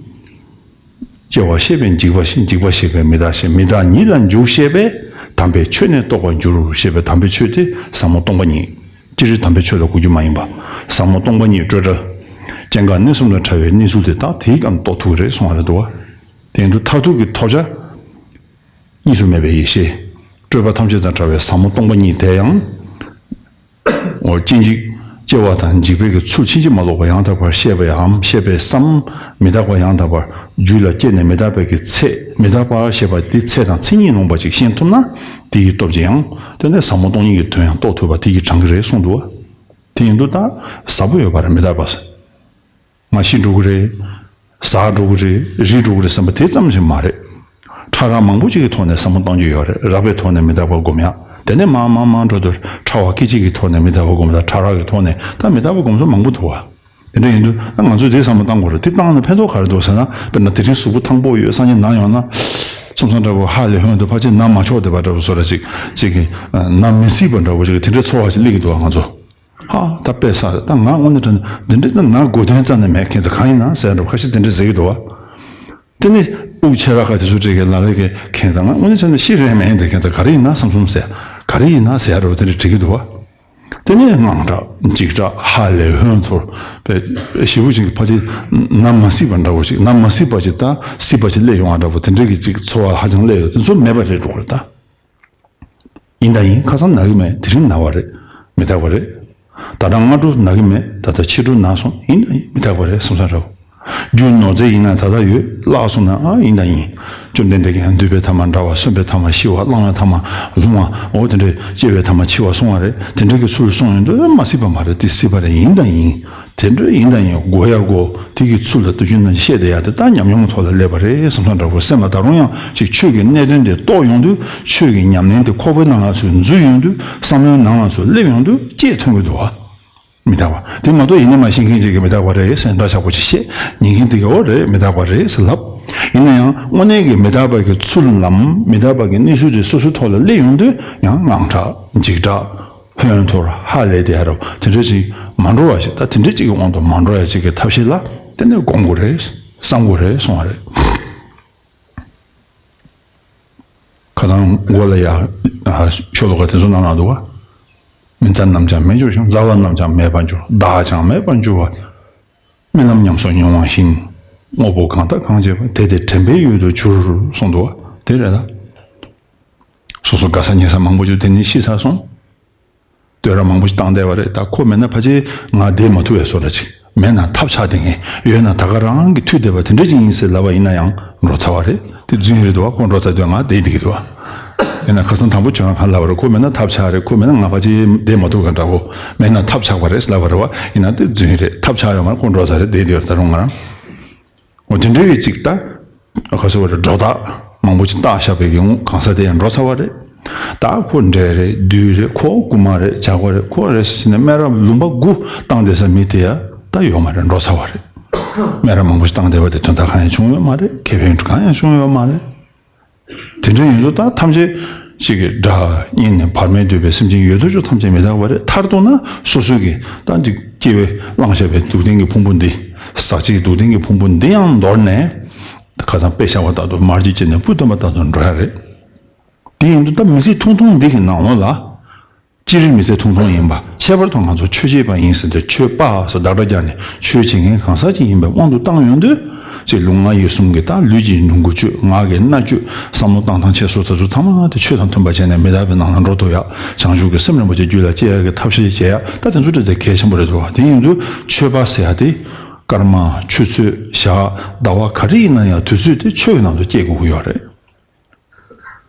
སྐྱེ་བ་ཤེས་པས་འཇིག་པ་ཤེས། འཇིག་པ་ཤེས་པས་མི་རྟག་ཤེས། མི་རྟག་ཉིད་ལ་འཇུག་ཤེས་པས་དམ་པའི་ཆོས་ནི་རྟོགས་པར་འགྱུར་ཞེས་པའི་དམ་པའི་ཆོས་དེ་ཟབ་མོ་སྟོང་པ་ཉིད། སྤྱིར་དམ་པའི་ཆོས་ལ་གོ་རྒྱུ་མ་ཡིན་པ། ཟབ་མོ་སྟོང་པ་ཉིད་སྤྲོས་བྲལ། སྐྱེ་འགག་གནས་གསུམ་དང་བྲལ་བའི་གནས་ཚུལ་དེ་དག་དེའི་སྒང་རྟོགས་ཐུབ་ཀྱི་རེད་གསུང་བ་རེད་འདུག་བ། དེ་ཡིན་དུས་མཐར་ཐུག་གི་ཐོབ་བྱ། གཉིས་སུ་མེད་པའི་ཡེ་ཤེས། སྤྲོས་པ་ཐམས་ཅད་དང་བྲལ་བའི་ཟབ་མོ་སྟོང་པ་ཉིད་དེ་ཡང་། འོ་སྐྱེ་འཇིག་སྐྱེ་བ་དང་འཇིག་པའི་གི་ཚུལ་ཕྱིན་ཅི་མ་ལོག་པ་ཡང་དག་པར་ཤེས་པའམ་ཤེས་པའི་བསམ། མི་རྟག་པ་ཡང་དག་པར་རྒྱུད་ལ་སྐྱེས་ནས་མི་རྟག་པའི་གི་ཚད། མི་རྟག་པ་ཞེས་པ་དེ་ཚད་དང་མཚན་ཉིད་ལོངས་པ་ཅིག་ཤེས་ཐུབ་ན། དེ་ཡི་སྟོབས་ཀྱིས་ཡང་དེ་ནས་ཟབ་མོ་སྟོང་ཉིད་ཀྱི་དོན་ཡང་རྟོགས་ཐུབ་པ་དེ་ཡི་གྲངས་ཀྱི་རེད་གསུངས་འདུག་བ། དེ་ཡིན་དུས་ད་ཟབ་པོ་ཡོད་པ་རེད་མི་རྟག་པ། ང་ཤི་འགྲོ་གི་རེད། ཟ་འགྲོ་གི་རེད། རིལ་འགྲོ་གི་རེད་བསམ་པ་དེ་ཙམ་ཞིག་མ་རེད། ཕྲ་རགས་མང་པོ་ཅིག་གི་ཐོག་ནས་ཟབ་མོ་སྟོང་ཉིད་ཡོད་རེད། རགས་པའི་ཐོག་ནས་མི་རྟག་པ་སྒོམ་ཡག་དེ་ནས་མར་མར་མར་འགྲོ་དུས་ཕྲ་བ་སྐད་ཅིག་གི་ཐོག་ནས་མི་རྟག་པ་སྒོམ་དང་ཕྲ་རགས་ཀྱི་ཐོག་ནས་ད་མི་རྟག་པ་སྒོམ་ས་མང་པོ་འདུག་བ། དེ་འདྲ་ཡིན་དུས་ད་ང་ཚོས་དེ་ཟབ་མོ་བཏང་དགོས་རེད། དེ་བཏང་ན་ཕན་ཐོགས་ག་རེ་འདུག་ཟེར་ན། དཔེར་ན་དེ་རིང་གཟུགས་པོ་ཐང་པོ་ཡོད་སང་ཉིན་ན་ཡོང་ན། སོང་ཙང་འདྲ་པོ་ཧ་ལས་ཧོན་དུ་ཕལ་ཆེར་ན་མ་ཆོག་བསྡད་པ་འདྲ་པོ་བཟོ་འདྲ་ཅིག་ཅིག་གི་ན་མི་སྲིད་པ་འདྲ་པོ་ཅིག་དེ་འདྲའི་ཚོར་བ་ཞིག་སླེབས་ཀྱི་འདུག་བ་ང་ཚོ། ཧ། ད་དཔེ་ས་ད་ང་དངོས་གནས་དྲང་གནས་འདི་འདྲའི་ད་ན་དགོས་དོན་རྩ་ནས་མེད། ཁྱེད་ཚོ་གང་ཡིན་ན་ཟེར་འགྲོ་ཁ་ཤས་དེ་འདྲ་ཟེར་གྱི་འདུག་བ། དེ་ནི་དབུགས་ཆེ་ར་ཁ་དེ་ཚོ་བྲིས་ཀྱི་ལ་ལས་ཀྱི་ཁྱེད་ཚོ་ང་དངོས་གནས་བྱས་ན་ཤི་རན་མེད་འདི་ཁྱེད་ཚོ་ག་རེ་ཡིན་ན་བསམ་བསམ་ཟེར། ག་རེ་ཡིན་ན་ཟེར་འགྲོ་དེ་འདྲ་བྲིས་ཀྱི་འདུག་བ། དེ་ནི་དངངས་སྐྲག་འཇིགས་སྐྲག་ཧ་ལས་ཧོན་ཐོར་པའི་ཞེ་པོ་ཅིག་ཕལ་ཆེར་ན་མ་སྲིད་པ་འདྲ་བོ་ཞིག་ན་མ་སྲིད་པ་ཅིག་ད་སྲིད་པ་ཅིག་སླེབས་ཡོང་བ་འདྲ་བོ་དེ་འདྲ་གི་ཅིག་ཚོར་བ་ཧ་ཅང་སླེབས་ཡོད། དེ་ཚོ་མེད་པ་རེད་འགྲོ་གི་རེད་ད། ཡིན་དང་ཡིན། ཁ་སང་ན་གི་མེད། དེ་རིང་ན་བ་རེད། མི་རྟག་པ་རེད། ད་ལྟ་སྔ་དྲོ་ན་གི་མེད། ད་ལྟ་ཕྱི་དྲོ་ན་སོང་། ཡིན་དང་ཡིན། མི་རྟག་པ་རེད་བསམ་ས་འདྲ་བོ། རྒྱུ་ནོར་རྫས་ཡིན་ན་ད་ལྟ་ཡོད། བརླག་སོང་ན་ཨ་ཡིན་དང་ཡིན། བཅོམ་ལྡན་འདས་ཀྱིས་ཡང་འདུས་པའི་ཐ་མ་འདྲ་བ། གསོན་པའི་ཐ་མ་ཤི་བ། བླང་བའི་ཐ་མ་ལྷུང་བ། འོ་དེ་འདྲའི་སྐྱེ་བའི་ཐ་མ་འཆི་བ་གསུང་བ་རེད། དེ་འདྲ་གི་ཚུལ་གསུང་ཡོང་དུས་མ་སྲིད་པ་མ་རེད། དེ་སྲིད་པ་རེད། ཡིན་དང་ཡིན། དེ་འདྲ་ཡིན་དང་ཡིན། གོ་ཡ་གོ། དེ་གི་ཚུལ་ལ་དུས་རྒྱུན་ན་བཤད་བསྡད་ཡ་དེ་ད་ཉམས་མྱོང་གི་ཐོག་ལ་སླེབས་པ་རེད་བསམ་བསམ་འདྲ་བོ། སེམས་ལ་ད་རུང་ཡང་ཅིག་ཆོས་ཀྱི་གནད་དོན་དེ་རྟོགས་ཡོང་དུས། ཆོས་ཀྱི་ཉམས་ལེན་དེ་ཁོག་པའི་ནང་ལ་ཚུར་འཛུལ་ཡོང་དུས། བསམ་བློའི་ནང་ལ་ཚུར་སླེབས་ཡོང་དུས་སྐྱེས་ཐོན་གྱི་འདུག་བ། མི་རྟག་པ་དེ་མ་གཏོགས་ཡིན་ན་མ་ཤེས་མཁན་ཅིག་གིས་མི་རྟག་པ་རེད་ཟེར་འདྲ་ཆགས་པོ་ཅིག་བཤད། ཉན་མཁན་དེ་གིས་འོ་རེད་མི་རྟག་པ་རེད་ཟེར་ལབ། ཡིན་ན་ཡང་དངོས་གནས་ཀྱི་མི་རྟག་པ་གི་ཚུལ་ལམ། མི་རྟག་པ་གི་གནས་ཚུལ་དེ་སོ་སོའི་ཐོག་ལ་སླེབས་ཡོང་དུས་ཡང་དངངས་སྐྲག་འཇིགས་སྐྲག་ཧོན་ཐོར་ཧ་ལས་དེ་ཡ་རོ་དེ་འདྲ་ཅིག་མ་འགྲོ་བ་ཞིག་ད་དེ་འདྲ་ཅིག་གི་དབང་དུ་མ་འགྲོ་ཡ་ཅིག་གི་ཐབས་ཤེས་ལ་དེ་ནས་སྒོམ་དགོས་རེད། བསམ་དགོས་རེད་གསུང་བ་རེད། ཁ་སང་མགོ་ལ་ཡ་ཤོ་ལོ་ཀ་དེ་ཚོ་གནང་གནང་འདུག་བ། མི་མཛའ་རྣམས་ཀྱང་མི་འགྱུར་ཞིང་། མཛའ་བ་རྣམས་ཀྱང་མེད་པར་འགྱུར། བདག་ཀྱང་མེད་པར་འགྱུར་བ། རྨི་ལམ་ཉམས་སུ་མྱོང་བ་བཞིན། དངོས་པོ་གང་དག་གང་བྱེད་པ། དེ་དེ་དྲན་པའི་ཡུལ་དུ་གྱུར་གསུངས་འདུག་བ། དེ་རེད་ལ། སོ་སོ་དགའ་ས་ཉེ་ས་མང་པོ་ཅིག་དེ་ནས་ཤི་ཚར་སོང་། བསྟོད་ར་མང་པོ་ཞིག་བཏང་བསྡད་པ་རེད། ད་ཁོ་མེད་ན་ཕལ་ཆེར་ང་བསྡད་མ་ཐུབ་པའི་བཟོ་འདྲ་ཅིག་མེད་ན་ཐབས་ཆག་བསྡད་མཁན། ཡོད་ན་ད་ག་རང་གི་མཐུད་བསྡད་པ་དེ་འདྲ་ཅིག་ཡིན་ཟེར་ལབ་པ་ཡིན་ན་ཡང་འགྲོ་ཚར་བ་རེད། དེ་རྫུན་རེད་འདུག་བ། ཁོ་འགྲོ་ཚར་དུས་ང་བསྡད་བསྡད་ཀྱི་འདུག་བ། ཡིན་ན་ཁ་སང་དང་པོ་ཁྱོད་རང་ག་ལབ་པ་རེད། ཁོ་མེད་ན་ཐབས་ཆག་རེད། ཁོ་མེད་ན་ང་ཕལ་ཆེར་བསྡད་མ་ཐུབ་ག་འདྲ་བོ། མེད་ན་ཐབས་ཆག་པ་རེད་ལབ་པ་རེད་བ། ཡིན་ན་དེ་རྫུན་རེད། ཐབས་ཆག་ཡོད་མ་རེད། ཁོ་འགྲོ་ཚར་རེད། བསྡད་བསྡད་ཡོད་རེད་ད་རུང་ང་རང་། འོ་དེ་འདྲའི་གི་ཅིག་ད། ག་ཟེར་བ་རེད། སྒྲོ་བཏགས་མང་པོ་ཅིག་བཏགས་བཞག་པའི་གི་ངོ་གང་ཟག་དེ་ཡང་འགྲོ་ཚར་བ་རེད། ད་ཁོ་འདྲེ་རེད། བདུད་རེད། ཁོ་རྐུན་མ་རེད། ཇག་པ་རེད། ཁོ་རེད་ཟེར་ནས་སྨད་ར་ལུང་པ་དགུ་བཏང་བསྡད་ས་མི་དེ་ཡ་ད་ཡོད་མ་རེད། འགྲོ་ཚར་བ་རེད། སྨད་ར་མང་པོ་ཞིག་བཏང་བསྡད་པ་དེ་དོན་དག་གང་ཡང་བྱུང་ཡོད་མ་རེད། ཁེ་ཕན་གང་ཡང་བྱུང་ཡོད་མ་རེད། དེ་འདྲ་ཡིན་དུས་ད་ཐམས་ཅད་ཅིག་གི་དགྲ་གཉེན་ནས་བར་མེད་འདོད་པའི་སེམས་ཅན་ཡོད་དོ་ཅོག་ཐམས་ཅད་མི་རྟག་པ་རེད། མཐར་གཏུགས་ན་སོ་སོ་གི་ད་ཅིག་སྐྱེ་བའི་བླངས་བཞག་པའི་སྡུག་བདེན་གྱི་ཕུང་པོ་འདི། ཟག་བཅས་ཀྱི་སྡུག་བདེན་གྱི་ཕུང་པོ་འདི་ཡང་འདོར་ནས། ཁ་སང་དཔེ་བཞག་པ་ལྟར་དུ་མར་གྱི་ལྕེ་ནས་སྤུ་བཏོན་པ་ལྟར་དུ་འགྲོ་ཡ་རེད། དེ་ཡིན་དུས་ད་མི་ཚེ་ཐུང་ཐུང་འདི་གི་ནང་ལོགས་ལ། སྤྱིར་མི་ཚེ་ཐུང་ཐུང་ཡིན་པ། ཁྱད་པར་དུ་ང་ཚོ་ཆོས་བྱེད་པ་ཡིན་ཟེར་ཏེ་ཆོས་པ་སོགས་བདག་སྒྲ་སྦྱར་ནས་ཆོས་བྱེད་མཁན་གང་ཟག་ཅིག་ཡིན་པའི་དབང་དུ་བཏང་ཡོང་དུས། ཅེས་ལུས་ངག་ཡིད་གསུམ་གྱི་ད་ལུས་ཀྱི་ནུས་འགུལ་སྤྱོད། ངག་གི་སྨྲ་བརྗོད། བསམ་བློ་བཏང་སྟངས་འཁྱེར་སོ་དེ་ཚོ་ཚང་མ་དེ་ཆོས་དང་མཐུན་པ་བྱས་ནས་མི་རྟག་པའི་ནང་ལ་འགྲོ་ཐུབ་ཡ། བྱང་ཆུབ་ཀྱི་སེམས་རིན་པོ་ཆེ་རྒྱུད་ལ་སྐྱེ་ཡ་གི་ཐབས་ཤེས་བྱེད་ཡ། ད་དེ་ཚོ་འདྲ་དེ་གལ་ཆེན་པོ་རེད་འདུག་བ། དེ་ཡིན་དུས་ཆོས་པ་ཟེར་ཡ་དེ། སྐར་མ་ཆུ་ཚོད་ཞག་ཟླ་བ་ག་རེ་ཡིན་ན་ཡང་དུས་ཚོད་དེ་ཆོས་ཀྱི་ནང་དུ་སྐྱེལ་དགོས་ཀྱི་ཡོད་རེད།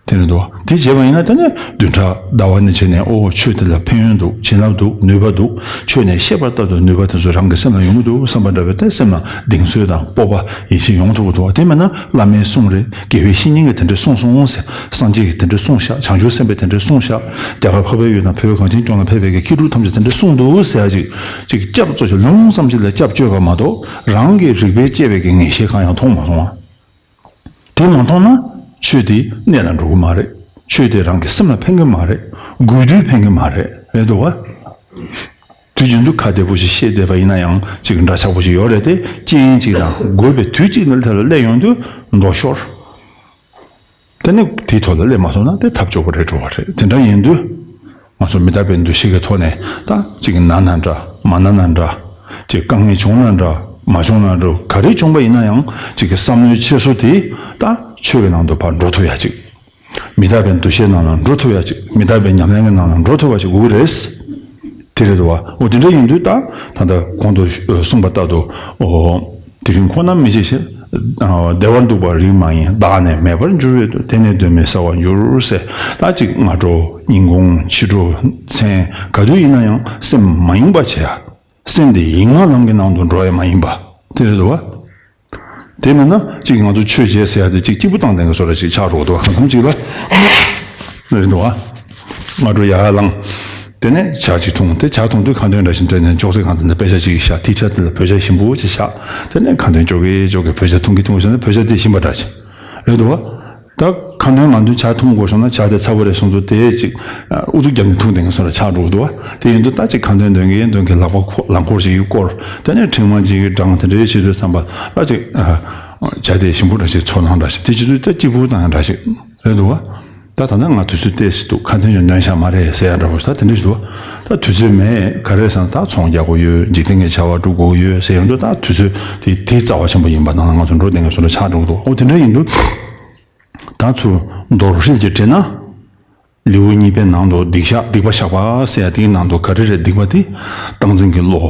དེ་རེད་འདུག་དེ་བྱས་པ་ཡིན་ན་ད་ནི་བདུན་ཕྲག་ཟླ་བ་ནས་བྱས་ནས་ཨོ་ཆོས་དེ་ལ་ཕན་ཡོན་འདུག་བྱིན་རླབས་འདུག་ནུས་པ་འདུག་ཆོས་ནས་ཤེས་པ་ལྟར་དུ་ནུས་པ་དེ་ཚོ་རང་གི་སེམས་ལ་ཡོང་གི་འདུག་བསམ་པ་འདྲ་བའི་དེ་སེམས་ལ་གདེང་ཚོད་དང་སྤོབས་པ་ཡིད་ཆེས་ཡོང་ཐུབ་ཀྱི་འདུག་དེ་མིན་ན་བླ་མའི་གསུང་རེད། དགེ་བའི་བཤེས་གཉེན་གྱིས་དེ་འདྲ་གསུངས་སོང་ཟེར། སངས་རྒྱས་ཀྱིས་དེ་འདྲ་གསུངས་ཤག་བྱང་ཆུབ་སེམས་དཔས་དེ་འདྲ་གསུངས་ཤག་རྒྱ་གར་འཕགས་པའི་ཡུལ་དང་བོད་གངས་ཅན་ལྗོངས་ལ་ཕེབས་པའི་མཁས་གྲུབ་ཐམས་ཅད་དེ་འདྲ་གསུངས་འདུག་ཟེར་ཡ་ཅིག་ཅིག་སྐྱབས་གཙོ་ཆེ་ལུང་ཙམ་ཅིག་ལ་སྐྱབས་བཅོལ་བ་མ་གཏོགས་རང་གི་རིག་པས་དཔྱད་པའི་གི་ངེས་ཤེས་གང་ཡང་མཐོང་མ་སོང་བ། དེ་མ་མཐོང་ན་ཆོས་དེ་གནད་ལ་འགྲོ་གི་མ་རེད། ཆོས་དེ་རང་གི་སེམས་ལ་ཕན་གི་མ་རེད། དགོས་དུས་ཕན་གི་མ་རེད། རེད་འདུག་བ། དུས་རྒྱུན་དུ་ཁ་བདེ་པོ་ཞིག་བཤད་བསྡད་པ་ཡིན་ན་ཡང་ཅིག་འདྲ་ཆགས་པོ་ཞིག་ཡོད་རེད་དེ། རྐྱེན་གཅིག་དང་དགོས་པའི་དུས་གཅིག་ནི་དེ་ལ་སླེབས་ཡོང་དུས་མདོག་ཤོར། དེ་ནི་དེའི་ཐོག་ལ་སླེབས་མ་སོང་ན་དེ་ཐབས་སྐྱོ་པོ་རེད་འགྲོ་བ་རེད། དེ་འདྲ་ཡིན་དུས། ང་ཚོ་མི་རྟག་པའི་འདུ་ཤེས་ཀྱི་ཐོག་ནས་ད་ཅིག་ན་ན་འདྲ་མ་ན་ན་འདྲ། ཅིག་དཀའ་ངལ་བྱུང་ན་འདྲ་མ་བྱུང་ན་འདྲ་ག་རེ་བྱུང་པ་ཡིན་ན་ཡང་ཅིག་གི་བསམ་བློའི་འཁྱེར་སོ་དེ་ད་ཆོས་ཀྱི་ནང་དུ་ཕར་འགྲོ་ཐུབ་ཡ་ཅིག་མི་རྟག་པའི་འདུ་ཤེས་ནང་ལ་འགྲོ་ཐུབ་ཡ་ཅིག་མི་རྟག་པའི་ཉམས་ལེན་གྱི་ནང་ལ་འགྲོ་ཐུབ་པ་ཅིག་དགོས་ཀྱི་རེད། དེ་རེད་དོ། འོ་དེ་འདྲ་ཡིན་དུས་ད་ད་ལྟ་གོང་དུ་གསུངས་པ་ལྟར་དུ་འོ། དེ་རིང་ཁོ་ན་མི་བྱེད་ཞེས། བདེ་བར་འདུག་པ་རིགས་མ་ཡིན། བདག་ནི་མེད་པར་འགྱུར་བའི་དུས། དེ་ནི་གདོད་མའི་ས་བ་འགྱུར་ཟེར། ད་ཅིག་སྔ་དྲོ་ཉིན་གུང་ཕྱི་དྲོ་མཚན་ག་དུས་ཡིན་ན་ཡང་སེམས་མ་ཡེངས་པ་བྱེད་ཡ། སེམས་དེ་ཡེངས་མ་ལམ་གྱི་ནང་དུ་འགྲོ་ཡ་མ་ཡིན་པ། དེ་རེད་དོ། དེ་མིན་ན་ཅིག་ང་ཚོ་ཆོས་བྱེད་ཟེར་ཡ་དེ་ཅིག་སྐྱིད་པོ་བཏང་བསྡད་མཁན་བཟོ་འདྲ་ཅིག་ཆགས་འགྲོ་གི་འདུག་གང་འཚམ་ཅིག་ལ། རེད་འདུག་ཨ། སྔ་དྲོ་ཡར་ལངས། དེ་ནས་ཇ་ཅིག་འཐུང་། དེ་ཇ་འཐུང་དུས་ཁ་འདོན་འདྲ་ཞིག་འདོན་ནས་ཅོག་ཙེ་གང་དེ་ལ་དཔེ་ཆ་ཅིག་བཞག་དེའི་ཆ་དེ་ལ་བོད་ཇ་ཞིམ་པོ་ཅིག་བཞག་དེ་ནས་ཁ་འདོན་ཅོག་གེ་ཅོག་གེ་བོད་ཇ་འཐུང་གི་འཐུང་གི་བཞག་ན་བོད་ཇ་དེ་ཞིམ་པ་འདྲ་ཞིག་རེད་འདུག་བ། ད་ཁ་འདོན་ང་འདོན་ཇ་འཐུང་དགོས་སོང་ན་ཇ་དེ་ཚ་པོ་རེད་སོང་ཙང་དེ་ཅིག་ཨུ་ཚུགས་བརྒྱབ་ནས་འཐུང་བསྡད་མཁན་བཟོ་འདྲ་ཆགས་འགྲོ་གི་འདུག་བ། དེ་ཡིན་དུས་ད་ཅིག་ཁ་འདོན་འདོན་གི་འདོན་གི་ལག་པ་ཁོ་ལག་འཁོར་ཞིག་གིས་བསྐོར། དེ་ནས་ཕྲེང་བ་ཅིག་གིས་བསྒྲེངས། དེ་འདྲའི་བྱེད་དུས་ཙམ་པ་ད་ཅིག་ཇ་དེ་ཞིམ་པོ་འདྲ་ཞིག་ཚོར་སྣང་འདྲ་ཞིག་དེ་བྱེད་དུས་ད་སྐྱིད་པོ་བཏང་ཡ་འདྲ་ཞིག་རེད་འདུག་བ། ད་ད་ལྟ་ང་དུས་ཚོད་ཏོག་ཙམ་འདུག་ཁ་འདོན་ཡང་འདོན་ཤག་མ་རེད་ཟེར་ཡ་འདྲ་བོ་ད་དེ་འདྲ་ཞིག་འདུག་ད་དུས་ཚོད་མེད་ག་རེ་ཟེར་ན་ད་ཚོང་རྒྱག་དགོས་ཡོད། འཇིག་རྟེན་གྱི་བྱ་བ་སྒྲུབ་དགོས་ཡོད་ཟེར་ཡོང་དུས་ད་དུས་ཚོད་དེ་དེའི་རྩ་བ་ཆེན་པོ་ཡིན་པ་ནང་ལ་ང་ཚོ་འགྲོ་བསྡད་མཁན་བཟོ་འདྲ་ཆགས་འགྲོ་གི་འདུག་འོ་དེ་འདྲ་ཡིན་དུས་ད་ཚུར་མདོར་ཧྲིལ་གྱིས་དྲིལ་ན། ལེའུ་གཉིས་པའི་ནང་དུ་སྡིག་བཤགས་སྡིག་པ་བཤགས་པ་ཟེར་ཡ་དེའི་ནང་དུ་ག་རེ་རེད་སྡིག་པ་དེ། སྟངས་འཛིན་གྱི་བློ།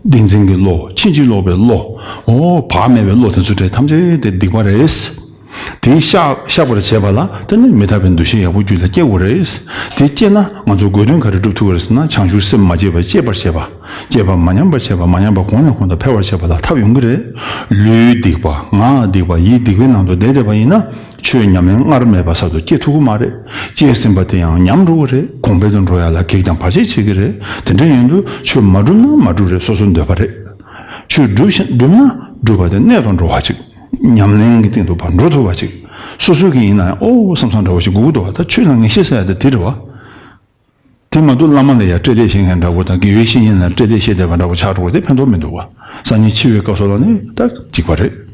བདེན་འཛིན་གྱི་བློ། ཕྱིན་ཅི་ལོག་པའི་བློ། འོ་བག་མེད་པའི་བློ་དེ་ཚོ་རེད་ཐམས་ཅད་དེ་སྡིག་པ་རེད། དེ་བཤགས་བཤགས་པར་བྱེད་པ་ལ་དེ་ནི་མི་རྟག་པའི་འདུ་ཤེས་ཡག་པོ་རྒྱུད་ལ་སྐྱེ་དགོས་རེད། དེ་སྐྱེས་ན་ང་ཚོ་དགོས་དོན་ག་རེ་སྒྲུབ་ཐུབ་ཀྱི་རེད་ཟེར་ན་བྱང་ཆུབ་སེམས་མ་སྐྱེས་པ་སྐྱེད་པར་བྱེད་པ། སྐྱེས་པ་མ་ཉམས་པར་བྱེད་པ། མ་ཉམས་པ་གོང་ནས་གོང་དུ་འཕེལ་བར་བྱེད་པ་ལ་ཐབས་ཡོང་གི་རེད། ལུས་སྡིག་པ་ངག་སྡིག་པ་ཡིད་སྡིག་པའི་ནང་དུ་བསྡད་བསྡད་པ་ཡིན་ན། ཆོས་ཉམས་ལེན་སྔར་མེད་པ་གསར་དུ་སྐྱེ་ཐུབ་ཀྱི་མ་རེད། སྐྱེས་ཟིན་པ་དེ་ཡང་ཉམས་འགྲོ་གི་རེད། གོང་འཕེལ་དུ་འགྲོ་ཡ་ལ་གེགས་དང་བར་ཆད་བྱེད་ཀྱི་རེད། དེ་འདྲ་ཡིན་དུས་ཆོས་མ་སྒྲུབ་ན་མ་སྒྲུབ་རེད། སོ་སོའི་འདོད་པ་རེད། ཆོས་སྒྲུབ་བཞིན་སྒྲུབ་ན་སྒྲུབ་པ་དེ་གནད་དུ་འགྲོ་བ་ཅིག་ཉམས་ལེན་གྱི་སྟེང་དུ་ཕར་འགྲོ་ཐུབ་པ་ཅིག་སོ་སོ་གིས་ཡིན་ན་ཡང་ཨོ་བསམ་བསམ་འདྲ་བོ་ཞིག་དགོས་ཀྱི་འདུག་བ། ད་ཆོས་ལ་ངེས་ཤེས་ཟེར་ཡ་དེ་དེ་རེད་བ། དེ་མ་གཏོགས་བླ་མ་ལ་ཡང་སྤྲེལ་ལད་བཤད་མཁན་འདྲ་བོ་དང་དགེ་བའི་བཤེས་གཉེན་ལ་སྤྲེལ་ལད་བཤད་བསྡད་པ་འདྲ་བོ་ཆགས་འགྲོ་བ་དེ་ཕན་ཐོགས་མི་འདུག་བ། སང་ཉིན་འཆི་བའི་སྐབས་སུ་ལ་ནི་ད་འཇིགས་པ་རེད།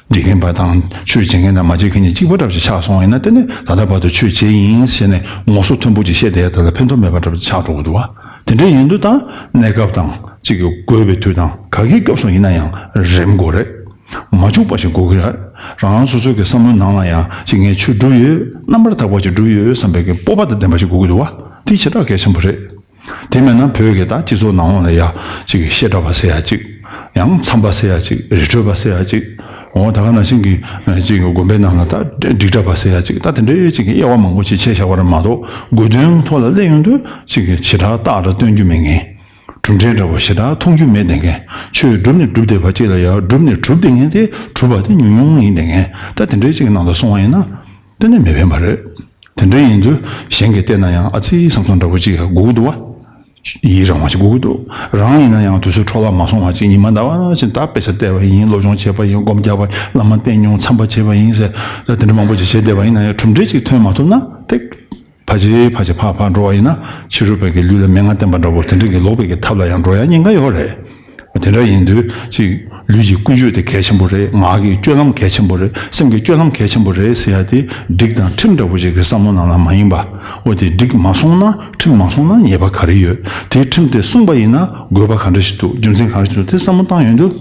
འཇིག་རྟེན་པ་དང་ཆོས་བྱེད་མཁན་དང་མ་བྱེད་མཁན་གཉིས་གཅིག་པ་འདྲ་བོ་ཞིག་ཆགས་སོང་བ་ཡིན་ན་དེ་ནི་ད་ལྟ་བར་དུ་ཆོས་བྱས་ཡིན་ཟེར་ནས་ངོ་སོ་མཐོན་པོ་ཅིག་བཤད་བསྡད་ཡ་དེ་ལ་ཕན་ཐོགས་མེད་པ་འདྲ་བོ་ཅིག་ཆགས་འགྲོ་གི་འདུག་བ། དེ་འདྲ་ཡིན་དུས་ད་གནས་སྐབས་དང་གཅིག་གི་དགོས་པའི་དུས་དང་ག་གི་སྐབས་སུ་ཡིན་ན་ཡང་རེམ་དགོས་རེད། མ་འཆུག་པ་ཞིག་དགོས་ཀྱི་རེད། རང་རང་སོ་སོའི་གི་བསམ་བློའི་ནང་ལ་ཡང་ཅིག་ངས་ཆོས་སྒྲུབ་ཡོད། རྣམ་པར་དག་པ་ཅིག་སྒྲུབ་ཡོད་བསམ་པའི་གི་སྤོབས་པ་དང་ལྡན་པ་ཞིག་དགོས་ཀྱི་འདུག་བ། དེ་ཞེ་དྲག་གལ་ཆེན་པོ་རེད། དེ་མེད་ན་བོད་ཀྱི་ད་སྤྱི་ཚོགས་ནང་ལོགས་ལ་ཡ་ཅིག་བཤད་གྲྭ་པ་ཟེར་ཡ་ཅིག་ཡང་མཚམས་པ་ཟེར་ཡ་ཅིག་རི་ཁྲོད་པ་ཟེར་ཡ་ཅིག་འོ་ད་ག་ནང་བཞིན་གྱི་ཅིག་དགོན་པའི་ནང་ལ་ད་སྒྲིག་གྲྭ་པ་ཟེར་ཡ་ཅིག་ད་དེ་འདྲའི་ཅིག་གི་དབྱེ་བ་མང་པོ་ཅིག་ཕྱེ་བཞག་པ་རེད་མ་གཏོགས་དགོས་དོན་ཐོག་ལ་སླེབས་ཡོང་དུས་ཅིག་གི་ཞེ་དྲག་རྟགས་ར་སྟོན་རྒྱུ་མེད་མཁན། གྲུབ་འབྲས་འདྲ་བོ་ཞེ་དྲག་མཐོང་རྒྱུ་མེད་བསྡད་མཁན། ཆོས་སྒྲུབ་ནས་སྒྲུབ་བསྡད་པ་གཅིག་ལ་ཡང་སྒྲུབ་ནས་གྲུབ་བསྡད་མཁན་དེ་གྲུབ་པ་དེ་ཉུང་ཉུང་ཡིན་བསྡད་མཁན། ད་དེ་འདྲའི་ཅིག་གི་ནང་དུ་སོང་བ་ཡིན་ན་གཏན་ནས་མི་ཕན་པ་རེད། དེ་འདྲ་ཡིན་དུས་གཞན་གྱིས་བལྟས་ན་ཡང་ཨ་ཙི་བསམ་སོང་འདྲ་བོ་ཅིག་དགོས་ཀྱི་འདུག་བ། ཡི་རང་བ་ཞིག་དགོས་ཀྱི་འདུག་རང་ཡིན་ན་ཡང་དུས་ཚོད་འཕྲོ་བརླག་མ་སོང་བ་ཅིག་ཉི་མ་ཟླ་བ་ཕྱིན་ད་དཔེ་ཆ་བལྟས་པ་ཡིན། སློབ་སྦྱོང་བྱས་པ་ཡིན། སྒོམ་རྒྱག་པ་བླ་མ་བསྟེན་མྱོང་། མཚམས་པ་བྱས་པ་ཡིན་ཟེར་ད་དེ་འདྲ་མང་པོ་ཅིག་བྱས་བསྡད་པ་ཡིན་ན་ཡང་གྲུབ་འབྲས་ཅིག་ཐོན་མ་ཐུབ་ན་དེ། ཕལ་ཆེར་ཕལ་ཆེར་ཕར་ཕར་འགྲོ་བ་ཡིན་ན་ཕྱི་རོལ་པའི་གི་ལུས་ལ་མན་ངག་བསྟན་པ་འདྲ་བོ་དེ་འདྲ་གི་ལོག་པའི་གི་ཐབས་ལ་ཡང་འགྲོ་ཡ་ཉེན་ཁ་ཡོད་རེད། དེ་འདྲ་ཡིན་དུས་ཅིག་ལུས་ཀྱི་ཀུན་སྤྱོད་དེ་གལ་ཆེན་པོ་རེད། ངག་གི་སྤྱོད་ལམ་གལ་ཆེན་པོ་རེད། སེམས་ཀྱི་སྤྱོད་ལམ་གལ་ཆེན་པོ་རེད་ཟེར་ཡ་དེ་སྒྲིག་དང་ཁྲིམས་འདྲ་བོ་ཞིག་གི་བསམ་བློ་ནང་ལ་མ་ཡིན་པ། འོ་དེ་སྒྲིག་མ་སྲུང་ན་ཁྲིམས་མ་སྲུང་ན་ཉེས་པ་ག་རེ་ཡོད། དེ་ཁྲིམས་དེ་སྲུང་པ་ཡིན་ན་དགོས་པ་ག་འདྲ་ཞིག་འདུག་རྒྱུ་མཚན་ག་རེ་ཞིག་འདུག་དེ་བསམ་བློ་བཏང་ཡོང་དུས།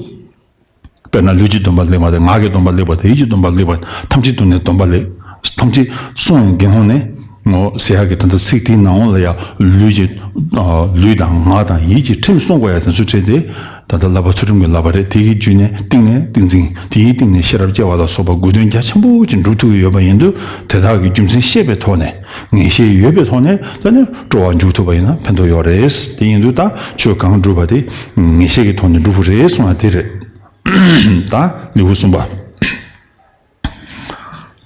དཔེར་ན་ལུས་ཀྱི་སྡོམ་པ་ལེགས་པ་དང་ངག་གི་སྡོམ་པ་ལེགས་པ་དང་ཡིད་ཀྱི་སྡོམ་པ་ལེགས་པ་ཐམས་ཅད་དུ་ནས་སྡོམ་པ་ལེགས། ཐམས་ཅད་སྲུང་བའི་དགེ་སློང་ནི་ ངོ་ཟེར་ཡག་གི་ད་ལྟ་ཚིག་དེའི་ནང་ལ་ཡང་ལུས་ཀྱི་ལུས་དང་ངག་དང་ཡིད་ཀྱི་ཁྲིམས་སྲུང་དགོས་ཡ་དེ་ཚོ་བྲིས་ཏེ། ད་ལྟ་བསླབ་པ་ཚུལ་ཁྲིམས་ཀྱི་བསླབ་པ་རེད། དེ་གི་བརྒྱུད་ནས་གཏིང་ནས་ཏིང་འཛིན། དེའི་གཏིང་ནས་ཤེས་རབ་སྐྱེ་བ་ལ་སོགས་པ་དགོས་དོན་རྒྱ་ཆེན་པོ་ཅིག་འགྲུབ་ཐུབ་ཀྱི་ཡོད་པ་ཡིན་དུས། དེ་དག་གི་རྒྱུ་མཚན་ཤེས་པའི་ཐོག་ནས། ངེས་ཤེས་ཡོད་པའི་ཐོག་ནས་ད་ནི་སྤྲོ་བ་འཇུག་ཐུབ་པ་ཡིན་ན་ཕན་ཐོགས་ཡོད་རེད། དེ་ཡིན་དུས་ད་ཆོས་གང་སྒྲུབ་པ་དེ་ངེས་ཤེས་ཀྱི་ཐོག་ནས་སྒྲུབ་དགོས་རེད་གསུངས་ཡ་དེ་རེད། ད་ལེའུ་གསུམ་པ།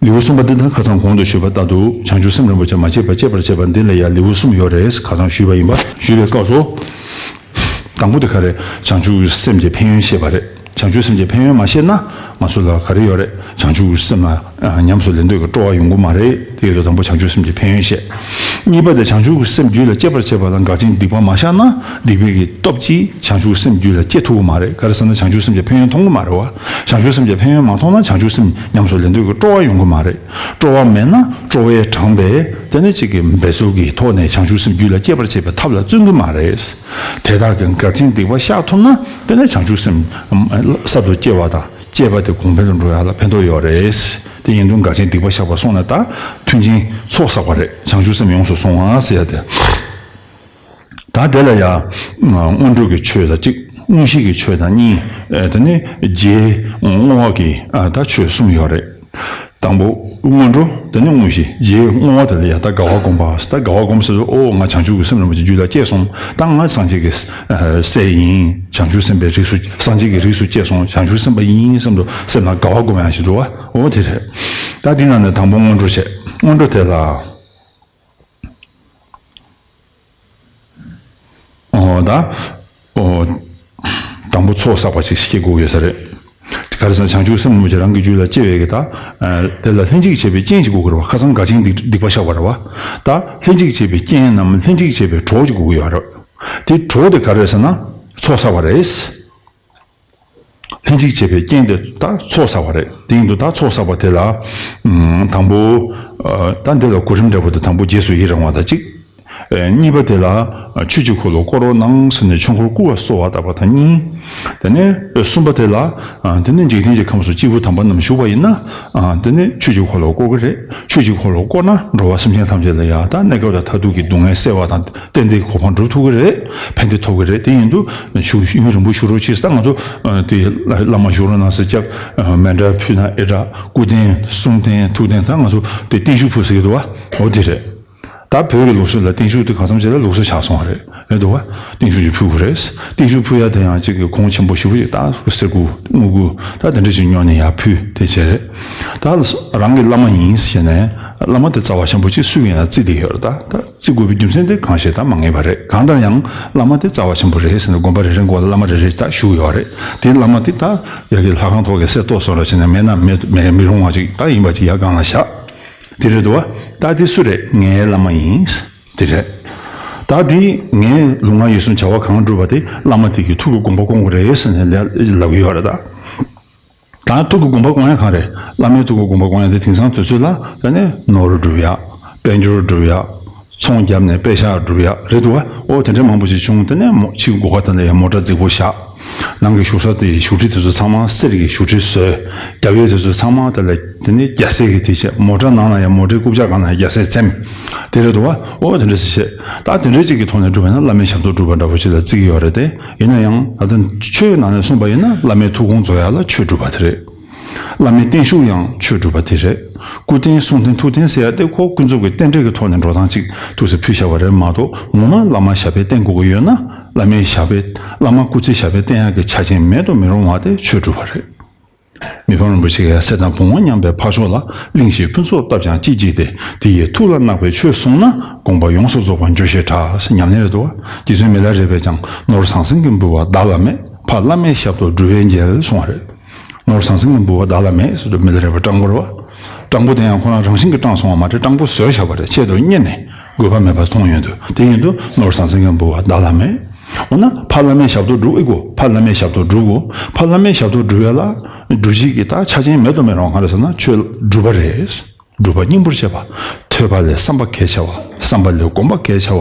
ལེའུ་གསུམ་པ་འདི་དང་ཁ་སང་གོང་དུ་ཞུས་པ་ལྟར་དུ་བྱང་ཆུབ་སེམས་རིན་པོ་ཆེ་མ་སྐྱེས་པ་སྐྱེད་པར་བྱེད་པ་འདི་ལ་ཡང་ལེའུ་གསུམ་ཡོད་རེད། ཁ་སང་ཞུས་པ་ཡིན་པ། ཞུས་པའི་སྐབས་སུ། དང་པོ་དེ་ག་རེ། བྱང་ཆུབ་སེམས་ཀྱི་ཕན་ཡོན་བཤད་པ་རེད། བྱང་ཆུབ་སེམས་ཀྱི་ཕན་ཡོན་མ་བཤད་ན། ང་ཚོ་ལ་ག་རེ་ཡོད་རེད། བྱང་ཆུབ་སེམས་ལ་ཉམས་སུ་ལེན་འདོད་ཀྱི་སྤྲོ་བ་ཡོང་གི་མ་རེད། དེ་ཡོད་དུས་དང་པོ་བྱང་ཆུབ་སེམས་ཀྱི་ཕན་ཡོན་བཤད། གཉིས་པ་དེ་བྱང་ཆུབ་སེམས་རྒྱུད་ལ་སྐྱེད་པར་བྱེད་པ་ལ་འགག་ཅན་སྡིག་པ་མ་བཤགས་ན། སྡིག་པའི་གི་སྟོབས་ཀྱིས་བྱང་ཆུབ་སེམས་རྒྱུད་ལ་སྐྱེ་ཐུབ་ཀྱི་མ་རེད། ག་རེ་ཟེར་ན་བྱང་ཆུབ་སེམས་ཀྱི་ཕན་ཡོན་མཐོང་གི་མ་རེད་བ། བྱང་ཆུབ་སེམས་ཀྱི་ཕན་ཡོན་མ་མཐོང་ན་བྱང་ཆུབ་སེམས་ཉམས་སུ་ལེན་འདོད་ཀྱི་སྤྲོ་བ་ཡོང་གི་མ་རེད། སྤྲོ་བ་མེད་ན་སྤྲོ་བས་དྲངས་པའི་དེ་ནི་གཅིག་གི་འབད་རྩོལ་གྱི་ཐོག་ནས་བྱང་ཆུབ་སེམས་རྒྱུད་ལ་སྐྱེད་པར་བྱེད་པའི་ཐབས་ལ་བརྩོན་གྱི་མ་རེད། དེ་དག་གི་འགག་ཅན་སྡིག་པ་བཤགས་ཐུབ་ན་དེ་ནི་བྱང་ཆུབ་སེམས་གསར་དུ་སྐྱེ་བ་དང་། སྐྱེས་པ་དེ་གོང་འཕེལ་དུ་འགྲོ་ཡག་ལ་ཕན་ཐོགས་ཡོད་རེད། དེ་ཡིན་དུས་འགག་ཅན་སྡིག་པ་བཤགས་པ་སོང་ན་ད་མཐུན་རྐྱེན་ཚོགས་བསགས་པ་རེད། བྱང་ཆུབ་སེམས་ཡོངས་སུ་བཟུང་བ་ཟེར་ཡ་དེ། ད་དེ་ལ་ཡང་སྔོན་འགྲོ་གི་ཆོས་དང་གཅིག་དངོས་གཞི་གི་ཆོས་དང་གཉིས། དེ་ནས་རྗེས་བསྔོ་བ་གི་ད་ཆོས་གསུམ་ཡོད་རེད། དང་པོ་སྔོན་འགྲོ། དེ་ནས་དངོས་གཞི། རྗེས་བསྔོ་བ་དེ་ལ་ཡང་ད་དགའ་བ་བསྒོམ་པ། ད་དགའ་བ་བསྒོམ་ཟེར་དུས། ཨོ་ང་བྱང་ཆུབ་ཀྱི་སེམས་རིན་པོ་ཆེ་རྒྱུད་ལ་སྐྱེས་སོང་། ད་ང་སངས་རྒྱས་ཀྱི་སྲས་ཡིན། བྱང་ཆུབ་སེམས་དཔའི་རིགས་སུ། སངས་རྒྱས་ཀྱི་རིགས་སུ་སྐྱེས་སོང་། བྱང་ཆུབ་སེམས་དཔའ་ཡིན་བསམ་དུ་སེམས་ལ་དགའ་བ་བསྒོམ་ཡག་ཞིག་འདུག་བ། ཨོ་དེ་རེད། ད་འདི་ནང་ནས་དང་པོ་སྔོན་འགྲོ་བྱས། སྔོན་འགྲོ་དེ་ལ། ཨོ་ད། ཨོ། དང་པོ་ཚོགས་བསགས་པ་ཞིག་སྐྱེ་དགོས་ཡོད་ས་རེད། ག་རེ་ཟེར་ན་བྱང་ཆུབ་སེམས་རིན་པོ་ཆེ་རང་གི་རྒྱུད་ལ་སྐྱེ་བའི་གི་ད། དེ་ལ་ལྷན་ཅིག་བྱེད་པའི་རྐྱེན་ཞིག་དགོས་ཀྱི་རེད་བ། ཁ་སང་འགག་ཅན་སྡིག་སྡིག་པ་བཤགས་པ་རེད་བ། ད་ལྷན་ཅིག་བྱེད་པའི་རྐྱེན་ནམ་ལྷན་ཅིག་བྱེད་པའི་གྲོགས་ཅིག་དགོས་ཀྱི་ཡོད་རེད། དེ་གྲོགས་དེ་ག་རེ་རེད་ཟེར་ན་ཚོགས་བསགས་པ་རེད། ལྷན་ཅིག་བྱེད་པའི་རྐྱེན་དེ་ད་ཚོགས་བསགས་པ་རེད། དེ་ཡིན་དུས་ད་ཚོགས་བསགས་པ་དེ་ལ། ཨམ། དང་པོ། ཨ། ད་འདི་ལ་གོ་རིམ་འདྲ་པོ་དེ། དང་པོ་རྗེས་སུ་ཡི་རང་བ་དང་གཅིག་ཨེ། གཉིས་པ་དེ་ལ་ཆོས་ཀྱི་འཁོར་ལོ་བསྐོར་རོགས་གནང་ཟེར་ནས་ཆོས་འཁོར་བསྐོར་བ་གསོལ་བ་བཏབ་པ་དང་གཉིས། དེ་ནས་གསུམ་པ་དེ་ལ། ཨ། དེ་ནས་འཇིག་རྟེན་གྱི་ཁམས་སུ་སྐྱེས་བུ་དམ་པ་རྣམས་བཞུགས་པ་ཡིན་ན། ཨ། དེ་ནས་ཆོས་ཀྱི་འཁོར་ལོ་བསྐོར་གྱི་རེད། ཆོས་ཀྱི་འཁོར་ལོ་བསྐོར་ན་འགྲོ་བ་སེམས་ཅན་ཐམས་ཅད་ལ་ཡང་ད་གནས་སྐབས་དང་མཐར་ཐུག་གི་སྡུག་བསྔལ་སེལ་བ་དང་གཏན་བདེའི་གོ་འཕང་སྒྲུབ་ཐུབ་ཀྱི་རེད། ཕན་བདེ་ཐོབ་ཀྱི་རེད། དེ་ཡིན་དུས་བཞུགས་ཡུན་རིང་པོ་བཞུགས་རོགས་གྱིས། ད་ང་ཚོ། ཨ། དེ་བླ་མ་བཞུགས་རོགས་གནང་ཟེར་སྐྱབས། ཨ། མཎྜལ་ཕུལ་ན་ཨེ་དྲག་སྐུ་རྟེན་གསུང་རྟེན་ཐུགས་རྟེན། ད་ང་ཚོ་དེ་བརྟན་བཞུགས་ཕུལ་ཟེར་གྱི་འདུག་བ། འོ་དེ་རེད། ད་བོད་ཀྱི་ལུགས་སྲོལ་ལ་བརྟན་བཞུགས་དེ་གང་འཚམ་ཞིག་ལ་ལུགས་སྲོལ་ཆགས་སོང་བ་རེད། རེད་འདུག་བ། བརྟན་བཞུགས་ཀྱི་ཕུལ་དགོས་རེད། བརྟན་བཞུགས་ཕུལ་ཡ་དེ་ཡང་གཅིག་གི་གོང་ཆེན་པོ་ཞེ་པོ་ཅིག་ད་གསེར་སྐུ་དངུལ་སྐུ་ད་དེ་འདྲ་ཞིག་ཉོས་ནས་ཡར་ཕུལ་དེ་བྱས་རེད། ད་རང་གི་བླ་མ་ཡིན་ཟེར་ནས་བླ་མ་དེ་རྩ་བ་ཆེན་པོ་ཅིག་སུ་ཡིན་ལ་བརྩི་བསྡད་ཡོད་རེད། ད་ད་བརྩི་དགོས་པའི་རྒྱུ་མཚན་དེ་གང་ཞིག་ད་མ་ངེས་པ་རེད། གང་ལྟར་ཡང་བླ་མ་དེ་རྩ་བ་ཆེན་པོ་རེད་ཟེར་ནས་དགོན་པ་རེ་རེ་མགོ་ལ་བླ་མ་རེ་རེ་ད་བཞུགས་ཡོད་རེད། དེ་བླ་མ་དེ་ད་ཡ་གི་ལྷ་ཁང་ཐོག་གི་གསེར་ཏོག་བཟོ་འདྲ་བྱས་ནས་མེད་ན་མེད་མེད་མི་རུང་བ་ཅིག་ད་ཡིན་པ་ཅིག་ཡར་སྒང་ལ་བཞག་དེ་རེད་འདུག་བ། ད་དེ་སུ་རེད། ངའི་བླ་མ་ཡིན། དེ་རེད། ད་དེ་ངས་ལུས་ངག་ཡིད་གསུམ་བྱ་བ་གང་བསྒྲུབས་པ་དེ་བླ་མ་དེ་གི་ཐུགས་ཀྱི་དགོངས་པ་སྐོང་དགོས་རེད་ཟེར་ནས་ལབ་ཀྱི་ཡོད་རེད་ད། ད་ཐུགས་ཀྱི་དགོངས་པ་སྐོང་ཡ་གང་རེད། བླ་མའི་ཐུགས་ཀྱི་དགོངས་པ་སྐོང་ཡ་དེ་དེང་སང་དུས་ཚོད་ལ་ད་ནི་ནོར་བསྒྲུབ་ཡ། དཔལ་འབྱོར་བསྒྲུབ་ཡ། ཚོང་བརྒྱབ་ནས་པེ་ཤག་བསྒྲུབ་ཡ་རེད་འདུག་བ། ཨོ་དེ་འདྲ་མང་པོ་ཞིག་བྱུང་། དེ་ནས་མོ་ཕྱིའི་སྒོ་ཁ་དེ་ལ་ཡང་མོ་ཊ་རྫིག་པོ་བཞག་ནང་གི་བཞུགས་ས་དེ་བཞུགས་ཁྲི་དེ་ཚོ་ཚང་མ་གསེར་གྱི་བཞུགས་ཁྲི་བཟོས། རྒྱབ་ཡོལ་དེ་ཚོ་ཚང་མ་དེ་ལ་དེ་ནས་རྒྱ་སེར་གྱི་དེ་བྱས། མོ་ཊ་ནང་ལ་ཡང་མོ་ཊའི་རྐུབ་བཀྱག་སྒང་ལ་ཡང་རྒྱ་སེར་འཚེམ། དེ་རེད་འདུག་བ། ཨོ་དེ་འདྲ་ཞིག་བྱས། ད་དེ་འདྲ་ཅིག་གི་ཐོག་ནས་བསྒྲུབས་པ་ན་བླ་མའི་ཞབས་ཏོག་བསྒྲུབས་པ་འདྲ་པོ་ཅིག་ལ་བརྩི་གི་ཡོད་རེད་དེ། ཡིན་ན་ཡང་ད་ལྟ་ཆོས་ནང་ནས་གསུངས་པ་ཡིན་ན་བླ་མའི་ཐུགས་དགོངས་རྫོགས་ཡ་ལ་ཆོས་སྒྲུབ་པ་དེ་རེད། བླ་མའི་བརྟན་བཞུགས་ཡང་ཆོས་སྒྲུབ་པ་དེ་རེད། སྐུ་རྟེན་གསུང་རྟེན་ཐུགས་རྟེན་ཟེར་ཡ་དེ་ཁོ་ཀུན་རྫོབ་ཀྱི་རྟེན་འབྲེལ་གྱི་ཐོག་ནས་འགྲོ་སྟངས་ཅིག་ཐུགས་སུ་ཕུལ་བཞག་པ་རེད་མ་གཏོགས། ངོ་མ་བླ་མ་ཞབས་པད་བརྟན་དགོས་ཀྱི་ཡོད་ན། བླ་མའི་ཞབས་པད། བླ་མ་སྐུ་ཚེ་ཞབས་པད་བརྟན་ཡག་གི་ཆ་རྐྱེན་མེད་དུ་མི་རུང་བ་དེ་ཆོས་སྒྲུབ་པ་རེད། མི་ཕམ་རིན་པོ་ཆེ་གིས་ཡང་། སྲས་དང་བུ་ངོ་མཉམ་པའི་ཕ་ཕྱོགས་ལ། གླིང་བཞིའི་ཕུན་ཚོགས་བཏབ་ཀྱང་ཅི་བགྱིས་ཏེ། དེ་ཡི་ཐུགས་ལ་བརྣག་པའི་ཆོས་གསུངས་ན། དགོངས་པ་ཡོངས་སུ་རྫོགས་པར་འགྱུར་ཞེས་གྲགས། ཟེར་ཉམས་ལེན་རེད་འདུག་བ། རྗེ་བཙུན་མི་ལ་རས་པས་ཀྱང་། ནོར་ཟང་ཟིང་གི་འབུལ་བ་བདག་ལ་མེད། ཕ་བླ་མའི་ཞབས་ཏོག་སྒྲུབ་པས་འཇལ། གསུངས་པ་རེད། ནོར་ཟང་ཟིང་གི་འབུལ་བ་བདག་ལ་མེད་ཟེར་དུས་མི་ལ་རས་པ་སྤྲང་པོ་རེད་བ། སྤྲང་པོ་དེ་ཡང་ཁོ་རང་རང་བཞིན་གྱིས་སྤྲང་སོང་བ་མ་རེད། སྤྲང་པོ་བཟོས་བཞག་པ་རེད། ཆེད་དུ་གཉེར་ནས་དགོས་པ་མེད་པ་མཐོང་ཡོང་དུས། དེ་ཡིན་དུས་ནོར་ཟང་ཟིང་གི་འབུལ་བ་བདག་ལ་མེད། འོ་ན་ཕ་བླ་མའི་ཞབས་ཏོག་སྒྲུབ་ཨེ་དགོས། ཕ་བླ་མའི་ཞབས་ཏོག་སྒྲུབ་དགོས། ཕ་བླ་མའི་ཞབས་ཏོག་སྒྲུབ་ཡ་ལ་སྒྲུབ་བྱེད་ཀྱི་ད་ཆ་རྐྱེན་མེད་དུ་མི་རུང་བ་ག་རེ་ཟེར་ན་ཆོས་སྒྲུབ་པ་རེད། སྒྲུབ་པ་སྙིང་པོར་བྱེད་པ། ཐོས་པ་ལས་བསམ་པ་གལ་ཆེ་བ། བསམ་པ་ལས་སྒོམ་པ་གལ་ཆེ་བ།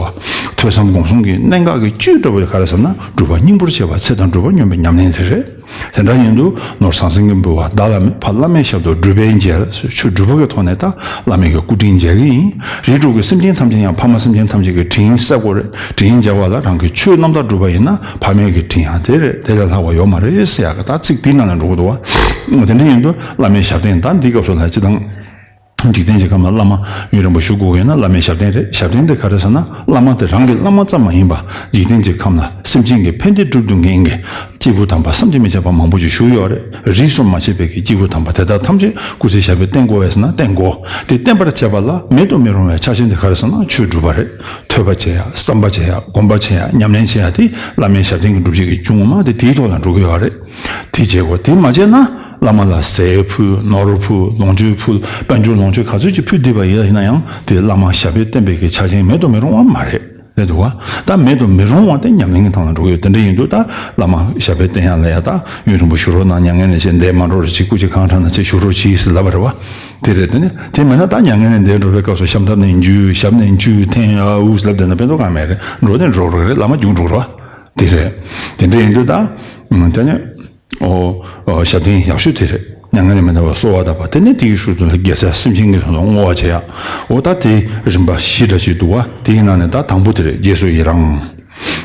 ཐོས་བསམ་སྒོམ་གསུམ་གྱི་གནད་འགག་གི་བཅུད་འདྲ་བོ་ག་རེ་ཟེར་ན་སྒྲུབ་པ་སྙིང་པོར་བྱེད་པ། ཚེ་དང་སྒྲུབ་པ་སྙོམས་པའི་ཉམས་ལེན་དེ་རེད། དེ་འདྲ་ཡིན་དུས་ནོར་ཟང་ཟིང་གི་འབུལ་བ་བདག་ལ་མེད། ཕ་བླ་མའི་ཞབས་ཏོག་སྒྲུབ་པས་འཇལ། ཆོས་སྒྲུབ་པ་གི་ཐོག་ནས་ད་བླ་མའི་གི་སྐུ་དྲིན་འཇལ་གི་ཡིན། རིགས་དྲུག་གི་སེམས་ཅན་ཐམས་ཅད་ཡང་ཕ་མ་སེམས་ཅན་ཐམས་ཅད་ཀྱི་དྲིན་གསབ་དགོས་རེད། དྲིན་འཇལ་བ་ལ་རང་གིས་ཆོས་རྣམ་དག་བསྒྲུབས་པ་ཡིན་ན་ཕ་མའི་གི་དྲིན་ཡང་དེ་རེད། དེ་ལས་ལྷག་པ་ཡོད་མ་རེད་ཟེར་ཡག་གི་ད་ཚིག་དེའི་ནང་ལ་འགྲོ་གི་འདུག་བ། དེ་འདྲ་ཡིན་དུས་བླ་མའི་ཞབས་བརྟན་ད་འདི་སྐབས་སུ་ལ་སྤྱི་དང་། འཇིག་རྟེན་གྱི་ཁམས་ལ་བླ་མ་ཡུན་རིང་པོ་བཞུགས་དགོས་ཡོད་ན་བླ་མའི་ཞབས་བརྟན་རེད། ཞབས་བརྟན་དེ་ག་རེ་ཟེར་ན་བླ་མ་དེ་རང་གི་བླ་མ་ཙམ་མ་ཡིན་པ་འཇིག་རྟེན་གྱི་ཁམས་ལ་སེམས་ཅན་གྱི་ཕན་བདེ་སྒྲུབ་ཐུབ་མཁན་གྱི་སྐྱེས་བུ་དམ་པ་བསམ་གྱིས་མི་ཁྱབ་པ་མང་པོ་ཞིག་བཞུགས་ཡོད་རེད། རིས་སུ་མ་ཆད་པའི་གི་སྐྱེས་བུ་དམ་པ་དེ་དག་ཐམས་ཅད་སྐུ་ཚེ་ཞབས་པད་བརྟན་དགོས་པས་ཟེར་ན་བརྟན་དགོས། དེ་བརྟན་པར་བྱེད་པ་ལ་མེད་དུ་མི་རུང་བའི་ཆ་རྐྱེན་དེ་ག་རེ་ཟེར་ན་ཆོས་སྒྲུབ་པ་རེད། ཐོས་པ་བྱེད་ཡ། བསམ་པ་བྱེད་ཡ། སྒོམ་པ་བྱེད་ཡ། ཉམས་ལེན་བྱེད་ཡ་དེ་བླ་མའི་ཞབས་བརྟན་གྱི་སྒྲུབ་བྱེད་ཀྱི་ཆུང་ངུ་མ་དེ་དེའི་ཐོག་ལ་འགྲོ་གི་ཡོད་རེད། དེ་བྱེད་དགོས། དེ་མ་བྱས་ན་བླ་མ་ལ་ཟས་ཕུལ། ནོར་ཕུལ། ལོངས་སྤྱོད་ཕུལ། དཔལ་འབྱོར་ལོངས་སྤྱོད་ག་ཚོད་ཅིག་ཕུལ་བསྡད་པ་ཡིན་ན་ཡང་དེ་བླ་མ་ཞབས་པད་བརྟན་པའི་གི་ཆ་རྐྱེན་མེད་དུ་མི་རུང་བ་མ་རེད། རེད་འདུག་བ། ད་མེད་དུ་མི་རུང་བ་དེ་ཉམས་ལེན་གྱི་ཐང་ལ་འགྲོ་གི་ཡོད། དེ་འདྲ་ཡིན་དུས་ད་བླ་མ་ཞབས་པད་བརྟན་ཡ་ལ་ཡ་ད་ཡུན་རིང་པོ་བཞུགས་རོགས་གནང་། མྱ་ངན་ལས་འདས་མ་འགྲོ་རོགས་བྱེད། སྐུ་མཁྱེན་གང་དྲག་ན་ཆེ་བཞུགས་རོགས་བྱེད་ཟེར་ལབ་པ་རེད་བ། དེ་རེད། དེ་ནི་དེ་མིན་ན་ད་མྱ་ངན་ལས་འདས་འགྲོ་བའི་སྐབས་སུ་ཤམ་ཐབས་ནས་འཇུས། ཞབས་ནས་འཇུས། འཐེན། ཨ་འུ་ཟེར་ལབ་བསྡད་ན་ཕན་ཐོགས་གང་མེད་རེད། འགྲོ་ནས་འགྲོ་རོགས་རེད། བླ་མ་རྒྱུགས་འགྲོ་རོགས། དེ་རེད། དེ་འདྲ་ཡིན་དུས་ད། ཨ་དེ་ནི། ཨོ། ཨོ། ཞབས་བརྟན་ཡག་ཤོས་དེ་རེད། མྱ་ངན་ལས་མི་འདའ་བར་གསོལ་བ་བཏབ་པ་དེ་ནི་དེའི་ཤུལ་དུ་དགེ་རྩ་སེམས་ཅན་གྱི་དོན་ལ་བསྔོ་བ་བྱེད་ཡ། ཨོ་ད་དེ་རིམ་པ་བཞི་འདྲ་ཞིག་འདུག་བ། དེའི་ནང་ནས་ད་དང་པོ་དེ་རེད། རྗེས་སུ་ཡི་རང་།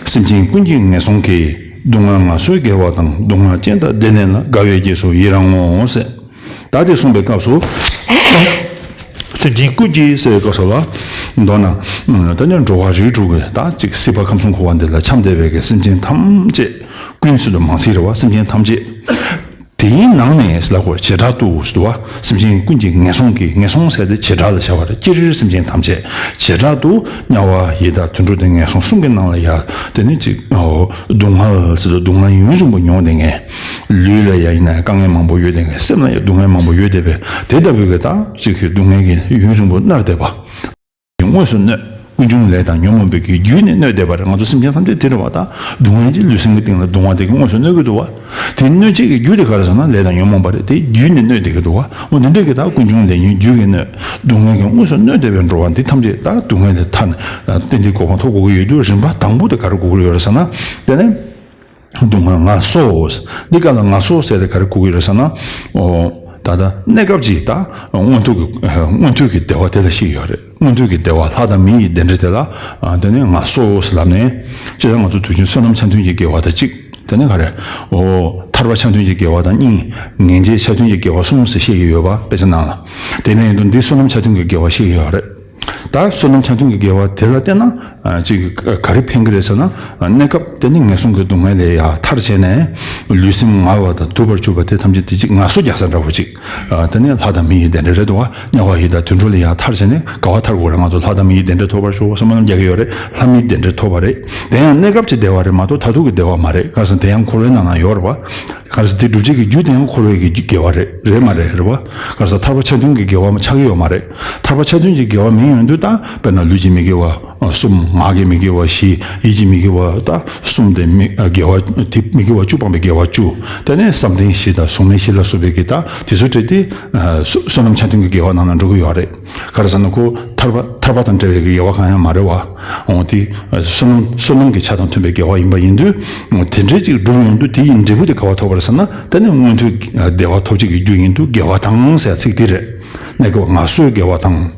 སེམས་ཅན་ཀུན་གྱི་ངན་སོང་གི། སྡུག་བསྔལ་ངལ་གསོའི་དགེ་བ་དང་། སྡུག་བསྔལ་ཅན་དག་བདེ་གནས་ལ། དགའ་བའི་རྗེས་སུ་ཡི་རང་ངོ་ཟེར། ད་དེ་གསུངས་པའི་སྐབས་སུ། སེམས་ཅན་ཀུན་གྱི་ཟེར་བའི་སྐབས་སུ་ལ། མདོར་ན། ད་ནི་འགྲོ་བ་རིགས་དྲུག་གི་ད་ཅིག་སྲིད་པ་ཁམས་གསུམ་འཁོར་བ་འདི་ལ་འཁྱམས་བསྡད་པའི་གི་སེམས་ཅན་ཐམས་ཅད། ཀུན་ཟེར་དུ་མང་ཚིག་རེད་བ། སེམས་ཅན་ཐམས་ཅད། དེའི་ནང་ནས་ལབ་དགོས། བྱེ་བྲག་ཏུ་ཟེར་དུ་བ། སེམས་ཅན་ཀུན་གྱི་ངན་སོང་གི། ངན་སོང་ཟེར་དེ་བྱེ་བྲག་ལ་བྱ་བ་རེད། སྤྱིར་སེམས་ཅན་ཐམས་ཅད་བྱེ་བྲག་ཏུ་དམྱལ་བ་ཡི་དྭགས་དུད་འགྲོ་དེ་ངན་སོང་གསུམ་གྱི་ནང་ལ་ཡ། དེ་ནི་ཅིག་ཨོ། སྡུག་བསྔལ་ཟེར་དུ་སྡུག་བསྔལ་ཡུན་རིང་པོ་མྱོང་བསྡད་མཁན། ལུས་ལ་ཡ་ཡིན་ན་དཀའ་ངལ་མང་པོ་ཡོད་བསྡད་མཁན། སེམས་ལ་ཡ་སྡུག་བསྔལ་མང་པོ་ཡོད་བསྡད་པས་དེ་ལྟ་བུའི་གི་ད་ཅིག་གི་སྡུག་བསྔལ་གྱི་ཡུན་རིང་པོ་མནར་བསྡད་པ། དངོས་སུ་གནོད། ཀུན་འབྱུང་ལས་དང་ཉོན་མོངས་པའི་གི་རྒྱུ་ནི་གནོད་བསྡད་པ་རེད། ང་ཚོ་སེམས་ཅན་ཐམས་ཅད་དེ་རེད་བ། ད་སྡུག་བསྔལ་གྱི་ལུས་སེམས་ཀྱི་སྟེང་ལ་སྡུག་བསྔལ་དེ་གི་དངོས་སུ་གནོད་ཀྱི་འདུག་བ། དེ་གནོད་བྱེད་ཀྱི་རྒྱུ་དེ་ག་རེ་ཟེར་ན་ལས་དང་ཉོན་མོངས་པ་རེད། དེ་རྒྱུ་ནི་གནོད་བསྡད་ཀྱི་འདུག་བ། འོ་དེ་འདྲ་གི་ད་ཀུན་འབྱུང་ལས་ཉོན་རྒྱུ་གི་གནོད། སྡུག་བསྔལ་གྱི་དངོས་སུ་གནོད་བསྡད་པའི་འགྲོ་བ་འདི་ཐམས་ཅད་ད་སྡུག་བསྔལ་དེ་ཐར་ནས་ཏན་ཏན་གོ་འཕང་ཐོབ་དགོས་ཀྱི་ཡོད་དུས་རིམ་པ་དང་པོ་དེ་ག་རེ་དགོས་ཀྱི་ཡོད་རེད་ཟེར་ན། དེ་ནས། སྡུག་བསྔལ་ངལ་གསོ། འདི་ག་ལ་ངལ་གསོ་ཟེར་ཏེ་ག་རེ་གོ་གི་རེད་ཟེར་ན། ཨོ། ད་ལྟ་གནས་སྐབས་ཀྱི་ད་མངོན་མཐོ་གི་མངོན་མཐོ་གི་བདེ་བ་དེ་ལ་བཤད་ཡོད་རེད། མངོན་མཐོ་གི་བདེ་བ་ལྷ་དང་མི་ཡི་བདེ་འབྲས་དེ་ལ། ཨ། དེ་ནི་ངལ་གསོ་ཟེར་ལབ་ནས། སྤྱིར་ང་ཚོ་དུས་རྒྱུན་བསོད་ནམས་ཆ་མཐུན་གྱི་དགེ་བ་དང་གཅིག་དེ་ནི་ག་རེ། ཨོ། ཐར་པ་ཆ་མཐུན་གྱི་དགེ་བ་དང་གཉིས། ངེས་འབྱེད་ཆ་མཐུན་གྱི་དགེ་བ་གསུམ་ཟེར་བཤད་ཀྱི་ཡོད་པ་དཔེ་ཆ་ནང་ལ། དེ་ནས་ཡིན་དུས་འདི་བསོད་ནམས་ཆ་མཐུན་གྱི་དགེ་བ་བཤད་ཀྱི་ཡོད་རེད། ད་བསོད་ནམས་ཆ་མཐུན་གྱི་དགེ་བ་དེ་ལ་བརྟེན་ན། ཨ། ཅིག་ག་རེ་ཕན་གྱི་རེད་ཟེར་ན། གནས་སྐབས་དེ་ནི་ངན་སོང་གི་སྡུག་བསྔལ་ལས་ཡར་ཐར་བྱས་ནས། ལུས་སེམས་ངལ་བ་དང་དུབ་པར་གྱུར་པ་དེ་ཐམས་ཅད་དེ་ཅིག་ངལ་གསོ་རྒྱག་ས་འདྲ་བོ་ཅིག་ཨ། དེ་ནི་ལྷ་དང་མི་ཡི་བདེ་འབྲས་རེད་འདུག་བ། དམྱལ་བ་ཡི་དྭགས་དུད་འགྲོ་ལས་ཡར་ཐར་བྱས་ནས་ག་བ་ཐར་དགོས་རེད། ང་ཚོ་ལྷ་དང་མི་ཡི་བདེ་འབྲས་ཐོབ་པར་ཤོག་བསམ་བློ་རྒྱག་གི་ཡོད་རེད། ལྷ་མིའི་བདེ་འབྲས་ཐོབ་པ་རེད། དེ་ཡང་གནས་སྐབས་ཀྱི་བདེ་བ་རེད་མ་གཏོགས་མཐར་ཐུག་གི་བདེ་བ་མ་རེད། ག་རེ་ཟེར་ན་དེ་ཡང་འཁོར་བའི་ནང་ན་ཡོད་རེད་བ། ག་རེ་ཟེར་དེ་སྒྲུབ་བྱེད་ཀྱི་རྒྱུ་དེ་ཡང་འཁོར་བའི་གི་དགེ་བ་རེད། རེད་མ་རེད། རེད་བ། ག་རེ་ཟེར་ཐར་པ་ཆ་མཐུན་གྱི་དགེ་བ་མ་ཆགས་ཀྱི་ཡོད་མ་རེད། ཐར་པ་ཆ་མཐུན་གྱི་དགེ་བ་མིན་ཡོང་དུས་ད་དཔེར་ན་ལུས་ཀྱི་མི་དགེ་བ་གསུམ། ངག་གི་མི་དགེ་བ་བཞི། ཡིད་ཀྱི་མི་དགེ་བ་ད་གསུམ། དེ་མི་དགེ་བ་དེ་མི་དགེ་བ་བཅུ་སྤངས་པའི་དགེ་བ་བཅུ། དེ་ནས་བསམ་གཏན་བཞི་དང་གཟུགས་མེད་བཞི་ལ་སོགས་པའི་གི་ད་དེ་ཚོ་སྤྲད་དེ། ཨ། བསོད་ནམས་ཆ་མཐུན་གྱི་དགེ་བ་ནང་ལ་འགྲོ་གི་ཡོད་རེད། ག་རེ་ཟེར་ན་ཁོ་ཐར་པ་ཐར་པ་དང་བྲལ་བའི་དགེ་བ་གང་ཡང་མ་རེད་བ། འོ་དེ་བསོད་ནམས་བསོད་ནམས་ཀྱི་ཆ་དང་མཐུན་པའི་དགེ་བ་ཡིན་པ་ཡིན་དུས། འོ་དེ་འདྲའི་ཅིག་བསྒྲུབས་ཡོང་དུས་དེ་ཡི་འབྲས་བུ་དེ་ག་བ་ཐོབ་པ་རེད་ཟེར་ན། དེ་ནི་མངོན་མཐོའི་བདེ་བ་ཐོབ་བྱེད་ཀྱི་རྒྱུ་ཡིན་དུས་དགེ་བ་དང་ཟེར་ཚིག་དེ་རེད། གནས་སྐབས་ངལ་གསོའི་དགེ་བ་དང་།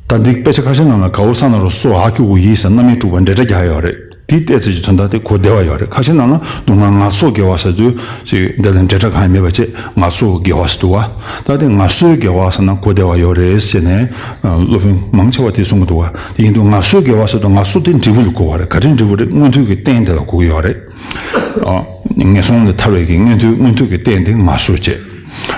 ད་འདི་དཔེ་ཆ་ཁ་ཤས་ནང་ལ་གའོ་ས་ན་རོ་སོ་ཨ་ཁྱུ་གུ་ཡི་ཟེར་རྣམ་དབྱེ་དྲུག་པ་འབྲེལ་སྒྲ་རྒྱག་ཡོད་རེད། དེའི་ཏོག་ཙམ་གྱི་དོན་དག་དེ་གོ་བདེ་བ་ཡོད་རེད། ཁ་ཤས་ནང་ལ་སྡུག་བསྔལ་ངལ་གསོ་དགེ་བ་ཟེར་དུས་ཅིག་འདི་ལ་འབྲེལ་སྒྲ་གང་ཡང་མེད་པ་བྱས་ངལ་གསོ་དགེ་བ་ཟེར་འདུག་བ། ད་དེ་ངལ་གསོའི་དགེ་བ་ཟེར་ན་གོ་བདེ་བ་ཡོད་རེད་ཟེར་ནས་སློབ་དཔོན་མང་ཆེ་བ་དེ་གསུང་གི་འདུག་བ། དེ་ཡིན་དུས་ངལ་གསོའི་དགེ་བ་ཟེར་དུས་ངལ་གསོ་དེ་འབྲས་བུ་ལ་གོ་བ་རེད། ག་རེ་འབྲས་བུ་རེད། མངོན་མཐོ་གི་རྟེན་དེ་ལ་གོ་གི་ཡོད་རེད། ཨ། ངན་སོང་ལས་ཐར་བའི་གི་མངོན་མཐོ་མངོན་མཐོ་གི་རྟེན་དེ་ངལ་གསོ་བྱས།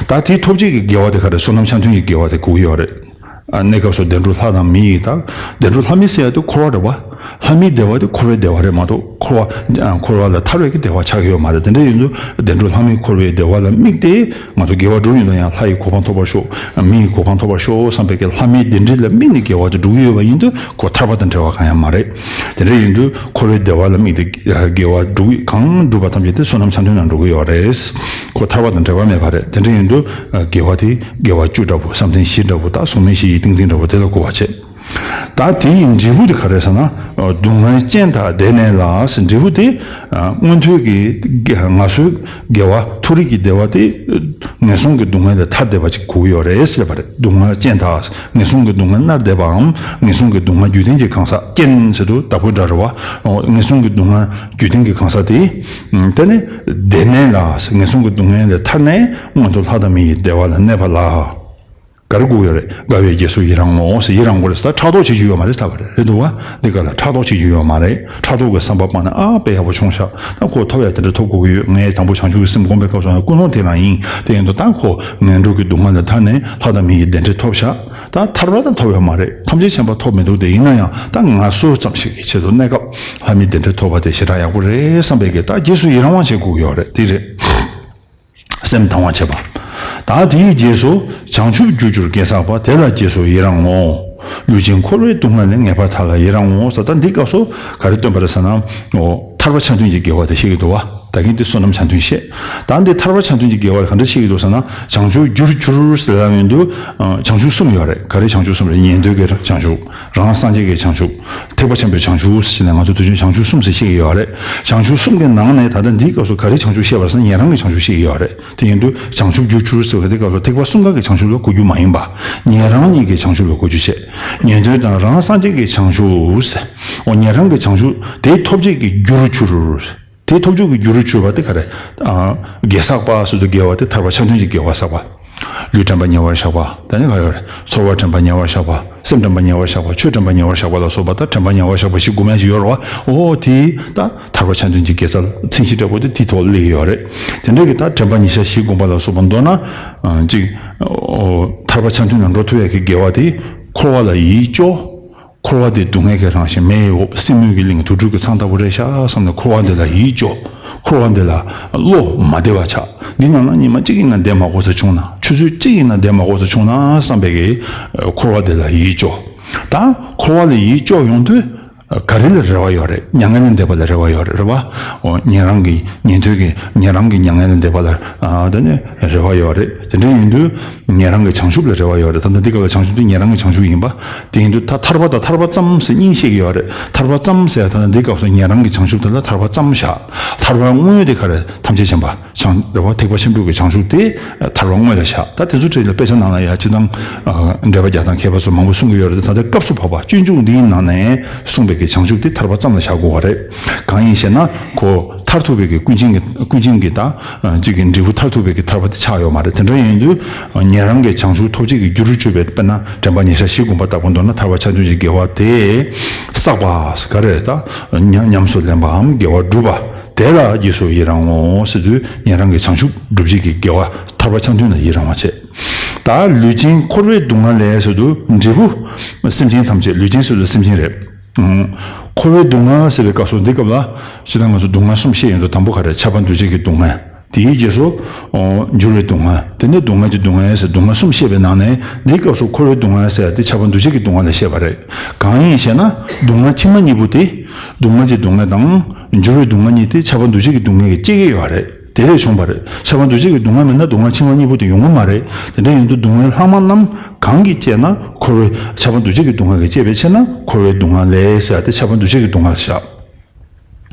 ད་དེའི་ཐོབ་བྱེད་ཀྱི་དགེ་བ་དེ་ག་རེ། བསོད་ནམས་ཆ་མཐུན་གྱི་དགེ་བ་དེ་གོ་གི་ཡོད་རེད། ཨ། གནས་སྐབས་སུ་བདེ་འགྲོ་ལྷ་དང་མི་ཡི་དང་། བདེ་འགྲོ་ལྷ་མི་ཟེར་ཡ་དེ་འཁོར་བ་རེད་བ། ལྷ་མིའི་བདེ་བ་དེ་འཁོར་བའི་བདེ་བ་རེད་མ་གཏོགས་འཁོར་བ། ཨ། འཁོར་བ་ལ་ཐར་བའི་གི་བདེ་བ་ཆགས་ཀྱི་ཡོད་མ་རེད། དེ་འདྲ་ཡིན་དུས་བདེ་འགྲོ་ལྷ་མིའི་འཁོར་བའི་བདེ་བ་ལ་དམིགས་ཏེ་ང་ཚོ་དགེ་བ་སྒྲུབ་ཡོང་ན་ཡང་ལྷ་ཡི་གོ་འཕང་ཐོབ་པར་ཤོག་མི་ཡི་གོ་འཕང་ཐོབ་པར་ཤོག་བསམ་པའི་གི་ལྷ་མིའི་བདེ་འབྲས་ལ་དམིགས་ནས་དགེ་བ་དེ་སྒྲུབ་ཀྱི་ཡོད་པ་ཡིན་དུས་ཁོ་ཐར་པ་དང་བྲལ་བ་གང་ཡང་མ་རེད། དེ་འདྲ་ཡིན་དུས་འཁོར་བའི་བདེ་བ་ལ་དམིགས་ཏེ་དགེ་བ་སྒྲུབ་གང་སྒྲུབ་པ་ཐམས་ཅད་དེ་བསོད་ནམས་ཆ་མཐུན་ནང་འགྲོ་གི་ཡོད་རེད། ཁོ་ཐར་པ་དང་བྲལ་བ་མེད་པ་རེད། དེ་འདྲ་ཡིན་དུས་དགེ་བ་དེ་དགེ་བ་བཅུ་འདྲ་པོ། བསམ་གཏན་བཞི་འདྲ་པོ། ད་གཟུགས་མེད་བཞི་ཡི་ཏིང་འཛིན་འདྲ་པོ་དེ་ལ་གོ་བ་བྱེད། ད་དེའི་འབྲས་བུ་དེ་ག་རེ་ཟེར་ན། སྡུག་བསྔལ་ཅན་དག་བདེ་གནས་ལ་ཟེར། འབྲས་བུ་དེ་མངོན་མཐོའི་གི་ང་སོའི་དགེ་བ། མཐོ་རིས་ཀྱི་བདེ་བ་དེ། ངན་སོང་གི་སྡུག་བསྔལ་ལས་ཐར་བསྡད་པ་ཅིག་དགོས་ཀྱི་ཡོད་རེད་ཟེར་བ་རེད། སྡུག་བསྔལ་ཅན་དག་ངན་སོང་གི་སྡུག་བསྔལ་མནར་བསྡད་པའམ། ངན་སོང་གི་སྡུག་བསྔལ་རྒྱུ་ལྡན་གྱི་གང་ཟག་རྐྱེན་ཟེར་དུས་བདག་པོའི་སྒྲ་རེད་བ། ངན་སོང་གི་སྡུག་བསྔལ་རྒྱུ་ལྡན་གྱི་གང་ཟག་དེ། དེ་ནི་བདེ་གནས་ལ་ཟེར། ངན་སོང་གི་སྡུག་བསྔལ་ལས་ཐར་ནས་མངོན་མཐོ་ལྷ་དང་མི་ཡི་བདེ་བ་ལ་གནས་པ་ལ། ག་རེ་དགོས་ཡོད་རེད། དགའ་བའི་རྗེས་སུ་ཡི་རང་ངོ་ཟེར། ཡི་རང་དགོས་རེད་ཟེར། ད་ཕྲག་དོག་བྱེད་རྒྱུ་ཡོད་མ་རེད་ཟེར་བ་རེད། རེད་འདུག་བ། འདི་ག་ལ་ཕྲག་དོག་བྱེད་རྒྱུ་ཡོད་མ་རེད། ཕྲག་དོག་གི་བསམ་པ་སྤངས་ན། ཨ་དཔེ་ཡག་པོ་བྱུང་ཤག་ད་ཁོ་ཐོབ་ཡ་དེ་འདྲ་ཐོབ་དགོས་ཀྱི་ཡོད། ངས་དང་པོ་བྱང་ཆུབ་ཀྱི་སེམས་བསྒོམ་པའི་སྐབས་སུ་ཀུན་སློང་དེ་རང་ཡིན། དེ་ཡིན་དུས་ད་ཁོ་ངན་འགྲོ་གི་སྡུག་བསྔལ་ལས་ཐར་ནས་ལྷ་དང་མི་ཡི་བདེ་འབྲས་ཐོབ་ཤག་ད་ཐར་པ་ད་ཐོབ་ཡོད་མ་རེད། ཐམས་ཅད་མཁྱེན་པ་ཐོབ་མི་འདུག་དེ་ཡིན་ན་ཡང་ད་ང་སོ་ཙམ་ཞིག་གི་ཆེད་དུ་གནས་སྐབས་ལྷ་མིའི་བདེ་འབྲས་ཐོབ་པ་དེ་ཞེ་དྲག་ཡག་པོ་རེད་བསམ་པའི་གི། ད་རྗེས་སུ་ཡི་རང་བ་བྱེད་དགོས་ཀྱི་ཡོད་རེད། དེ་རེད། སེམས་དང་བ་བྱེད་པ། ད་དེའི་རྗེས་སུ་བྱང་ཆུབ་རྒྱུར་གྱུར་དགེ་བསགས་པ། དེ་ལ་རྗེས་སུ་ཡི་རང་ངོ་། ལུས་ཅན་འཁོར་བའི་སྡུག་བསྔལ་ལས། ངེས་པར་ཐར་ལ་ཡི་རང་ངོ་། ཟེར། ད་འདི་སྐབས་སུ་ག་རེ་སྟོན་པ་རེད་ཟེར་ན། འོ། ཐར་པ་ཆ་མཐུན་གྱི་དགེ་བ་དེ་བཤད་ཀྱི་འདུག་བ། ད་གིན་དེ་བསོད་ནམས་ཆ་མཐུན་བཤད། ད་འདི་ཐར་པ་ཆ་མཐུན་གྱི་དགེ་བ་ག་འདྲ་བཤད་ཀྱི་འདུག་ཟེར་ན། བྱང་ཆུབ་རྒྱུར་གྱུར་ཟེར་ལབ་ཡོང་དུས། བྱང་ཆུབ་གསུམ་ཡོད་རེད། ག་རེ་བྱང་ཆུབ་གསུམ་རེད། ཉན་ཐོས་ཀྱི་བྱང་ཆུབ། རང་སངས་རྒྱས་ཀྱི་བྱང་ཆུབ། ཐེག་པ་ཆེན་པོའི་བྱང་ཆུབ་ཟེར་ནས་ང་ཚོ་དུས་རྒྱུན་བྱང་ཆུབ་གསུམ་ཟེར་བཤད་ཀྱི་ཡོད་རེད། བྱང་ཆུབ་གསུམ་གྱི་ནང་ནས་ད་ལྟ་འདིའི་སྐབས་སུ་ག་རེ་བྱང་ཆུབ་བཤད་པ་ཟེར་ན། ཉན་རང་གི་བྱང་ཆུབ་བཤད་ཀྱི་ཡོད་རེད། དེ་ཡིན་དུས་བྱང་ཆུབ་རྒྱུར་གྱུར་ཟེར་བ་དེ་སྐབས་སུ་ཐེག་པ་གསུམ་ཀ་གི་བྱང་ཆུབ་ལ་གོ་རྒྱུ་མ་ཡིན་པ། ཉན་རང་གཉིས་ཀྱི་བྱང་ཆུབ་ལ་གོ་རྒྱུ་བྱས། ཉན་ཐོས་དང་རང་སངས་རྒྱས་ཀྱི་བྱང་ཆུབ་ཟེར། འོ། ཉན་རང་གི་བྱང་ཆུབ་དེ་ཐོབ་བྱེད་ཀྱི་རྒྱུར་གྱུར། དེ་ཐོབ་བྱེད་ཀྱི་རྒྱུར་གྱུར་པ་དེ་ག་རེ། ཨ། དགེ་བསགས་པ་ཟེར་དུས་དགེ་བ་དེ་ཐར་པ་ཆ་མཐུན་གྱི་དགེ་བ་བསགས་པ། ལུས་དྲན་པ་ཉེ་བར་བཞག་པ། ད་ནི་ག་རེ་རེད། ཚོར་བ་དྲན་པ་ཉེ་བར་བཞག་པ། སེམས་དྲན་པ་ཉེ་བར་བཞག་པ། ཆོས་དྲན་པ་ཉེ་བར་བཞག་པ་ལ་སོགས་པ། ད་དྲན་པ་ཉེ་བར་བཞག་པ་བཞི་སྒོམ་ཡ་ཅིག་ཡོད་རེད་བ། འོ་དེ་ད་ཐར་པ་ཆ་མཐུན་གྱི་དགེ་རྩ་མཚན་གཞི་འདྲ་པོ་དེ་དེའི་ཐོག་སླེབས་ཀྱི་ཡོད་རེད། དེ་འདྲ་གི་ད་དྲན་པ་ཉེ་བར་བཞག་པ་བཞི་སྒོམ་པ་ལ་སོགས་པ། མདོར་ན། ཨ། གཅིག་འོ། ཐར་པ་ཆ་མཐུན་ལ་འགྲོ་ཐུབ་ཡ་གི་དགེ་བ་དེ། འཁོར་བ་ལ་ཡིད་སྐྱོ། འཁོར་བ་འདི་སྡུག་བསྔལ་གྱི་རང་བཞིན། མེ་ཡི་འོབས། སྲིན་མོའི་གི་གླིང་། དུག་སྦྲུལ་གྱི་ཚང་ལྟ་བུ་རེད་ཤག་བསམ་ནས་འཁོར་བ་འདི་ལ་ཡིད་སྐྱོ། འཁོར་བ་འདི་ལ་བློ་མ་བདེ་བ་ཆགས། འདི་ནང་ན་ཉི་མ་གཅིག་ཡིན་ན་བསྡད་མ་དགོས་ས་བྱུང་ན། ཆུ་ཚོད་གཅིག་ཡིན་ན་བསྡད་མ་དགོས་ས་བྱུང་ན་བསམ་པའི་གི་འཁོར་བ་འདི་ལ་ཡིད་སྐྱོ། ད་འཁོར་བ་ལ་ཡིད་སྐྱོ་ཡོང་དུས་ག་རེ་ལ་རེ་བ་ཡོད་རེད། མྱ་ངན་ལས་འདས་པ་ལ་རེ་བ་ཡོད་རེད། རེད་བ། འོ། ཉན་རང་གི། ཉན་ཐོས་ཀྱི། ཉན་རང་གི་མྱ་ངན་ལས་འདས་པ་ལ། ཨ། དེ་ནི་རེ་བ་ཡོད་རེད། དེ་འདྲ་ཡིན་དུས། ཉན་རང་གི་བྱང་ཆུབ་ལ་རེ་བ་ཡོད་རེད། ད་ལྟ་འདི་སྐབས་ལ་བྱང་ཆུབ་དེ་ཉན་རང་གི་བྱང་ཆུབ་ཡིན་པ། དེ་ཡིན་དུས་ད་ཐར་པ་དང་ཐར་པ་ཙམ་ཟེར་གཉིས་བཤད་ཀྱི་ཡོད་རེད། ཐར་པ་ཙམ་ཟེར་ཡ་ད་ལྟ་འདི་སྐབས་སུ་ཉན་རང་གི་བྱང་ཆུབ་དེ་ལ་ཐར་པ་ཙམ་བཞག་ཐར་པ་དངོས་དེ་ག་རེ། ཐམས་ཅད་མཁྱེན་པ་བྱང་། རེད་བ། ཐེག་པ་ཆེན་པོའི་གི་བྱང་ཆུབ་དེ་ཐར་པ་དངོས་ལ་བཞག་ད་དེ་ཚོ་གྲས་ལ་དཔེ་ཆ་ནང་ལ་ཡ་སྤྱིར་བཏང་། ཨ། འགྲེལ་པ་རྒྱག་སྟངས་མཁས་པ་ཚོ་མང་པོ་གསུང་གི་ཡོད་རེད། ད་ལྟ་སྐབས་སུ་བབ་པ་སྤྱོད་འཇུག་འདིའི་ནང་ནས་གསུངས་པའི་གི་བྱང་ཆུབ་དེ་ཐར་པ་ཙམ་ལ་བཞག་དགོས་པ་རེད། གང་ཡིན་ཞེ་ན་ཁོ་མཐར་ཐུག་པའི་གི་ཀུན་མཁྱེན་གྱི། ཀུན་མཁྱེན་གྱི་ད་གཅིག་གི་འབྲས་བུ་མཐར་ཐུག་པའི་གི་ཐར་པ་དེ་ཆགས་ཡོད་མ་རེད། དེ་འདྲ་ཡིན་དུས་ཉན་རང་གི་བྱང་ཆུབ་ཐོབ་བྱེད་ཀྱི་རྒྱུར་གྱུར་པའི། དཔེར་ན་དྲན་པ་ཉེ་བར་བཞག་པ་བཞི་སྒོམ་པ་ལྟ་བུ། མདོར་ན་ཐར་པ་ཆ་མཐུན་གྱི་དགེ་བ་དེ་བསགས་པ་ག་རེ། ད་ཉམས་ཉམས་སུ་ལེན་པའམ་དགེ་བ་བསྒྲུབས་པ། དེ་ལ་རྗེས་སུ་ཡི་རང་ངོ་ཟེར་དུས་ཉན་རང་གི་བྱང་ཆུབ་སྒྲུབ་བྱེད་ཀྱི་དགེ་བ། ཐར་པ་ཆ་མཐུན་ལ་ཡི་རང་བ་བྱེད། ད་ལུས་ཅན་འཁོར་བའི་སྡུག་བསྔལ་ལས་ཟེར་དུས་འབྲས་བུ། སེམས་ཅན་ཐམས་ཅད། ལུས་ཅན་ཟེར་དུས་སེམས་ཅན་རེད། འཁོར་བའི་སྡུག་བསྔལ་ཟེར་བའི་སྐབས་སུ་འདི་སྐབས་ལ་སྤྱིར་བཏང་ང་ཚོ་སྡུག་བསྔལ་གསུམ་བཤད་ཡོང་དུས། དང་པོ་ག་རེ། ཁྱབ་པ་འདུ་བྱེད་ཀྱི་སྡུག་བསྔལ། དེའི་རྗེས་སུ་འགྱུར་བའི་སྡུག་བསྔལ། དེ་ནས་སྡུག་བསྔལ་གྱི་སྡུག་བསྔལ་ཟེར་སྡུག་བསྔལ་གསུམ་བཤད་པའི་ནང་ནས་འདིའི་སྐབས་སུ་འཁོར་བའི་སྡུག་བསྔལ་ཟེར་ཡ་དེ་ཁྱབ་པ་འདུ་བྱེད་ཀྱི་སྡུག་བསྔལ་ལ་བཤད་པ་རེད། གང་ཡིན་ཞེ་ན་སྡུག་བསྔལ་ཕྱི་མ་གཉིས་པོ་དེ། སྡུག་བསྔལ་གྱི་སྡུག་བསྔལ་དང་འགྱུར་བའི་སྡུག་བསྔལ་གཉིས་དེ་ཁྱབ་པ་འདུ་བྱེད་ཀྱི་སྡུག་བསྔལ་གྱིས་བསྐྱེད་ཀྱི་ཡོད་རེད། དེ་ལས་བྱུང་བ་རེད། ཁྱབ་པ་འདུ་བྱེད་ཀྱི་སྡུག་བསྔལ་མེད་ན་སྡུག་བསྔལ་ཕྱི་མ་གཉིས་པོ་དེ་ཡོང་གི་མ་རེད། དེ་འདྲ་ཡིན་དུས་སྡུག་བསྔལ་ལྷག་མ་རྣམས་གང་གིས་བསྐྱེད་ན། འཁོར་བའི། ཁྱབ་པ་འདུ་བྱེད་ཀྱི་སྡུག་བསྔལ་གྱིས་བསྐྱེད་པའི་ཕྱིར་ན་འཁོར་བའི་སྡུག་བསྔལ་ལས་ཟེར་ཡ་དེ་ཁྱབ་པ་འདུ་བྱེད་ཀྱི་སྡུག་བསྔལ་བཞག་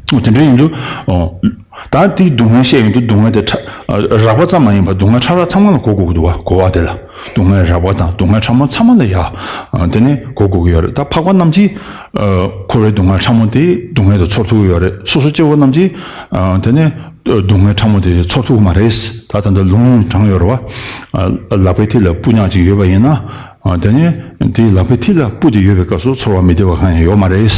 འོ། དེ་འདྲ་ཡིན་དུས། ཨོ། ད་དེའི་སྡུག་བསྔལ་བཤད་ཡོང་དུས་སྡུག་བསྔལ་དེ་ཕྲ། རགས་པ་ཙམ་མ་ཡིན་པར་སྡུག་བསྔལ་ཕྲ་རགས་ཚང་མ་ལ་གོ་དགོས་ཀྱི་འདུག་བ། གོ་བ་དེ་ལ། སྡུག་བསྔལ་རགས་པ་དང་སྡུག་བསྔལ་ཕྲ་མོ་ཚང་མ་ལ་ཡ། དེ་ནས་གོ་དགོས་ཀྱི་ཡོད་རེད། ད་འཕགས་པ་རྣམས་ཀྱིས། ཨ། འཁོར་བའི་སྡུག་བསྔལ་ཕྲ་མོ་དེ་སྡུག་བསྔལ་དུ་ཚོར་ཐུབ་ཀྱི་ཡོད་རེད། སོ་སོ་སྐྱེ་བོ་རྣམས་ཀྱིས། ཨ། དེ་ནས་སྡུག་བསྔལ་ཕྲ་མོ་དེ་ཚོར་ཐུབ་ཀྱི་མ་རེད། ད་ད་ལྟ་ལུང་དྲངས་ཡོད་རེད་བ། ཨ། ལག་པའི་མཐིལ་ལ་སྤུ་ཉག་ཅིག་ཡོད་པ་ཡིན་ན། ཨ། དེ་ནས་དེའི་ལག་པའི་མཐིལ་ལ་སྤུ་དེ་ཡོད་པའི་སྐབས་སུ་ཚོར་བ་མི་བདེ་བ་གང་ཡང་ཡོད་མ་རེད།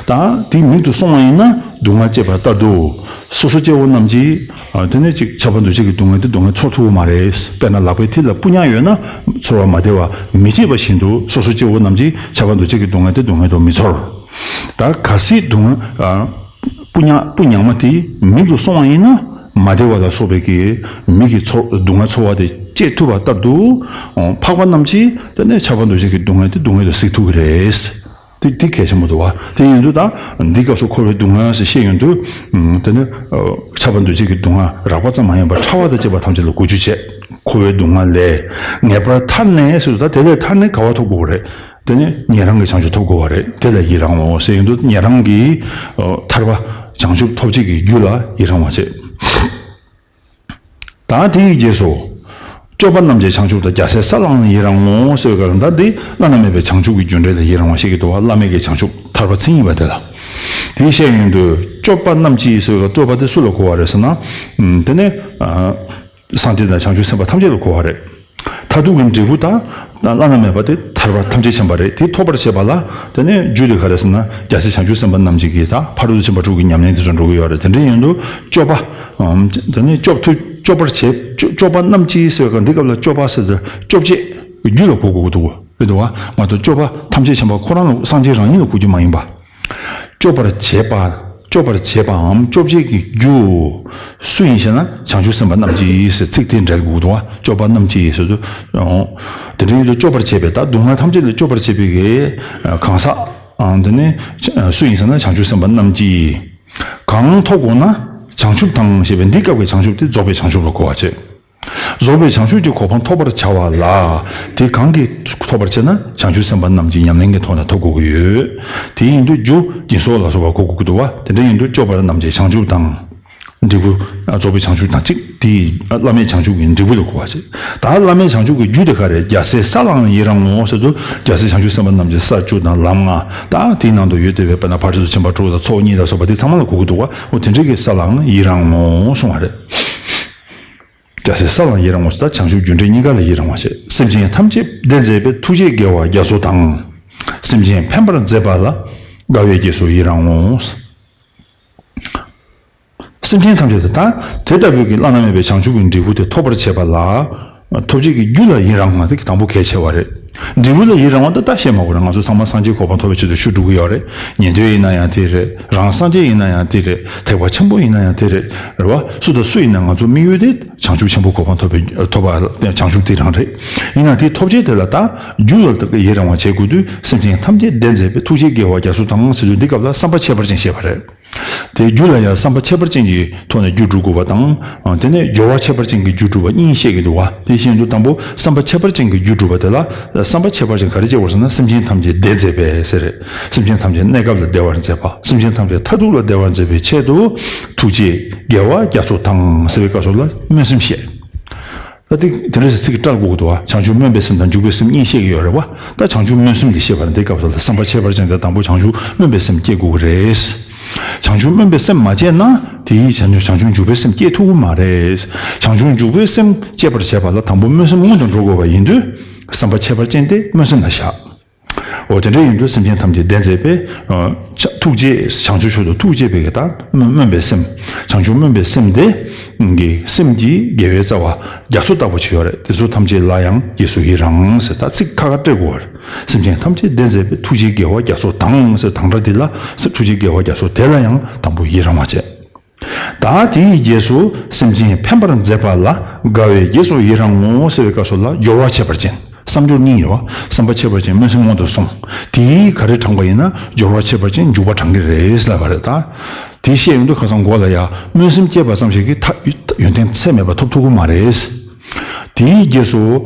ད་དེ་མིག་ཏུ་སོང་བ་ཡིན་ན་སྡུག་བསྔལ་སྐྱེས་པ་ལྟར་དུ། སོ་སོ་སྐྱེ་བོ་རྣམས་ཀྱིས། ཨ། དེ་ནས་ཅིག་ཁྱབ་པ་འདུ་བྱེད་ཀྱི་སྡུག་བསྔལ་དེ་སྡུག་བསྔལ་ཚོར་ཐུབ་ཀྱི་མ་རེད། དཔེར་ན་ལག་པའི་མཐིལ་ལ་སྤུ་ཉག་ཡོད་ན་ཚོར་བ་མ་བདེ་བ་མི་སྐྱེད་པ་བཞིན་དུ། སོ་སོ་སྐྱེ་བོ་རྣམས་ཀྱིས་ཁྱབ་པ་འདུ་བྱེད་ཀྱི་སྡུག་བསྔལ་དེ་སྡུག་བསྔལ་དུ་མི་ཚོར། ད་གལ་སྲིད་སྡུག་བསྔལ། ཨ། སྤུ་ཉག་སྤུ་ཉག་མ་དེ་མིག་ཏུ་སོང་བ་ཡིན་ན། མ་བདེ་བ་ལ་སོགས་པའི་གི་མིག་གི་ཚོར། སྡུག་བསྔལ་ཚོར་བ་དེ་སྐྱེད་ཐུབ་པ་ལྟར་དུ། འཕགས་པ་རྣམས་ཀྱིས་དེ་ནས་ཁྱབ་པ་འདུ་བྱེད་ཀྱི་སྡུག་བསྔལ་དེ་སྡུག་བསྔལ་དུ་གཟིགས་ཐུབ་ཀྱི་རེད། དེ་དེ་གལ་ཆེན་པོ་འདུག་བ། དེ་ཡིན་དུས་ད་འདི་སྐབས་སུ་འཁོར་བའི་སྡུག་བསྔལ་ཞེས་བཤད་ཡོང་དུས། དེ་ནི། ཨ། ཁྱབ་པ་འདུ་བྱེད་ཀྱི་སྡུག་བསྔལ་རགས་པ་ཙམ་མ་ཡིན་པར་ཕྲ་བ་དང་བཅས་པ་ཐམས་ཅད་ལ་གོ་རྒྱུ་བྱས། འཁོར་བའི་སྡུག་བསྔལ་ལས་ངེས་པར་ཐར་ནས་ཟེར་དུས། ད་དེ་ལས་ཐར་ནས་ག་བ་ཐོབ་དགོས་པ་རེད། དེ་ནས་ཉན་རང་གི་བྱང་ཆུབ་ཐོབ་དགོས་པ་རེད། དེ་ལ་ཡི་རང་ངོ་ཟེར་ཡོང་དུས་ཉན་རང་གི་ཨ་ཐར་པ་བྱང་ཆུབ་ཐོབ་བྱེད་ཀྱི་རྒྱུ་ལ་ཡི་རང་བ་བྱེད། ད་དེའི་རྗེས་སུ། སྐྱོབ་པ་རྣམས་ཀྱི་བྱང་ཆུབ་དང་། རྒྱལ་སྲས་ས་ལའང་ཡི་རང་ངོ་ཟེར་བའི་སྐབས་ལ། ད་འདི་བླ་ན་མེད་པའི་བྱང་ཆུབ་ཀྱི་རྒྱུ་འབྲས་ལ་ཡི་རང་བ་ཞིག་གི་འདུག་བ། བླ་མེད་ཀྱི་བྱང་ཆུབ་ཐར་པ་མཚན་ཉིད་པ་དེ་ལ། དེ་བཤད་ཡོང་དུས་སྐྱོབ་པ་རྣམས་ཀྱི་ཟེར་བའི་སྐབས་སྐྱོབ་པ་དེ་སུ་ལ་གོ་བ་རེད་ཟེར་ན། ཨམ། དེ་ནས་ཨ་སངས་རྒྱས་དང་བྱང་ཆུབ་སེམས་དཔའ་ཐམས་ཅད་ལ་གོ་བ་རེད། མཐར་ཐུག་གི་འབྲས་བུ་དང་བླ་ན་མེད་པ་དེ་ཐར་པ་ཐམས་ཅད་མཁྱེན་པ་རེད། དེ་ཐོབ་པར་བྱེད་པ་ལ་དེ་ནས་རྒྱུ་དེ་ག་རེ་ཟེར་ན། རྒྱལ་སྲས་བྱང་ཆུབ་སེམས་དཔའ་རྣམས་ཀྱི་གི་ད་ཕ་རོལ་ཏུ་ཕྱིན་པ་དྲུག་གི་ཉམས་ལེན་དེ་ཚོ་འགྲོ་གི་ཡོད་རེད། དེ་འདྲ་ཡིན་དུས་སྐྱོབ་པ། ཨམ། དེ་ནས་སྐྱོབ་ཐུབ། སྐྱོབ་པར་བྱེད། སྐྱོ- སྐྱོབ་པ་རྣམས་ཀྱི་ཟེར་བའི་སྐབས་འདི་སྐབས་ལ་སྐྱོབ་པ་ཟེར་དུས་སྐྱོབ་བྱེད་རྒྱུ་ལ་གོ་དགོས་ཀྱི་འདུག་རེད་འདུག་བ། མ་གཏོགས་སྐྱོབ་པ་ཐམས་ཅད་མཁྱེན་པ་ཁོ་རང་ལ་སངས་རྒྱས་རང་ཉིད་ལ་གོ་རྒྱུ་མ་ཡིན་པ། སྐྱོབ་པར་བྱེད་པ། སྐྱོབ་པར་བྱེད་པའམ་སྐྱོབ་བྱེད་ཀྱི་རྒྱུ། སུ་ཡིན་ཞེ་ན། བྱང་ཆུབ་སེམས་དཔའ་རྣམས་ཀྱིས་ཟེར་ཚིག་དེ་འགྲེལ་དགོས་འདུག་བ། སྐྱོབ་པ་རྣམས་ཀྱིས་ཟེར་དུས། ཨོ། དེ་འདྲ་ཡིན་དུས་སྐྱོབ་པར་བྱེད་པའི་ད་སྡུག་བསྔལ་ཐམས་ཅད་ལས་སྐྱོབ་པར་བྱེད་པའི་གི་གང་ཟག་ཨང་། དེ་ནི་སུ་ཡིན་ཟེར་ན། བྱང་ཆུབ་སེམས་དཔའ་རྣམས་ཀྱིས། གང་ཐོབ་དགོས་ན། བྱང་ཆུབ་དང་ཞེས་པའི་འདི་སྐབས་ཀྱི་བྱང་ཆུབ་དེ་རྫོགས་པའི་བྱང་ཆུབ་ལ་གོ་བ་བྱེད། རྫོགས་པའི་བྱང་ཆུབ་ཀྱི་གོ་འཕང་ཐོབ་པར་བྱ་བ་ལ། དེ་གང་གིས་ཐོབ་པར་བྱེད་ན། བྱང་ཆུབ་སེམས་དཔའ་རྣམས་ཀྱི་ཉམས་ལེན་གྱི་ཐོག་ནས་ཐོབ་དགོས་ཀྱི་ཡོད། དེ་ཡིན་དུས་རྒྱུ་སྦྱིན་སོགས་ལ་སོགས་པ་གོ་དགོས་ཀྱི་འདུག་བ། དེ་འདྲ་ཡིན་དུས་སྐྱོབ་པ་རྣམས་ཀྱི་བྱང་ཆུབ་དང་། འབྲས་བུ། རྫོགས་པའི་བྱང་ཆུབ་དང་གཅིག་དེ་བླ་མེད་བྱང་ཆུབ་ཀྱི་འབྲས་བུ་ལ་གོ་བ་བྱེད། ད་བླ་མེད་བྱང་ཆུབ་ཀྱི་རྒྱུ་དེ་ག་རེ། རྒྱལ་སྲས་ས་ལའང་ཡི་རང་ངོ་ཟེར་དུས། རྒྱལ་སྲས་བྱང་ཆུབ་སེམས་དཔའ་རྣམས་ཀྱི་ས་བཅུ་དང་ལམ་ལྔ། ད་དེའི་ནང་དུ་ཡོད་བསྡད་པའི་དཔེར་ན་ཕ་རོལ་ཏུ་ཕྱིན་པ་དྲུག་དང་ཚོགས་གཉིས་ལ་སོགས་པ་དེ་ཚང་མ་ལ་གོ་གི་འདུག་བ། འོ་དེ་འདྲའི་གི་ས་ལའང་ཡི་རང་ངོ་གསུང་བ་རེད། རྒྱལ་སྲས་ས་ལའང་ཡི་རང་ངོ་ཟེར། ད་བྱང་ཆུབ་རྒྱུ་འབྲས་གཉིས་ཀ་ལ་ཡི་རང་བ་བྱེད། སེམས་ཅན་ཐམས་ཅད་བདེ་མཛད་པའི། ཐུགས་རྗེ་དགེ་བ་རྒྱ་མཚོ་དང་། སེམས་ཅན་ཕན་པར་མཛད་པ་ལ། དགའ་བའི་རྗེས་སུ་ཡི་རང་ངོ་ཟེར། སེམས་ཅན་ཐམས་ཅད་དེ་ད་དེ་ལྟ་བུའི་གི་བླ་ན་མེད་པའི་བྱང་ཆུབ་ཀྱི་འབྲས་བུ་དེ་ཐོབ་པར་བྱེད་པ་ལ། ཐོབ་བྱེད་ཀྱི་རྒྱུ་ལ་ཡི་རང་བ་དེ་དང་པོ་གལ་ཆེ་བ་རེད། འབྲས་བུ་ལ་ཡི་རང་བ་འདི་ད་བཤད་མ་དགོས་རེད། ང་ཚོ་ཚང་མ་སངས་རྒྱས་གོ་འཕང་ཐོབ་པའི་ཆེད་དུ་ཞུ་འགྲོ་གི་ཡོད་རེད། ཉན་ཐོས་ཡིན་ན་ཡང་དེ་རེད། རང་སངས་རྒྱས་ཡིན་ན་ཡང་དེ་རེད། ཐེག་པ་ཆེན་པོ་ཡིན་ན་ཡང་དེ་རེད། རེད་བ། སུ་དང་སུ་ཡིན་ན་ང་ཚོ་དམིགས་ཡུལ་དེ་བྱང་ཆུབ་ཆེན་པོ་གོ་འཕང་ཐོབ་པའི་ཐོབ་པ་བྱང་ཆུབ་དེ་རང་རེད། ཡིན་ན་དེ་ཐོབ་བྱེད་དེ་ལ་ད་རྒྱུ་ལ་ཡི་རང་བ་བྱེད་དགོས་དུས། སེམས་ཅན་ཐམས་ཅད་བདེ་མཛད་པའི། ཐུགས་རྗེ་དགེ་བ་རྒྱ་མཚོ་དང་ཟེར་དུས། འདི་སྐབས་ལ་བསམ་པ་ཁྱད་པར་ཅན་བཤད་པ་རེད། དེ་རྒྱུ་ལ་ཡང་བསམ་པ་ཁྱད་པར་ཅན་གྱི་ཐོག་ནས་རྒྱུ་སྒྲུབ་དགོས་པ་དང་། དེ་ནས་སྦྱོར་བ་ཁྱད་པར་ཅན་གྱི་རྒྱུ་སྒྲུབ་པ་གཉིས་བཤད་ཀྱི་འདུག་བ། དེ་བཞིན་དུ་དང་པོ་བསམ་པ་ཁྱད་པར་ཅན་གྱི་རྒྱུ་སྒྲུབ་པ་དེ་ལ། བསམ་པ་ཁྱད་པར་ཅན་ག་རེ་སྐྱེ་དགོས་ཟེར་ན། སེམས་ཅན་ཐམས་ཅད་བདེ་མཛད་པའི་ཟེར་རེད། སེམས་ཅན་ཐམས་ཅད་གནས་སྐབས་ལ་བདེ་བར་མཛད་པ། སེམས་ཅན་ཐམས་ཅད་མཐར་ཐུག་ལ་བདེ་བར་མཛད་པའི་ཆེད་དུ། ཐུགས་རྗེ་དགེ་བ་རྒྱ་མཚོ་དང་ཟེར་བའི་སྐབས་སུ་ལ་སྨོན་སེམས་བཤད། ད་དེ་དེ་འདྲ་ཟེར་ཚིག་གི་སྐྲག་དགོས་ཀྱི་འདུག་བ། བྱང་ཆུབ་སྨོན་པའི་སེམས་དང་འཇུག་པའི་སེམས་གཉིས་བཤད་ཀྱི་ཡོད་རེད་བ། ད་བྱང་ཆུབ་སྨོན་སེམས་དེ་བཤད་པ་ན། དེ་སྐབས་སུ་ལ་བསམ་པ་ཁྱད་པར་ཅན་དེ་དང་པོ་བྱང་ཆུབ་སྨོན་པའི་སེམས་སྐྱེ་དགོས་ཀྱི་རེད། བྱང་ཆུབ་སྨོན་པའི་སེམས་མ་སྐྱེས་ན། དེ་ཡིས་བྱང་ཆུབ་བྱང་ཆུབ་འཇུག་པའི་སེམས་སྐྱེ་ཐུབ་ཀྱི་མ་རེད། བྱང་ཆུབ་འཇུག་པའི་སེམས་སྐྱེད་པར་བྱེད་པ་ལ་དང་པོ་སྨོན་སེམས་སྔོན་དུ་འགྲོ་དགོས་པ་ཡིན་དུས། བསམ་པ་ཁྱད་པར་ཅན་དེ་སྨོན་སེམས་ལ་བཞག་འོ་དེ་འདྲ་ཡིན་དུས་སེམས་ཅན་ཐམས་ཅད་བདེ་མཛད་པའི། ཨ། ཆ- ཐུགས་རྗེ་བྱང་ཆུབ་མཆོག་ཏུ་ཐུགས་བསྐྱེད་པའི་གི་ད་སྨོན- སྨོན་པའི་སེམས། བྱང་ཆུབ་སྨོན་པའི་སེམས་དེ་གི་སེམས་ཀྱི་དགེ་བའི་རྩ་བ་རྒྱ་མཚོ་ལྟ་བུ་ཅིག་ཡོད་རེད། དེ་ཚོ་ཐམས་ཅད་ལ་ཡང་རྗེས་སུ་ཡི་རང་ཟེར། ད་ཚིག་ཁ་ཁ་སྤྲད་དགོས་པ་རེད། སེམས་ཅན་ཐམས་ཅད་བདེ་མཛད་པའི། ཐུགས་རྗེ་དགེ་བ་རྒྱ་མཚོ་དང་ཟེར། དང་སྒྲ་འདི་ལ་ཟེར། ཐུགས་རྗེ་དགེ་བ་རྒྱ་མཚོ་དེ་ལ་ཡང་དང་པོ་ཡི་རང་བ་བྱས། ད་དེའི་རྗེས་སུ་སེམས་ཅན་ཕན་པར་མཛད་པ་ལ་དགའ་བའི་རྗེས་སུ་ཡི་རང་ངོ་ཟེར་བའི་སྐབས་སུ་ལ་སྦྱོར་བ་ཁྱད་པར་ཅན། བསམ་སྦྱོར་གཉིས་ཡོད་བ། བསམ་པ་ཁྱད་པར་ཅན་སྨོན་སེམས་སྔོན་དུ་སོང་། དེས་ག་རེ་དྲངས་པ་ཡིན་ན། སྦྱོར་བ་ཁྱད་པར་ཅན་འཇུག་པ་དྲངས་ཀྱི་རེད་ལབ་པ་རེད། ད་དེ་བཤད་ཡོང་དུས་ཁ་སང་མགོ་ལ་ཡ། སྨོན་སེམས་སྐྱེས་པ་ཙམ་ཞིག་གིས་ད་ཡོན་ཏན་ཚད་མེད་པ་ཐོབ་ཐུབ་ཀྱི་མ་རེད། དེའི་རྗེས་སུ་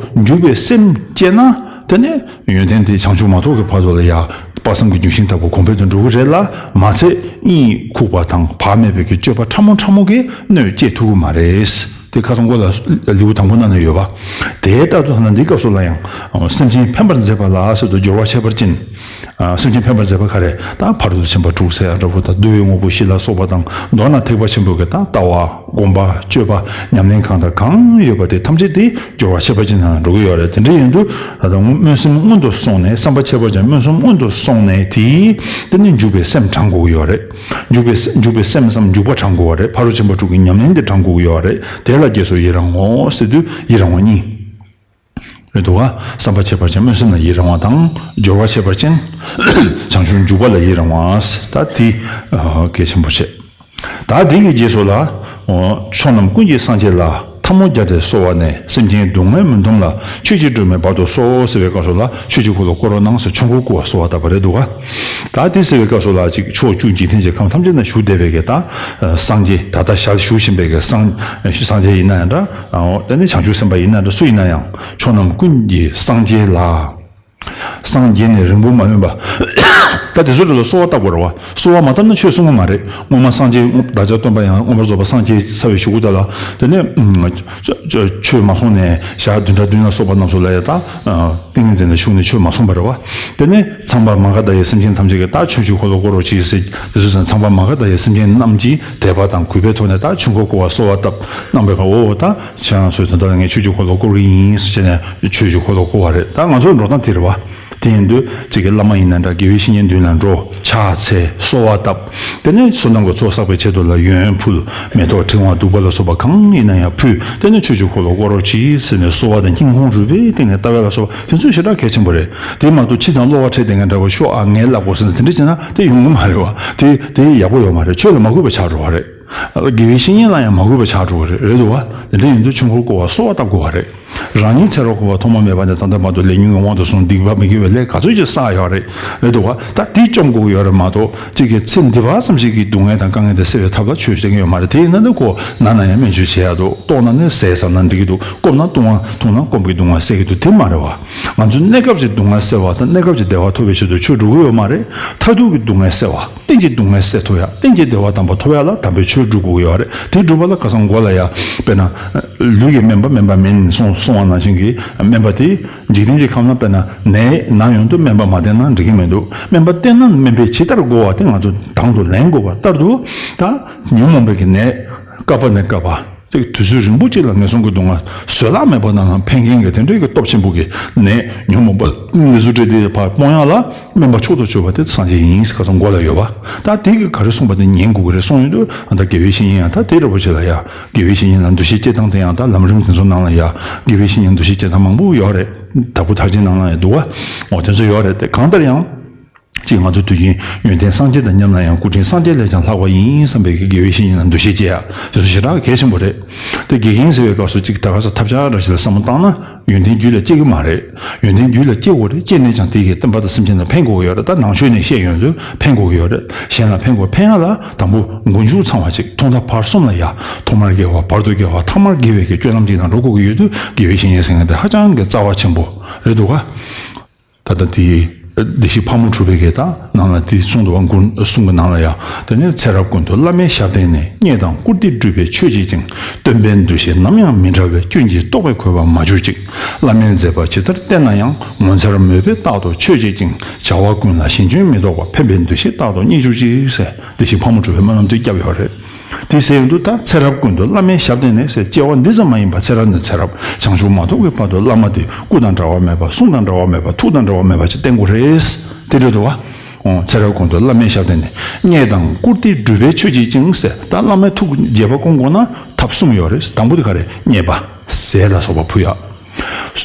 འཇུག་པའི་སེམས་སྐྱེས་ན། དེ་ནས་ཡོན་ཏན་དེ་བྱང་ཆུབ་མ་ཐོབ་ཀྱི་བར་དུ་ལ་ཡ། དཔག་བསམ་གྱི་ལྗོན་ཤིང་ལྟ་བུ་གོང་འཕེལ་དུ་འགྲོ་གི་རེད་ལ། མ་ཚད་གཉིད་ཁུག་པ་དང་བག་མེད་པའི་གི་སྤྱོད་པ་ཕྲ་མོ་ཕྲ་མོ་གིས་གནོད་སྐྱེལ་ཐུབ་ཀྱི་མ་རེད། དེ་ཁ་སང་མགོ་ལ་ལེའུ་དང་པོ་ནང་ན་ཡོད་པ། དེ་ལྟར་དུ་ཐ་ན་འདི་སྐབས་སུ་ལ་ཡང་། སེམས་ཅན་ཕན་པར་མཛད་པ་ལ་ཟེར་དུས་སྦྱོར་བ་ཁྱད་པར་ཅན། ཨ། སེམས་ཅན་ཕན་པར་མཛད་པ་ག་རེ། ད་ཕ་རོལ་ཏུ་ཕྱིན་པ་དྲུག་ཟེར་ཡ་འདྲ་བོ་དང་། བསྡུ་བའི་དངོས་པོ་བཞི་ལ་སོགས་པ་དང་། མདོར་ན་ཐེག་པ་ཆེན་པོའི་གི་ད་ལྟ་བ། སྒོམ་པ། སྤྱོད་པ། ཉམས་ལེན་གང་དང་གང་ཡོད་པ་དེ་ཐམས་ཅད་དེ་སྦྱོར་བ་ཁྱད་པར་ཅན་ནང་འགྲོ་གི་ཡོད་རེད། དེ་འདྲ་ཡིན་དུས་ད་ལྟ་སྨོན་སེམས་སྔོན་དུ་སོང་ནས། བསམ་པ་ཁྱད་པར་ཅན་སྨོན་སེམས་སྔོན་དུ་སོང་ནས། དེའི་དེ་ནི་འཇུག་པའི་སེམས་དྲངས་དགོས་ཀྱི་ཡོད་རེད། འཇུག་པའི་སེ- འཇུག་པའི་སེམས་སམ་འཇུག་པ་དྲངས་དགོས་པ་རེད། ཕ་རོལ་ཏུ་ཕྱིན་པ་དྲུག་གི་ཉམས་ལེན་དེ་དྲངས་དགོས་ཀྱི་ཡོད་རེད། དེ་ལ་རྗེས་སུ་ཡི་རང་ངོ་ཟེར་དུས་ཡི་རང་བ་གཉིས། རེད་འདུག་ག་བསམ་པ་ཁྱད་པར་ཅན་སྨོན་སེམས་ལ་ཡི་རང་བ་དང་། སྦྱོར་བ་ཁྱད་པར་ཅན་བྱང་ཆུབ་འཇུག་པ་ལ་ཡི་རང་བ། ད་དེ་གལ་ཆེན་པོ་བྱེད། ད་དེ་གི་རྗེས་སུ་ལ། ཕྱོགས་རྣམས་ཀུན་གྱི་སངས་རྒྱས་ལ། ཐལ་མོ་སྦྱར་ཏེ་གསོལ་བ་ནས། སེམས་ཅན་སྡུག་བསྔལ་མི་འདོམས་ལ། ཆོས་ཀྱི་སྒྲོན་མེ་སྦར་དུ་གསོལ་ཟེར་བའི་སྐབས་སུ་ལ། ཆོས་ཀྱི་འཁོར་ལོ་བསྐོར་རོགས་གནང་ཟེར་ཆོས་འཁོར་བསྐོར་བ་གསོལ་བ་བཏབ་པ་རེད་འདུག་ག་ད་དེ་ཟེར་བའི་སྐབས་སུ་ལ་ཅིག་ཕྱོགས་བཅུ་འཇིག་རྟེན་གྱི་ཁམས་ཐམས་ཅད་ན་བཞུགས་བསྡད་པའི་གི་ད་སངས་རྒྱས། ད་ལྟ་ཞལ་བཞུགས་བཞིན་པའི་གི་སངས- སངས་རྒྱས་ཡིན་ན་ཡང་འདྲ། དེ་ནི་བྱང་ཆུབ་སེམས་དཔའ་ཡིན་ན་འདྲ། སུ་ཡིན་ན་ཡང་ཕྱོགས་རྣམས་ཀུན་གྱི་སངས་རྒྱས་ལ། སངས་རྒྱས་ནས་རིང་པོ་མ་ལོན་པ། ད་དེ་ཚོ་རེ་ལ་གསོལ་བ་བཏབ་དགོས་རེད་བ། གསོལ་བ་མ་བཏབ་ན་ཆོས་གསུང་གི་མ་རེད། སྔོན་མ་སངས་རྒྱས་བདག་ཅག་སྟོན་པ་ཡང་མངོན་པར་རྫོགས་པ་སངས་རྒྱས་ཚར་བའི་གཞུག་གུ་དེ་ལ། དེ་ནས་ཆོས་མ་གསུངས་ནས་ཞག་བདུན་ཕྲག་བདུན་ལ་སོགས་པ་རྣམས་སུ་ལ་ཡ་ད། ཏིང་ངེ་འཛིན་ལ་ཞུགས་ནས་ཆོས་མ་གསུངས་པ་རེད་བ། དེ་ནས་ཚངས་པ་མ་ག་དྷ་ཡས་སེམས་ཅན་ཐམས་ཅད་ཀྱི་ད་ཆོས་ཀྱི་འཁོར་ལོ་བསྐོར་རོགས་གྱིས་ཟེར། དེ་ཚོ་ཚངས་པ་མ་ག་དྷ་ཡས་སེམས་ཅན་རྣམས་ཀྱིས་དད་པ་དང་གུས་པའི་ཐོག་ནས་ད་ཆོས་འཁོར་བསྐོར་བ་གསོལ་བ་བཏབ་གནང་བའི་སྐབས། འོ་ད་ཁྱེད་རང་ཚོས་ད་ལྟ་ངས་ཆོས་ཀྱི་འཁོར་ལོ་བསྐོར་གྱི་ཡིན་ཟེར་བྱས་ནས་ཆོས་ཀྱི་འཁོར་ལོ་བསྐོར་བ་རེད། ད་ང་ཚོའི་འགྲོ་སྟངས་དེ་རེད་བ། དེ་ཡིན་དུས་གཅིག་གི་བླ་མ་ཡིན་ན་འདྲ། དགེ་བའི་བཤེས་གཉེན་མདུན་ལ་འགྲོ། ཕྱག་འཚལ། གསོལ་བ་བཏབ། དེ་ནས་བསོད་ནམས་ཀྱི་ཚོགས་བསགས་པའི་ཆེད་དུ་ལ་ཡོན་ཕུལ། མེ་ཏོག་ཕྲེང་བ་བདུག་པ་ལ་སོགས་པ་གང་ཡིན་ན་ཡང་ཕུལ། དེ་ནས་ཆོས་ཀྱི་འཁོར་ལོ་བསྐོར་རོགས་གྱིས་ཟེར་ནས་གསོལ་བ་དང་སྙིང་ཁོང་རུས་པའི་གཏིང་ནས་བཏབ་པ་ལ་སོགས་པ་དེ་ཚོ་ཞེ་དྲག་གལ་ཆེན་པོ་རེད། དེ་མ་གཏོགས་ཕྱི་དང་གློ་བ་འཕྲད་བསྡད་མཁན་འདྲ་བོ་ཤོག་ཨ་ངས་བསླབ་དགོས་ཟེར་ནས་དེ་འདྲ་བྱས་ན་དེ་ཡོང་གི་མ་རེད་བ། དེ་དེ་ཡག་པོ་ཡོད་མ་རེད། ཆོས་ལ་མ་གུས་པ་ཆགས་འགྲོ་བ་རེད། དགེ་བའི་བཤེས་གཉེན་ལ་ཡང་མ་གུས་པ་ཆགས་འགྲོ་བ་རེད། རེད་འདུག་བ། དེ་འདྲ་ཡིན་དུས་ཆོས་འཁོར་བསྐོར་བ་གསོལ་བ་བཏབ་དགོས་བ་རེད། རང་ཉིད་ཚེ་རབས་འཁོར་བ་ཐོག་མ་མེད་པ་ནས་ད་ལྟ་བར་དུ་ལས་ཉོན་གྱི་དབང་དུ་སོང་སྡིག་པ་མི་དགེ་བའི་ལས་ག་ཚོད་ཅིག་བསགས་ཡོད་རེད། རེད་འདུག་བ། ད་དེ་བཅོམ་དགོས་ཀྱི་ཡོད་རེད་མ་གཏོགས་གཅིག་གི་ཚེ་འདི་བར་ཙམ་ཞིག་གི་སྡུག་བསྔལ་དང་དཀའ་ངལ་དེ་སེལ་བའི་ཐབས་ལ་ཆོས་བཤད་ཀྱི་ཡོད་མ་རེད། དེ་ཡིན་ན་ནི་ཁོ་ན་ན་ཡང་སྨན་བཅོས་བྱེད་ཡག་འདུག་ལྟོགས་ན་ནི་ཟས་ཟ་ན་འགྲིག་གི་འདུག་སྐོམ་ན་བཏུང་བ་འཐུང་ན་སྐོམ་གྱི་སྡུག་བསྔལ་སེལ་གྱི་འདུག་དེ་མ་རེད་བ། ང་ཚོ་གནས་སྐབས་ཀྱི་སྡུག་བསྔལ་སེལ་བ་དང་གནས་སྐབས་ཀྱི་བདེ་བ་ཐོབ་པའི་ཆེད་དུ་ཆོས་སྒྲུབ་ཀྱི་ཡོད་མ་རེད། མཐར་ཐུག་གི་སྡུག་བསྔལ་སེལ་བ། གཏན་གྱི་སྡུག་བསྔལ་སེལ་ཐུབ་ཡ། གཏན་གྱི་བདེ་བ་དམ་པ་ཐོབ་ཡ་ལ་དམ་པའི་ཆོས་སྒྲུབ་དགོས་ཀྱི་ཡོད་རེད། དེ་སྒྲུབ་པ་ལ་ཁ་སང་མགོ་ལ་ཡ། དཔེར་ན། ལུས་ཀྱི་སྨན་པ་སྨན་པ་མིན་གསུངས་གསུངས་པ་ནང་བཞིན་གྱི་སྨན་པ་དེ། འཇིག་རྟེན་གྱི་ཁམས་ན་དཔེར་ན་ནད་ན་ཡོང་དུས་སྨན་པ་མ་བསྟེན་ན་འགྲིག་གི་མི་འདུག་སྨན་པ་བསྟེན་ན་སྨན་པས་ཇི་ལྟར་བསྒོ་བ་དེ་ང་ཚོ་དང་དུ་ལེན་དགོས་པ་ལྟར་དུ། ད་ཉོན་མོངས་པའི་གི་ནད་བསྐལ་པ་ནས་བསྐལ་པ། ཅིག་དུས་ཚོད་རིང་པོ་ཅིག་ལ་ངན་སོང་གི་སྡུག་བསྔལ་བཟོད་གླགས་མེད་པ་རྣམས་ལ་འཕེན་མཁན་གྱི་དེ་འདྲའི་གི་སྟོབས་ཆེན་པོ་གི་ནད་ཉོན་མོངས་པ་ནད་གཟུགས་འདྲེས་དེ་ཕར་སྤོང་ཡག་ལ་སྨན་པ་མཆོག་ཏུ་གྱུར་པ་དེ་སངས་རྒྱས་ཡིན་ཟེར་ཁ་སང་མགོ་ལ་ཡོད་པ། ད་དེ་གི་ག་རེ་གསུངས་པ་དེ་ཉན་དགོས་ཀྱི་རེད་གསུངས་ཡོང་དུས། ཨ་ད་དགེ་བའི་བཤེས་གཉེན་ཡང་ད་དེ་འདྲ་པོ་ཅིག་ལ་ཡ། དགེ་བའི་བཤེས་གཉེན་ལ་འདུ་ཤེས་བསྐྱེད་སྟངས་དེ་ཡང་ད་ལམ་རིམ་དེ་ཚོ་ནང་ལ་ཡ། དགེ་བའི་བཤེས་གཉེན་འདུ་ཤེས་བསྐྱེད་སྟངས་མང་པོ་ཡོད་རེད། དྭགས་པོ་ཐར་རྒྱན་ནང་ལ་ཡ་འདུག་བ། འོ་དེ་ཚོ་ཡོད་རེད་དེ་གང་ལྟར་ཡང་། གཅིག་ང་ཚོ་དུས་རྒྱུན་ཡོན་ཏན་སངས་རྒྱས་དང་མཉམ་ན་ཡང་སྐུ་ཕྲེང་སངས་རྒྱས་ལས་ཀྱང་ལྷག་པ་ཡིན་བསམ་པའི་དགེ་བའི་བཤེས་གཉེན་ལ་འདུ་ཤེས་བསྐྱེད་ཡ་དེ་ཚོ་ཞེ་དྲག་གལ་ཆེན་པོ་རེད། དེ་དགེ་རྒན་ཟེར་བའི་སྐབས་སུ་གཅིག་ད་ག་ས་ཐབས་ཆག་འདྲ་ཞིག་ལ་བསམ་བློ་བཏང་ན་ཡོན་ཏན་རྒྱུད་ལ་སྐྱེ་གི་མ་རེད། ཡོན་ཏན་རྒྱུད་ལ་སྐྱེ་དགོས་རེད། སྐྱེས་ནས་ཀྱང་དེ་གའི་བསྟན་པ་དང་སེམས་ཅན་ལ་ཕན་དགོས་ཀྱི་ཡོད་རེད། ད་ནང་ཆོས་ནས་བཤད་ཡོང་དུས་ཕན་དགོས་ཀྱི་ཡོད་རེད། གཞན་ལ་ཕན་དགོས་ཕན་ཡ་ལ་དང་པོ་མགོ་མཇུག་ཚང་བ་ཅིག་ཐོག་མཐའ་བར་གསུམ་ལ་ཡ་ཐོག་མར་དགེ་བ་བར་དུ་དགེ་བ་ཐ་མར་དགེ་བའི་གི་སྤྱོད་ལམ་ཅིག་ནང་འགྲོ་དགོས་ཀྱི་ཡོད་དུས་དགེ་བའི་བཤེས་གཉེན་ཟེར་མཁན་དེ་ཧ་ཅང་གི་རྩ་བ་ཆེན་པོ་རེད་འདུག་ག་ད་ལྟ་དེའི་བདེ་གཤེགས་ཕག་མོ་གྲུ་པའི་གི་ད་ནང་ལ་དེ་གསུངས་འདུག་བ། མགུར་གསུང་གི་ནང་ལ་ཡང་དེ་ནས་ཚེ་རབས་ཀུན་ཏུ་བླ་མའི་ཞབས་བསྟེན་ནས། བསྙེན་དང་བཀུར་སྟི་སྒྲུབ་པའི་ཆོས་བྱེད་ཅིང་། སྟོན་པའི་འདུ་ཤེས་ནམ་ཡང་མི་འབྲལ་བའི། སྐྱོན་གྱིས་རྟོག་པའི་གོས་པ་མ་གྱུར་ཅིག་བླ་མའི་མཛད་པ་ཇི་ལྟར་བསྟན་ན་ཡང་། ངོ་མཚར་མོས་པའི་རྟག་ཏུ་མཆོད་བྱེད་ཅིང་། བྱ་བ་ཀུན་ལ་ཞེན་སྐྱོན་མི་ལྡོག་པ། ཕན་པའི་འདུ་ཤེས་རྟག་ཏུ་རྙེད་གྱུར་ཅིག་ཟེར་བདེ་གཤེགས་ཕག་མོ་གྲུ་པས་སྨོན་ལམ་དེ་བརྒྱབ་ཡོད་རེད། དེ་ཟེར་ཡོང་དུས་ད་ཚེ་རབས་ཀུན་ཏུ་བླ་མའི་ཞབས་བསྟེན་ནས་ཟེར་སྐྱེ་བ་འདི་ཙམ་མ་ཡིན་པར་ཚེ་རབས་ནས་ཚེ་རབས་བྱང་ཆུབ་མ་ཐོབ་ཀྱི་བར་དུ་བླ་མ་དེ་སྐུ་དང་འདྲ་བ་མེད་པ། གསུང་དང་འདྲ་བ་མེད་པ། ཐུགས་དང་འདྲ་བ་མེད་པ་ཅིག་བསྟེན་དགོས་རེད། དེ་འདྲ་འདུག་བ། འོ་ཚེ་རབས་ཀུན་ཏུ་བླ་མའི་ཞབས་བསྟེན་ནས། བསྙེན་དང་བཀུར་སྟི་སྒྲུབ་པའི་ཆོས་བྱེད་ཅིང་ཟེར། ད་བླ་མའི་ཐུགས་རྗེ་བ་སྐོང་དགོས་ན་ཐབས་གསུམ་ཡོད་རེད། དང་པོ་དེ་ག་རེད། བསྙེན་པ། ཟས་ལ་སོགས་པ་ཕུལ་ཡག་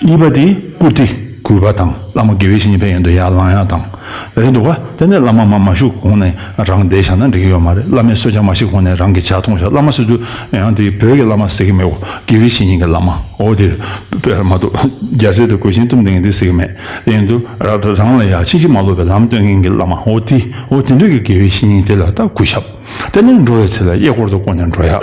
གཉིས་པ་དེ་བཀུར་སྟི། གུས་པ་དང་། བླ་མ་དགེ་བའི་བཤེས་གཉེན་ཕན་ཡོན་དུ་ཡར་ལངས་ཡག་དང་། རེད་འདུག་བ། དེ་ནས་བླ་མ་མར་མ་བཞུགས་གོང་ནས་རང་བསྡད་བཞག་ན་འགྲིག་གི་ཡོད་མ་རེད། བླ་མའི་གསོལ་ཇ་མ་བཞེས་གོང་ནས་རང་གི་ཇ་འཐུང་བཞག་བླ་མ་ཟེར་དུས་ཡང་དེ་བོད་ཀྱི་བླ་མ་ཟེར་གི་མེད་གོ། དགེ་བའི་བཤེས་གཉེན་གྱི་བླ་མ། འོ་དེ་རེད། དཔེ་མ་གཏོགས་རྒྱ་ཟས་དང་གོས་ཆེན་བཏུམས་བསྡད་མཁན་དེ་ཟེར་གི་མེད། དེ་ཡིན་དུས་ར་རང་ལ་ཡ་ཕྱིན་ཅི་མ་ལོག་པའི་ལམ་སྟོན་མཁན་གྱི་བླ་མ། འོ་དེ། འོ་དེ་འདྲ་གི་དགེ་བའི་བཤེས་གཉེན་དེ་ལ་ད་གུས་ཞབས། དེ་ནས་འགྲོ་བའི་ཚེ་ལ་གཡས་སྐོར་དུ་བསྐོར་ནས་འགྲོ་ཡག་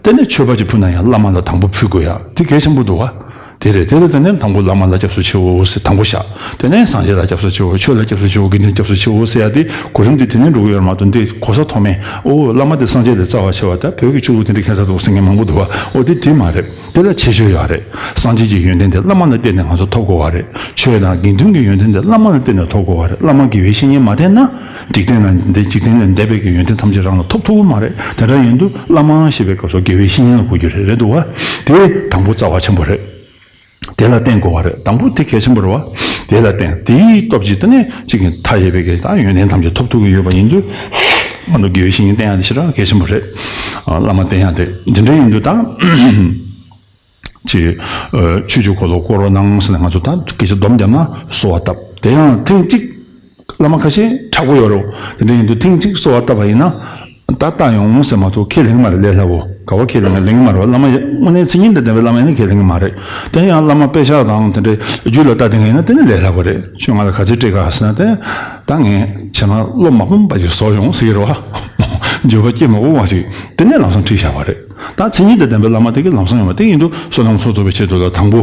དེ་ནས་མཆོད་པ་ཅིག་ཕུལ་ན་ཡང་བླ་མ་ལ་དང་པོ་ཕུལ་དགོས་ཡག་དེ་གལ་ཆེན་པོ་འདུག་བ། དེ་རེད། དེ་ལ་དེ་ནས་དང་པོ་བླ་མ་ལ་སྐྱབས་སུ་མཆིའོ་ཟེར་དང་པོ་བཞག་དེ་ནས་སངས་རྒྱས་ལ་སྐྱབས་སུ་མཆིའོ། ཆོས་ལ་སྐྱབས་སུ་མཆིའོ། དགེ་འདུན་སྐྱབས་སུ་མཆིའོ་ཟེར་ཡག་དེ་གོ་རིམ་དེ་དེ་ནས་འགྲོ་གི་ཡོད་རེད་མ་གཏོགས། འདི་གོ་ས་མཐོ་དམན། ཨོ་བླ་མ་དེ་སངས་རྒྱས་དེ་རྩ་བ་ཆེ་བ། ད་བོད་ཀྱི་ཆོས་ལུགས་དེ་འདྲ་ཁྱད་མཚར་འདུག་ཟེར་མཁན་མང་པོ་འདུག་བ། ཨོ་དེ་དེ་མ་རེད། དེ་ལ་ཁྱད་ཆོས་ཡོད་རེད། སངས་རྒྱས་ཀྱི་ཡོན་ཏན་དེ་བླ་མ་ལ་བརྟེན་ནས་ང་ཚོ་ཐོབ་དགོས་བ་རེད། ཆོས་དང་དགེ་འདུན་གྱི་ཡོན་ཏན་དེ་བླ་མ་ལ་བརྟེན་ནས་ཐོབ་དགོས་བ་རེད། བླ་མ་དགེ་བའི་བཤེས་གཉེན་མ་བསྟེན་ན། འཇིག་རྟེན་ལ་འདས། འཇིག་རྟེན་ལས་འདས་པའི་གི་ཡོན་ཏན་ཐམས་ཅད་རང་ལ་ཐོབ་ཐུབ་ཀྱི་མ་རེད། དེ་འདྲ་ཡིན་དུས་བླ་མ་ཞེས་པའི་སྐབས་སུ་དགེ་བའི་བཤེས་གཉེན་ལ་གོ་རྒྱུ་རེད། རེད་འདུག་བ། དེ་དང་པོ་རྩ་བ་ཆེན་པོ་རེད། དེ་ལ་བརྟེན་དགོས་བ་རེད། དང་པོ་དེ་གལ་ཆེན་པོ་རེད་བ། དེ་ལ་བརྟེན། དེའི་སྟོབས་ཀྱིས་དེ་ནས་གཅིག་གི་མཐའ་ཡས་པའི་གི་ད་ཡོན་ཏན་ཐམས་ཅད་ཐོབ་ཐུབ་ཀྱི་ཡོད་པ་ཡིན་དུས། ང་ཚོ་དགེ་བའི་བཤེས་གཉེན་བསྟེན་ཡག་དེ་ཞེ་དྲག་གལ་ཆེན་པོ་རེད། བླ་མ་བསྟེན་ཡག་དེ་འདི་འདྲ་ཡིན་དུས་ད། ཅེས། ཆོས་ཀྱི་འཁོར་ལོ་བསྐོར་རོགས་གནང་ཟེར་ནས་ང་ཚོ་ད་སྐད་ཆ་སྡོམ་བརྒྱབ་ན་གསོལ་བ་བཏབ། དེ་ཡང་ཐེངས་གཅིག་བླ་མ་ཁ་ཤས་དྲག་པོ་ཡོད་རེད། དེ་འདྲ་ཡིན་དུས་ཐེངས་གཅིག་གསོལ་བ་བཏབ་པ་ཡིན་ན། ད་བཏང་ཡོང་ཟེར་མ་གཏོགས་ཁས་ལེན་གྱི་མ་རེད། ལས་སླ་པོ། ག་བ་ཁས་ལེན་གྱི་ལེན་གྱི་མ་རེད་བ། བླ་མ་དངོས་གནས་མཚན་ཉིད་དང་ལྡན་པའི་བླ་མ་ཡིན་ན་ཁས་ལེན་གྱི་མ་རེད། དེ་ཡང་བླ་མ་དཔེ་ཤག་དང་དེ་འདྲའི་རྒྱུད་ལ་ལྟ་བསྡད་མཁན་ཡིན་ན་དེ་ནི་ལས་སླ་པོ་རེད། ཁྱོད་ང་ལ་ག་ཚོད་སྤྲད་ག་ཟེར་ན། དེ་ད་ངས་བྱས་ན་བློ་མ་ཕམ་པ་ཞིག་བཟོ་ཡོང་ཟེར་གྱི་རེད་བ། འགྱོད་པ་སྐྱེ་མ་དགོས་པ་ཞིག་དེ་ནས་ལམ་སང་ཁྲིད་བཞག་པ་རེད། ད་མཚན་ཉིད་དང་ལྡན་པའི་བླ་མ་དེ་གི་ལམ་སང་ཡོང་བ་དེ་ཡིན་དུས་བསོད་ནམས་ཚོགས་རྫོགས་པའི་ཆེད་དུ་ལ་དང་པོ།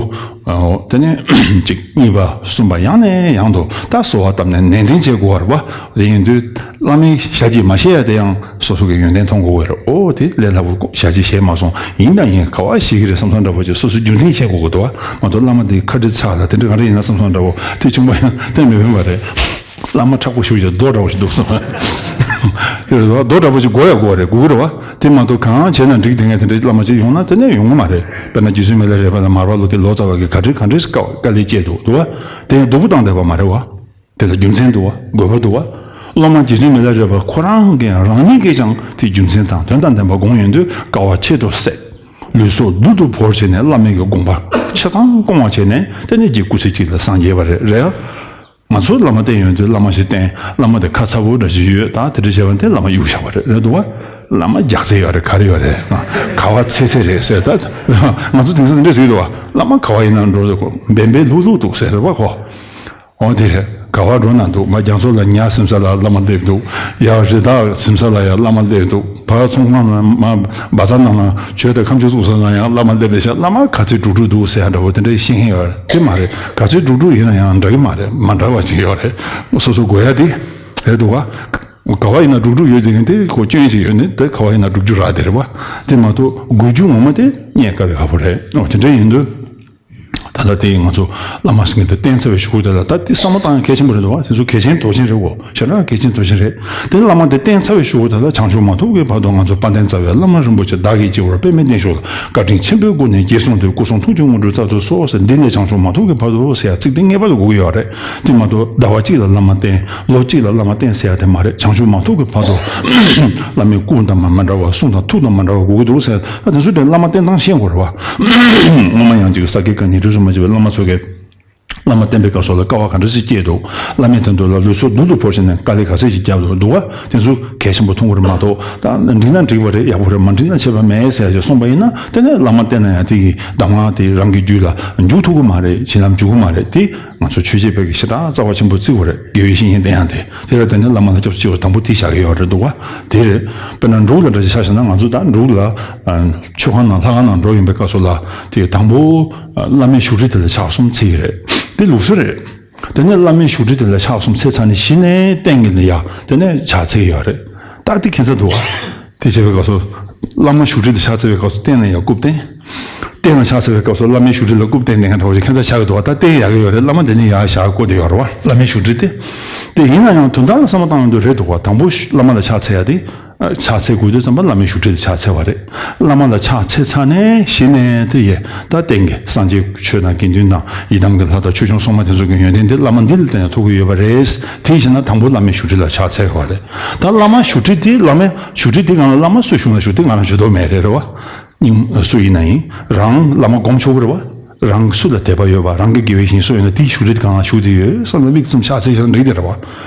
དེ་ནས་གཅིག་གཉིས་པ་གསུམ་པ་ཡང་ནས་ཡང་དུ་ད་གསོལ་བ་བཏབ་ནས་ནན་ཏན་བྱེད་དགོས་པ་རེད་པ། དེ་ཡིན་དུས་བླ་མའི་ཞལ་གྱིས་མ་བཞེས་ཡ་དེ་ཡང་སོ་སོ་གི་ཡོན་ཏན་མཐོང་དགོས་པ་རེད། ཨོ་དེ་ལས་སླ་པོ་ཞལ་གྱིས་བཞེས་མ་སོང་། ཡིན་དང་ཡིན་ག་བ་ཞིག་གི་རེད་བསམ་བསམ་འདྲ་པོ་ཅིག་སོ་སོ་རྒྱུ་མཚན་ཤེས་དགོས་ཀྱི་འདུག་བ། མ་གཏོགས་བླ་མ་དེ་ཁ་བྲིས་ཚར་ལ་དེ་འདྲ་ག་རེ་ཡིན་ན་བསམ་བསམ་འདྲ་པོ་དེ་བྱུང་བ་ཡང་གཏན་མི་ཕན་པ་རེད། བླ་མ་མཁྲེགས་པོ་ཞེ་པོ་ཅིག་རྡོ་འདྲ་པོ་ཞིག་འདུག་བསམ། དེ་རེད་བ། རྡོ་འདྲ་པོ་ཞིག་དགོས་ཡ་དགོས་རེད། དགོས་ཀྱི་རེད་བ། དེ་མ་གཏོགས་གང་བྱས་ན་འགྲིག་དེ་ངས་དེ་འདྲའི་བླ་མ་ཅིག་ཡོང་ན་དེ་ནས་ཡོང་གི་མ་རེད། དཔེར་ན་རྗེ་བཙུན་མི་ལ་རས་པ་དང་མར་པ་ལོ་ཀའི་ལོ་ཙཱ་བ་གིས་ག་འདྲའི་ག་འདྲའི་དཀའ་ལས་སྤྱད་འདུག་འདུག་བ། དེ་ཡང་སྡུག་པོ་བཏང་བསྡད་པ་མ་རེད་བ། དེ་ལ་རྒྱུ་མཚན་འདུག་བ། དགོས་པ་འདུག་བ། སློབ་མ་རྗེ་བཙུན་མི་ལ་རས་པ་ཁོ་རང་གིས་རང་ཉིད་ཀྱིས་ཀྱང་དེ་རྒྱུ་མཚན་དང་དོན་དང་ལྡན་པ་དགོངས་ཡོང་དུས་དཀའ་བ་ཁྱད་དུ་བསད། ལུས་སྲོག་རྡུལ་དུ་བོར་བྱས་ནས་བླ་མའི་གི་དགོངས་པ་ཆ་ཚང་སྐོང་བ་བྱས་ནས་དེ་ནས་རྗེ་སྐུ་ཚེ་གཅིག་ལ་སངས་རྒྱས་པ་རེད། རེད་ཡ། ང་ཚོ་བླ་མ་བསྟེན་ཡོང་དུས་བླ་མ་ཞིག་བསྟེན། བླ་མ་དེ་ཁ་ཚ་པོ་འདྲ་ཞིག་ཡོད། ད་དེ་འདྲ་བྱས་པ་དེ་བླ་མ་གཡུག་བཞག་པ་རེད། རེད་འདུག་བ། བླ་མ་རྒྱགས་ཚད་ཡོད་རེད། ག་རེ་ཡོད་རེད། ག་བ་ཚད་ཚད་རེད་ཟེར། ད་ང་ཚོ་དེང་སང་དེ་འདྲ་ཟེར་གྱི་འདུག་བ། བླ་མ་ག་བ་ཡིན་ན་འགྲོ་འདུག་གོ། འབེན་པའི་ལྷུག་ལྷུག་འདུག་ཟེར་རེད་བ་གོ། འོ་དེ་རེད། ག་བ་འགྲོ་ན་འདུག་མ་རྒྱ་མཚོ་ལ་ཉ་ཟིམ་ས་ལ་བླ་མ་སླེབས་འདུག་ཡ་རི་དྭགས་ཟིམ་ས་ལ་ཡ་བླ་མ་སླེབས་འདུག་བ་ཚོང་ཁང་ལ་མ་བ་ཚྭ་ནང་ལ་གྱོད་དང་ཁ་མཆུ་བཙུགས་ས་ལ་ཡང་བླ་མ་སླེབས་རེད་ཤག་བླ་མ་ག་ཚོད་འབྲུག་འབྲུག་འདུག་ཟེར་ཡ་འདྲ་བོ་དེ་འདྲའི་ཤེས་མཁན་ཡོད་རེད། དེ་མ་རེད། ག་ཚོད་འབྲུག་འབྲུག་ཡིན་ན་ཡང་འདྲ་གི་མ་རེད། མ་འདྲ་བ་ཅིག་ཡོད་རེད། སོ་སོ་དགོས་ཡ་དེ་རེད་འདུག་བ། ག་བ་ཡིན་ན་འབྲུག་འབྲུག་ཡོད་དེ་ཡིན་དེ་ཁོ་སྐྱོན་ཅིག་ཡོད་ནི་དེ་ག་བ་ཡིན་ན་འབྲུག་རྒྱུ་ར་དེ་རེད་བ། དེ་མ་གཏོགས་དགོས་རྒྱུ་ངོ་མ་དེ་རྙེད་དཀའ་ལས་ཁག་པོ་རེད། འོ་དེ་འདྲ་ཡིན་དུས། ད་ལྟ་དེ་ང་ཚོ་བླ་མ་ཟེར་མཁན་དེ་བསྟེན་ཚར་བའི་གཞུག་གུ་དེ་ལ་ད་དེ་བསམ་བློ་བཏང་ཡ་གལ་ཆེན་པོ་རེད་འདུག་བ། དེ་ཚོ་གལ་ཆེན་དོན་ཆེན་རེད་འོ། ཞེ་དྲག་གལ་ཆེན་དོན་ཆེན་རེད། དེ་བླ་མ་དེ་བསྟེན་ཚར་བའི་གཞུག་གུ་དེ་ལ་བྱང་ཆུབ་མ་ཐོབ་ཀྱི་བར་དུ་ང་ཚོ་དཔལ་ལྡན་རྩ་བའི་བླ་མ་རིན་པོ་ཆེ་བདག་གིས་སྐྱེ་བོར་དཔེ་མེད་བསྟན་བཞུགས་ལ། བཀའ་དྲིན་ཆེན་པོའི་སྒོ་ནས་རྗེས་བཟུང་དུ་སྐུ་གསུང་ཐུགས་ཀྱི་དངོས་གྲུབ་སྩལ་དུ་གསོལ་ཟེར། འདི་ནས་བྱང་ཆུབ་མ་ཐོབ་ཀྱི་བར་དུ་ཟེར་ཡ་ཚིག་དེ་ངེས་པར་དུ་དགོས་ཀྱི་ཡོད་རེད། དེ་མ་གཏོགས་ཟླ་བ་གཅིག་ལ་བླ་མ་བསྟེན། ལོ་གཅིག་ལ་བླ་མ་བསྟེན་ཟེར་ཡ་དེ་མ་རེད། བྱང་ཆུབ་མ་ཐོབ་ཀྱི་བར་དུ་བླ་མའི་སྐུ་དང་མ་མ་འདྲ་བ། གསུང་དང་ཐུགས་དང་མ་འདྲ་བ་དགོས་ཀྱི་འདུག་ཟེར། ད་དེ་ཚོ་དེ་བླ་མ་བསྟེན་སྟངས་ཤེས་དགོས་རེད་བ། སྔོན་མ་ཡང་ཅིག་ས་དགེ་བཀའ་རྙིང་རིས་སུ་མ་ཆད་པའི་བླ་མ་ཚོ་གིས་བླ་མ་བསྟེན་པའི་སྐབས་སུ་ལ་དཀའ་བ་ག་འདྲ་ཞིག་སྐྱེས་འདུག་བླ་མའི་དོན་དུ་ལ་ལུས་སྲོག་རྡུལ་དུ་བོར་བྱས་ནས་དཀའ་ལས་ག་ཚད་ཞིག་བརྒྱབ་འདུག་འདུག་བ། དེ་ཚོ་གལ་ཆེན་པོ་མཐོང་གི་རེད་མ་གཏོགས། ད་འགྲིག་ན་འགྲིག་པ་རེད། ཡག་པོ་རེད། མ་འགྲིག་ན་ཆད་པ་མེད་ཟེར་ཞེས་གསུངས་པ་ཡིན་ན། དེ་ནས་བླ་མ་བསྟེན་ན་ཡང་དེ་གི་གདམས་ངག་དེ་རང་གི་རྒྱུད་ལ་འཇུག་ཐུབ་ཀྱི་མ་རེད། བྱིན་རླབས་འཇུག་གི་མ་རེད། དེ་ང་ཚོ་ཆོས་བྱེད་པའི་གི་ཞེ་དྲག་རྩ་བ་ཆེན་པོ་བརྩི་དགོས་རེད། དགེ་བའི་བཤེས་གཉེན་བསྟེན་ཡང་དེ། དེ་ལ་བརྟེན་ནས་བླ་མ་ལ་སྐྱབས་སུ་མཆི་བ་དང་པོ་དེ་བཞག་གི་ཡོད་རེད་འདུག་བ། དེ་རེད། དཔེར་ན་འབྲུག་ལ་འདྲ་ཞིག་ཆ་བཞག་ན། ང་ཚོ་ད་འབྲུག་ལ་ཨ་མཆོད་ཁང་ནང་ལྷ་ཁང་ནང་འགྲོ་ཡོང་པའི་སྐབས་སུ་ལ་དེ་དང་པོ་བླ་མའི་བཞུགས་ཁྲི་དེ་ལ་ཕྱག་གསུམ་འཚལ་གྱི་རེད། དེ་ལུགས་སྲོལ་རེད། དེ་ནས་བླ་མའི་བཞུགས་ཁྲི་དེ་ལ་ཕྱག་གསུམ་འཚལ་ཚར་ནས་གཞི་ནས་སྟེང་གི་ལ་ཡ་དེ་ནས་ཕྱག་འཚལ་གྱི་ཡོད་རེད། ད་དེ་ཁྱད་མཚར་འདུག་བ། དེ་བྱས་པའི་སྐབས་སུ་བླ་མ་བཞུགས་ཁྲི་དེ་ཕྱག་འཚལ་བའི་སྐབས་སུ་སྟེང་ལ་ཡ་རྐུབ་སྟེང་། སྟེང་ལ་ཕྱག་འཚལ་བའི་སྐབས་སུ་བླ་མའི་བཞུགས་ཁྲི་ལ་རྐུབ་སྟེང་བསྡད་མཁན་འདྲ་བོ་ཞིག་ཁྱད་མཚར་ཆགས་ཀྱི་འདུག་བ། ད་སྟེང་ཡག་གི་ཡོད་རེད། བླ་མ་དེ་ནས་ཡར་བཞག་བཀོད་བསྡད་ཡོད་རེད་བ། བླ་མའི་བཞུགས་ཁྲི་དེ། དེ་ཡིན་ན་ཡང་དོན་དག་ལ་བསམ་བློ་བཏང་ཡོང་དུས་རེད་འདུག་བ། དང་པོ་བླ་མ་ལ་ཕྱག་འཚལ་ཡ་དེ། ཕྱག་འཚལ་དགོས་དུས་ཙམ་པ་བླ་མའི་བཞུགས་ཁྲི་ལ་ཕྱག་འཚལ་བ་རེད། བླ་མ་ལ་ཕྱག་འཚལ་ཚར་ནས་གཞི་ནས་དེ་ཡས་ད་སྟེང་གི་སངས་རྒྱས་ཆོས་དང་དགེ་འདུན་དང་ཡི་དམ་གྱི་ལྷ་དང་ཆོས་སྐྱོང་སྲུང་མ་དེ་ཚོ་གི་ཡོན་ཏན་དེ་བླ་མ་འདི་ལ་བརྟེན་ནས་ཐོབ་ཀྱི་ཡོད་པ་རེད། དེ་བྱས་ན་དང་པོ་བླ་མའི་བཞུགས་ཁྲི་ལ་ཕྱག་འཚལ་དགོས་པ་རེད། ད་བླ་མ་བཞུགས་ཁྲི་དེ་བླ་མའི་བཞུགས་ཁྲི་དེ་སྒང་ལ་བླ་མ་སུ་བཞུགས་ན་བཞུགས། དེ་ང་རང་ཇུས་གཏོགས་མེད་རེད། རེད་བ། སྙིང་སུ་ཡིན་ན་ཡིན། རང་བླ་མ་སྒོམ་ཆོག་གི་རེད་བ། རང་སུ་ལ་དད་པ་ཡོད་པ། རང་གི་དགེ་བའི་བཤེས་གཉེན་སུ་ཡོད་ན་དེའི་བཞུགས་ཁྲི་སྒང་ལ་བཞུགས་བསྡད་ཡོད་བསམ་ན་མིག་བཙུམ་ཕྱག་འཚལ་ཤག་འགྲིག་དེ་རེད་བ།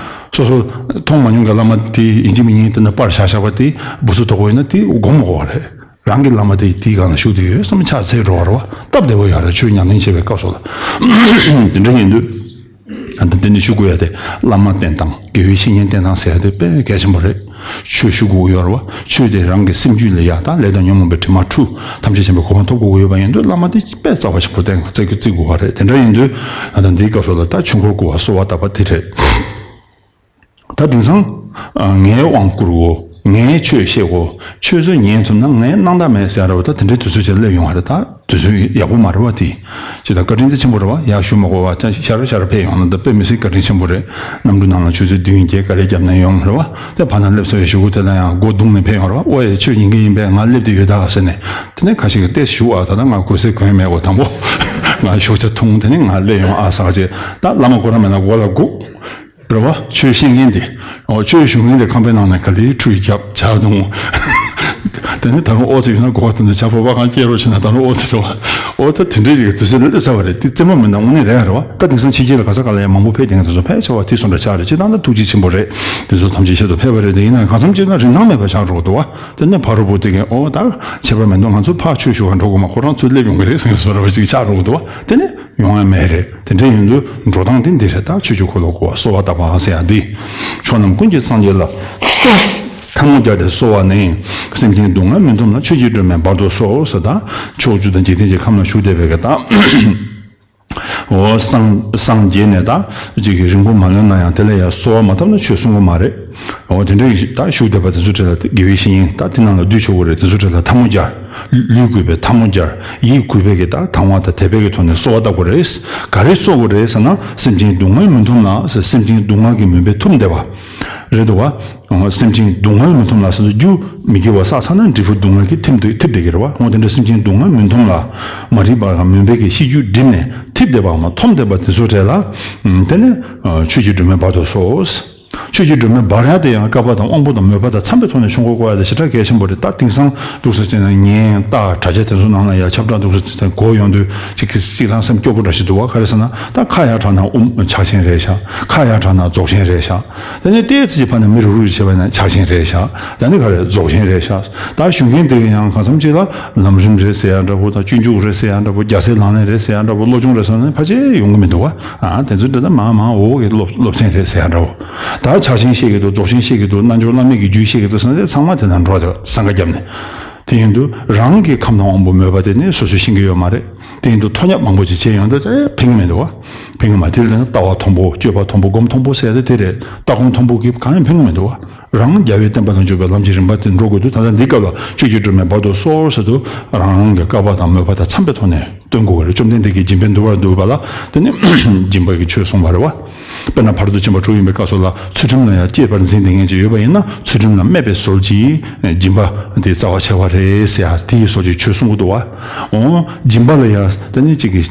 སོ་སོ་མཐོང་མ་མྱོང་གི་བླ་མ་དེ་ཡིན་གཅིག་མིན་གཉིས་དེ་ན་པར་བཞག་བཞག་པ་དེ་འབུ་སུ་དོག་པོ་ཡིན་ན་དེ་སྒོམ་མ་དགོས་པ་རེད། རང་གི་བླ་མ་དེ་དེའི་སྒང་ལ་བཞུགས་བསྡད་ཡོད་བསམ་ན་ཕྱག་འཚལ་འགྲོ་བ་རེད་བ། སྟབས་བདེ་བོ་ཡོད་རེད། ཆོས་ཉམས་ལེན་བྱེད་པའི་སྐབས་སུ་ལ། དེ་འདྲ་ཡིན་དུས། ཨ་ད་འདི་ནས་ཞུ་དགོས་ཡ་དེ་བླ་མ་བསྟེན་སྟངས། དགེ་བའི་བཤེས་གཉེན་བསྟེན་སྟངས་ཟེར་ཡ་དེ་དཔེ་གལ་ཆེན་པོ་རེད། ཆོས་ཞུ་དགོས་ཀྱི་ཡོད་རེད་བ། ཆོས་དེ་རང་གི་སེམས་རྒྱུད་ལ་ཡ་ད་ལས་དང་ཉོན་མོངས་པའི་དྲི་མ་འཁྲུ། ཐམས་ཅད་མཁྱེན་པའི་གོ་འཕང་ཐོབ་དགོས་ཀྱི་ཡོད་པ་ཡིན་དུས་བླ་མ་དེ་དཔེ་རྩ་བ་ཆེན་པོ་བསྟེན་དགོས། བརྩི་དགོས་པ་རེད། དེ་འདྲ་ཡིན་དུས་ཨ་ད་འདིའི་སྐབས་སུ་ལ་ད་ཆོས་འཁོར་བསྐོར་བ་གསོལ་བ་བཏབ་པ་དེ་རེད། ད་དེང་སང་ཨ་ངས་དབང་བསྐུར་གོ། ངས་ཆོས་བཤད་གོ། ཁྱོད་ཚོས་ཉན་ཐུབ་ན་ངས་སྣང་དག་མེད་ཟེར་ར་བ། ད་དེ་འདྲའི་དུས་ཚོད་ཅིག་སླེབས་ཡོང་བ་རེད། ད་དུས་ཚོད་ཡག་པོ་མ་རེད་བ་དེ། ཅི་ད་བཀའ་དྲིན་དེ་ཆེན་པོ་རེད་བ། ཡར་ཞུ་མ་དགོས་བ། ཅང་ཤར་ཤར་ཕེབས་ཡོང་ན་ད་དཔེ་མི་སྲིད་བཀའ་དྲིན་ཆེན་པོ་རེད། གནམ་གྲུ་ནང་ལ་ཆུ་ཚོད་བདུན་བརྒྱད་དཀའ་ལས་བརྒྱབ་ནས་ཡོང་རེད་བ། དེ་བར་ན་སླེབས་ཚར་བའི་གཞུག་གུ་དེ་ལ་ཡང་སྒོ་བརྡུངས་ནས་ཕེབས་ཡོང་རེད་བ། ཨོ་ཡེ་ཁྱོད་ཉན་གི་ཡིན་པས། ང་སླེབས་བསྡད་ཡོད་ད་ཟེར་ནས། དེ་ནས་ཁ་ཤས་ཀྱིས་ཏོག་ཙམ་ཞུ་ཨ། ད་ལྟ་ང་གོ་ས་གོ་ཡ་མེད་གོ། དང་པོ་ང་ཞོགས་ཇ་འཐུང་། དེ་ནས་ང་སླེབས་ཡོང་ཨ་ཟེར་བྱས། ད་བླ་མ་ཁོ་རང་མེད་ན་སྒོ་ལ་སྒུག་རེད་བ། ཆོས་བཤད་མཁན་དེ། ཨོ་ཆོས་ཞུ་མཁན་དེ་ཁང་པའི་ནང་ནས་ག་ལེར་ཁྲུས་བརྒྱབ་ཇ་བཏུང་། དེ་ནས་ད་རུང་ཨོ་ཙི་ཡོད་ན་གོ་བ། དེ་ནས་ཇ་ཕོར་པ་གང་སྐྱེལ་རོགས་བྱས་ན་ད་རུང་ཨོ་ཙི་རེད་བ། ཨོ་ད་དེ་འདྲའི་ཅིག་དུས་ཚོད་སླེབས་ཚར་བ་རེད། དེ་རྩེད་མོ་མིན་ན་དངོས་གནས་རེད་རེད་བ། ད་དེང་སང་ཕྱི་རྒྱལ་ལ་ག་ས་ག་ལ་ཡང་མང་པོ་ཕེབས་བསྡད་མཁན་དེ་ཚོ་ཕལ་ཆེ་བ་དེ་ཚོ་འདྲ་ཆགས་རེད། སྤྱིར་བཏང་ད་ཐུགས་རྗེ་ཆེན་པོ་རེད། དེ་ཚོ་ཐམས་ཅད་ཆེད་དུ་ཕེབས་པ་རེད། དེ་ཡིན་ན་གང་འཚམ་ཅིག་ན་རིན་ཐང་མེད་པ་ཆགས་འགྲོ་གི་འདུག་བ། དེ་ནས་ཕ་རོལ་པོ་དེ་གས་ཨོ་ད་ཁྱད་པར་མི་འདུག་ང་ཚོ་ཕར་ཆོས་ཞུ་བར་འགྲོ་དགོས་མ། ཁོ་རང་ཚོ་སླེབས་ཡོང་གི་རེད་ཟེར་མཁན་བཟོ་འདྲ་བ་ཅིག་ཆགས་འགྲོ་གི་འདུག་བ། དེ་ནས་ཡོང་ཡ་མེད་རེད། དེ་འདྲ་ཡིན་དུས་འགྲོ་སྟངས་དེ་འདི་རེད། ད་ཆོས་ཀྱི་འཁོར་ལོ་བསྐོར་བ་གསོལ་བ་བཏབ་པ་ཟེར་ཡ་འདི། ཕྱོགས་རྣམས་ཀུན་གྱི་སངས་རྒྱས་ལ། ཐལ་མོ་སྦྱར་ཏེ་གསོལ་བ་ནི། སེམས་ཅན་སྡུག་བསྔལ་མི་འཐོམས་ལ། ཆོས་ཀྱི་སྒྲོན་མེ་བར་དུ་གསོལ་ཟེར། ད་ཕྱོགས་བཅུ་དང་འཇིག་རྟེན་གྱི་ཁམས་ན་བཞུགས་བསྡད་པའི་གི་ད། འོ་སངས་སངས་རྒྱས་ནས་ད་ཅིག་གི་རིང་པོ་མ་ལོན་ན་ཡང་དེ་ལ་ཡང་གསོལ་བ་མ་བཏབ་ན་ཆོས་གསུང་གི་མ་རེད། འོ་དེ་འདྲ་ཡི་ད་བཞུགས་བསྡད་པ་དེ་ཚོ་གྲས་ལ་དགེ་བའི་བཤེས་གཉེན་ད་དེ་ནང་ལ་འདུས་ཆོག་གི་རེད། དེ་ཚོ་གྲས་ལ་ཐལ་མོ་སྦྱར། ལུས་གུས་པའི་ཐལ་མོ་སྦྱར། ཡིད་གུས་པའི་གི་ད་དང་བ་དང་དད་པའི་གི་ཐོག་ནས་གསོལ་བ་བཏབ་དགོས་རེད། ག་རེ་གསོལ་དགོས་རེད་ཟེར་ན། སེམས་ཅན་སྡུག་བསྔལ་མི་འཐོམས་ལ་ཟེར། སེམས་ཅན་སྡུག་བསྔལ་གྱི་མུན་པས་འཐུམས་བསྡད་པ་རེད་འདུག་བ། སེམས་ཅན་སྡུག་བསྔལ་མི་འཐོམས་ལ་ཟེར་དུས། རྒྱུ་མི་དགེ་བ་བསགས་ཚར་ན་འབྲས་བུ་སྡུག་བསྔལ་གྱིས་འཐིབས་འདུག་འཐིབས་བསྡད་ཀྱི་རེད་བ། འོ་དེ་འདྲ་སེམས་ཅན་སྡུག་བསྔལ་མི་འཐོམས་ལ། མ་རིག་པ་དང་མུན་པའི་གི་གཤིས་རྒྱུད་བསྒྲིབས་ནས་འཐིབས་བསྡད་པའམ་འཐོམས་བསྡད་པ་དེ་ཚོ་གྲས་ལ། དེ་ནས་ཆོས་ཀྱི་སྒྲོན་མེ་བར་དུ་གསོལ། ཆོས་ཀྱི་སྒྲོན་མེ་འབར་ཡ་དེ་ཡང་བསྐལ་པ་དང་དབང་པོ་དང་མོས་པ་དང་འཚམས་པའི་ཐོག་ནས་ཆོས་འཁོར་བསྐོར་ཡ་དེ་ཞེ་དྲག་གལ་ཆེན་པོ་རེད། ད་དེང་སང་འདུག་ཟེར་བྱས་ན་ངན་རྟགས་དྲ་རྒྱ་དེ་ཚོ་ནང་ལ་ཡ་ཁྱབ་བསྒྲགས་འདུག་ཟེར་བྱས་ན་གོ་ཡོང་དུས་ཅིག་གིས་ཅིག་ལ་སེམས་སྐྱོ་པོ་འདྲ་ཞིག་འདུག་བ། ག་རེ་ཟེར་ན་ད་ཁ་ཡར་དྲངས་ན་དབུ་ཕྱག་ཆེན་རེད་ཤག་ཁ་ཡར་དྲངས་ན་རྫོགས་ཆེན་རེད་ཤག་དེ་ནས་ལྟས་ཅིག་ཕར་ནས་མི་རུག་རུག་བྱས་པ་ཡིན་ན་ཕྱག་ཆེན་རེད་ཤག་ད་ནི་ག་རེ་རྫོགས་ཆེན་རེད་ཤག་ད་ཞུ་མཁན་དེ་ག་ཡང་གང་འཚམ་ཅིག་ལ་ལམ་རིམ་རེད་ཟེར་ཡ་འདྲ་པོ་དང་། སྤྱོད་འཇུག་རེད་ཟེར་ཡ་འདྲ་པོ། རྒྱལ་སྲས་ལག་ལེན་རེད་ཟེར་ཡ་འདྲ་པོ། བློ་སྦྱོང་རེད་ཟེར་ན་ཕལ་ཆེར་ཡོང་གི་མི་འདུག་བ། ཨ་དེ་ཚོ་འདྲ་ད་མང་མང་འོ་གི་སློབ་སློབ་ཚན་རེད་ཟེར་ཡ་འདྲ་པོ། ད་ཕྱག་ཆེན་བཤད་ཀྱི་འདུག་རྫོགས་ཆེན་བཤད་ཀྱི་འདུག་རྣལ་འབྱོར་བླ་མེད་ཀྱི་རྒྱུད་བཤད་ཀྱི་འདུག་ཟེར་ན་དེ་ཚང་མ་དེ་ན་འགྲོ་བསྡད་པ། སེམས་ཁ་བརྒྱབ་ནས། དེ་ཡིན་དུས་རང་གི་ཁམས་དང་དབང་པོ་མོས་པ་དེ་ནི་སོ་སོས་ཤེས་ཀྱི་ཡོད་མ་རེད། དེ་ཡིན་དུས་མཐོ་རྙེད་མང་པོ་ཅིག་བྱས་ཡོང་དུས་ཨེ་ཕན་གྱི་མི་འདུག་བ། ཕན་གྱི་མ། དེ་ལ་ལྟ་བ་མཐོན་པོ། སྤྱོད་པ་མཐོན་པོ། སྒོམ་མཐོན་པོ་ཟེར་ཡ་དེ་དེ་རེད། ལྟ་སྒོམ་མཐོན་པོ་གིས་གང་ཡང་ཕན་གྱི་མི་འདུག་བ། རང་རྒྱལ་བའི་བསྟན་པ་ལ་འཇུག་པའི་ལམ་གྱི་རིམ་པ་དེ་འགྲོ་དགོས་དུས། ད་ལྟ་འདི་སྐབས་ལ་ཆོས་ཀྱི་སྒྲོན་མེ་བར་དུ་གསོལ་ཟེར་དུས་རང་རང་གི་བསྐལ་པ་དང་མོས་པ་དང་འཚམས་པའི་ཐོག་ནས་སྟོན་དགོས་ཀྱི་རེད། བཅོམ་ལྡན་འདས་ཀྱིས་སྦྱིན་པའི་འདུན་པར་འདུས་པ་ལ་དེ་ནི་སྦྱིན་པ་གི་ཆོས་གསུངས་པ་རེད་བ། དཔེར་ན་བར་དུ་ཕྱིན་པ་དྲུག་ཡིན་པའི་སྐབས་སུ་ལ་ཚུལ་ཁྲིམས་ལ་ཡང་གཅེས་པར་འཛིན་བསྡད་མཁན་ཅིག་ཡོད་པ་ཡིན་ན། ཚུལ་ཁྲིམས་ལ་སྨད་པའི་ཟོལ་གྱིས་སྦྱིན་པ་དེ་རྩ་བ་ཆེ་བ་རེད་ཟེར་ཡ་དེ་ཡི་ཟོལ་གྱི་ཆོས་གསུང་གི་འདུག་བ། འོ་སྦྱིན་པ་ལ་ཡང་དེ་ནི་གཅིག་གིས་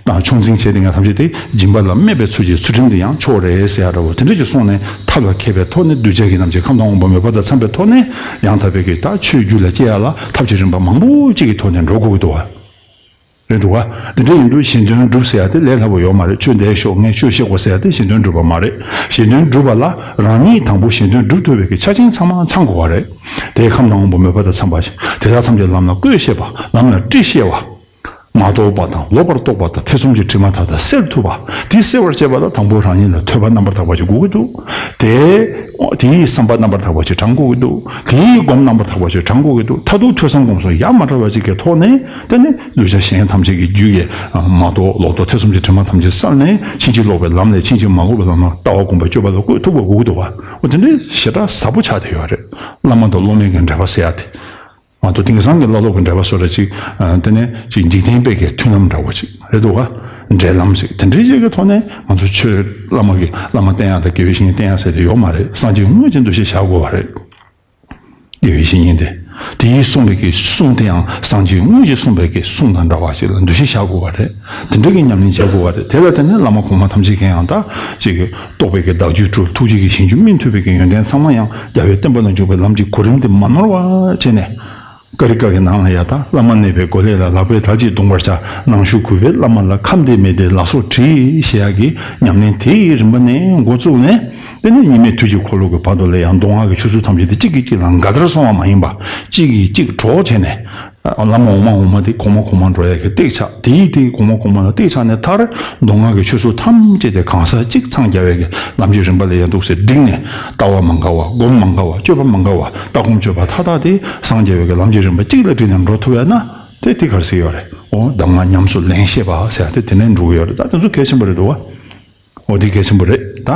ཨ་ཆུང་འཛིན་བྱས་བསྡད་མཁན་ཐམས་ཅད་དེ་སྦྱིན་པ་ལ་སྨད་པའི་ཚུལ་གྱིས་ཚུལ་ཁྲིམས་དེ་ཡང་ཕྱོགས་རེད་ཟེར་ཡ་འདྲ་བོ་དེ་འདྲ་ཅིག་གསུངས་ནས། ཐབས་ལ་མཁས་པའི་ཐོག་ནས་གདུལ་བྱ་གི་རྣམས་ཀྱི་ཁམས་དང་དབང་པོ་མོས་པ་དང་འཚམས་པའི་ཐོག་ནས་ཡང་དག་པའི་གི་ད་ཆོས་རྒྱུད་ལ་སྐྱེ་ཡ་ལ་ཐབས་ཀྱི་རིམ་པ་མང་པོ་ཅིག་གི་ཐོག་ནས་འགྲོ་དགོས་ཀྱི་འདུག་བ། རེད་འདུག་ག་དེ་འདྲ་ཡིན་དུས་གཞན་དོན་སྒྲུབ་ཟེར་ཡ་དེ་ལས་སླ་པོ་ཡོད་མ་རེད། ཁྱོད་འདིར་ཤོག་ངས་ཆོས་བཤད་དགོས་ཟེར་ཡ་དེ་གཞན་དོན་སྒྲུབ་པ་མ་རེད། གཞན་དོན་སྒྲུབ་པ་ལ་རང་ཉིད་དང་པོ་གཞན་དོན་སྒྲུབ་ཐུབ་པའི་གི་ཆ་རྐྱེན་ཚང་མ་ཚང་དགོས་པ་རེད། དེའི་ཁམས་དང་དབང་པོ་མོས་པ་དང་འཚམས་པ་ཞིག་དེ་དག་ཐམས་ཅད་ལམ་ལ་བཀོད་ཤེས་པ། ལམ་ལ་དཀྲི་ཤེས་པ། མ་རྟོགས་པ་དང་ལོག་པར་རྟོག་པ་དང་ཐེ་ཚོམ་གྱི་དྲི་མ་དག་དང་སེལ་ཐུབ་པ། དེ་སེལ་བར་བྱེད་པ་ལ་དང་པོ་རང་ཉིད་ལ་ཐོས་པ་རྣམ་པར་དག་པ་ཞིག་དགོས་ཀྱི་འདུག་དེ་དེའི་བསམ་པ་རྣམ་པར་དག་པ་ཞིག་དྲང་དགོས་ཀྱི་འདུག་དེའི་སྒོམ་རྣམ་པར་དག་པ་ཞིག་དྲང་དགོས་ཀྱི་འདུག་མཐར་ཐུག་ཐོས་བསམ་སྒོམ་གསུམ་ཡ་མ་བྲལ་བ་ཅིག་གི་ཐོག་ནས་དེ་ནི་གདུལ་བྱ་གཞན་ཐམས་ཅད་ཀྱི་རྒྱུད་ཀྱི་མ་རྟོགས་ལོག་རྟོག་ཐེ་ཚོམ་གྱི་དྲི་མ་ཐམས་ཅད་བསལ་ནས། ཕྱིན་ཅི་ལོག་པའི་ལམ་ལས་ཕྱིན་ཅི་མ་ལོག་པའི་ལམ་ལ་ལྟ་བ་སྒོམ་པའི་སྤྱོད་པ་ལ་བཀོད་ཐུབ་པ་དགོས་ཀྱི་འདུག་བ། འོ་དེ་འདྲའི་ཞེ་དྲག་ཟབ་པོ་ཆགས་བསྡད་ཡོད་རེད། བླ་མ་དང་སློབ་མའི་གི་འབྲེལ་བ་ཟེར་ཡ་དེ། མ་གཏོགས་དེང་སང་གི་བླ་སློབ་ཀྱི་འབྲེལ་བ་བཟོ་འདྲ་ཅིག་ཨ་དེ་ནས་ཅིག་འཇིག་རྟེན་པའི་གི་མཐུན་ལམ་འདྲ་བོ་ཅིག་རེད་འདུག་ག་འབྲེལ་ལམ་ཞིག་དེ་འདྲའི་ཅིག་གི་ཐོག་ནས་ང་ཚོ་ཆོས་བླ་མ་གི་བླ་མ་བསྟེན་ཡག་དང་དགེ་བའི་བཤེས་གཉེན་བསྟེན་ཡག་ཟེར་དེ་ཡོད་མ་རེད། སངས་རྒྱས་དངོས་ཀྱི་འདུ་ཤེས་བཞག་དགོས་པ་རེད། དགེ་བའི་བཤེས་གཉེན་དེ། དེས་གསུངས་པའི་གི་གསུང་དེ་ཡང་སངས་རྒྱས་དངོས་ཀྱིས་གསུངས་པའི་གི་གསུང་དང་འདྲ་བ་ཞིག་ལ་འདུ་ཤེས་བཞག་དགོས་པ་རེད། དེ་འདྲ་གི་ཉམས་ལེན་བྱེད་དགོས་པ་རེད། དེ་ལ་བརྟེན་ནས་བླ་མ་གོང་མ་ཐམས་ཅད་ཀྱིས་ཡང་ད་ཅིག་གི་རྟོགས་པའི་གི་བདག་རྒྱུད་གྲོལ། ཐུགས་རྗེ་གི་ཞིང་བཅུ་སྨིན་ཐུབ་པའི་གི་ཡོན་ཏན་ཚང་མ་ཡང་རྒྱལ་བའི་བསྟན་པ་ལ་འཇུག་པའི་ལམ་གྱི་གོ་རིམ་དེ་མ་ནོར་བ་བྱས་ནས། ཀ་རི་ཀ་གི་ནང་ལ་ཡ་ད་བླ་མ་གནས་པའི་སྒོ་ལས་ལ་ལག་པས་དལ་གྱིས་བརྡུངས་པར་བྱ། ནང་ཞུགས་གུས་པས་བླ་མ་ལ། ཁམས་བདེ་མི་བདེ་ལག་སོགས་དྲི། ཞེས་ཡ་གི་ཉམས་ལེན་དེའི་རིམ་པ་ནས་འགོ་བཙུགས་ནས། དེ་ནས་གཉིས་མེད་དུས་ཀྱི་འཁོར་ལོ་གི་བར་དུ་ལ་ཡང་མདོ་སྔགས་ཀྱི་ཆོས་ཚུལ་ཐམས་ཅད་དེ་གཅིག་གིས་གཅིག་ལ་འགལ་ཟླར་སོང་བ་མ་ཡིན་པ། གཅིག་གིས་གཅིག་གྲོགས་བྱས་ནས། བླ་མ་འོག་མ་འོག་མ་དེ་གོང་མ་གོང་མར་འགྲོ་ཡ་གི་སྟེགས་ཆགས། དེ་ཡིས་དེ་གོང་མ་གོང་མ་ལ་སྟེགས་ཆགས་ནས། མཐར་མདོ་སྔགས་ཀྱི་ཆོས་ཚུལ་ཐམས་ཅད་དེ་གང་ཟག་གཅིག་འཚང་རྒྱ་བའི་གི་ལམ་གྱི་རིམ་པ་ལ་ཡང་འདུག་སེ་བསྒྲིགས་ནས། ལྟ་བ་མ་འགལ་བ། སྒོམ་མ་འགལ་བ། སྤྱོད་པ་མ་འགལ་བ། ལྟ་སྒོམ་སྤྱོད་པ་མཐའ་དག་དེ་འཚང་རྒྱ་བའི་གི་ལམ་གྱི་རིམ་པ་གཅིག་ལ་བསྒྲིགས་ནས་འགྲོ་ཐུབ་ཡ་ན། དེ་དེ་ག་རེ་ཟེར་ཡོད་རེད། འོ་གདམས་ངག་ཉམས་སུ་ལེན་ཤེས་པ་ཟེར་ཡ་དེ་དེ་ནས་འགྲོ་གི་ཡོད་རེད། ད་དེ་ཚོ་གལ་ཆེན་པོ་རེད་འདུག་བ། འོ་དེ་གལ་ཆེན་པོ་རེད། ད་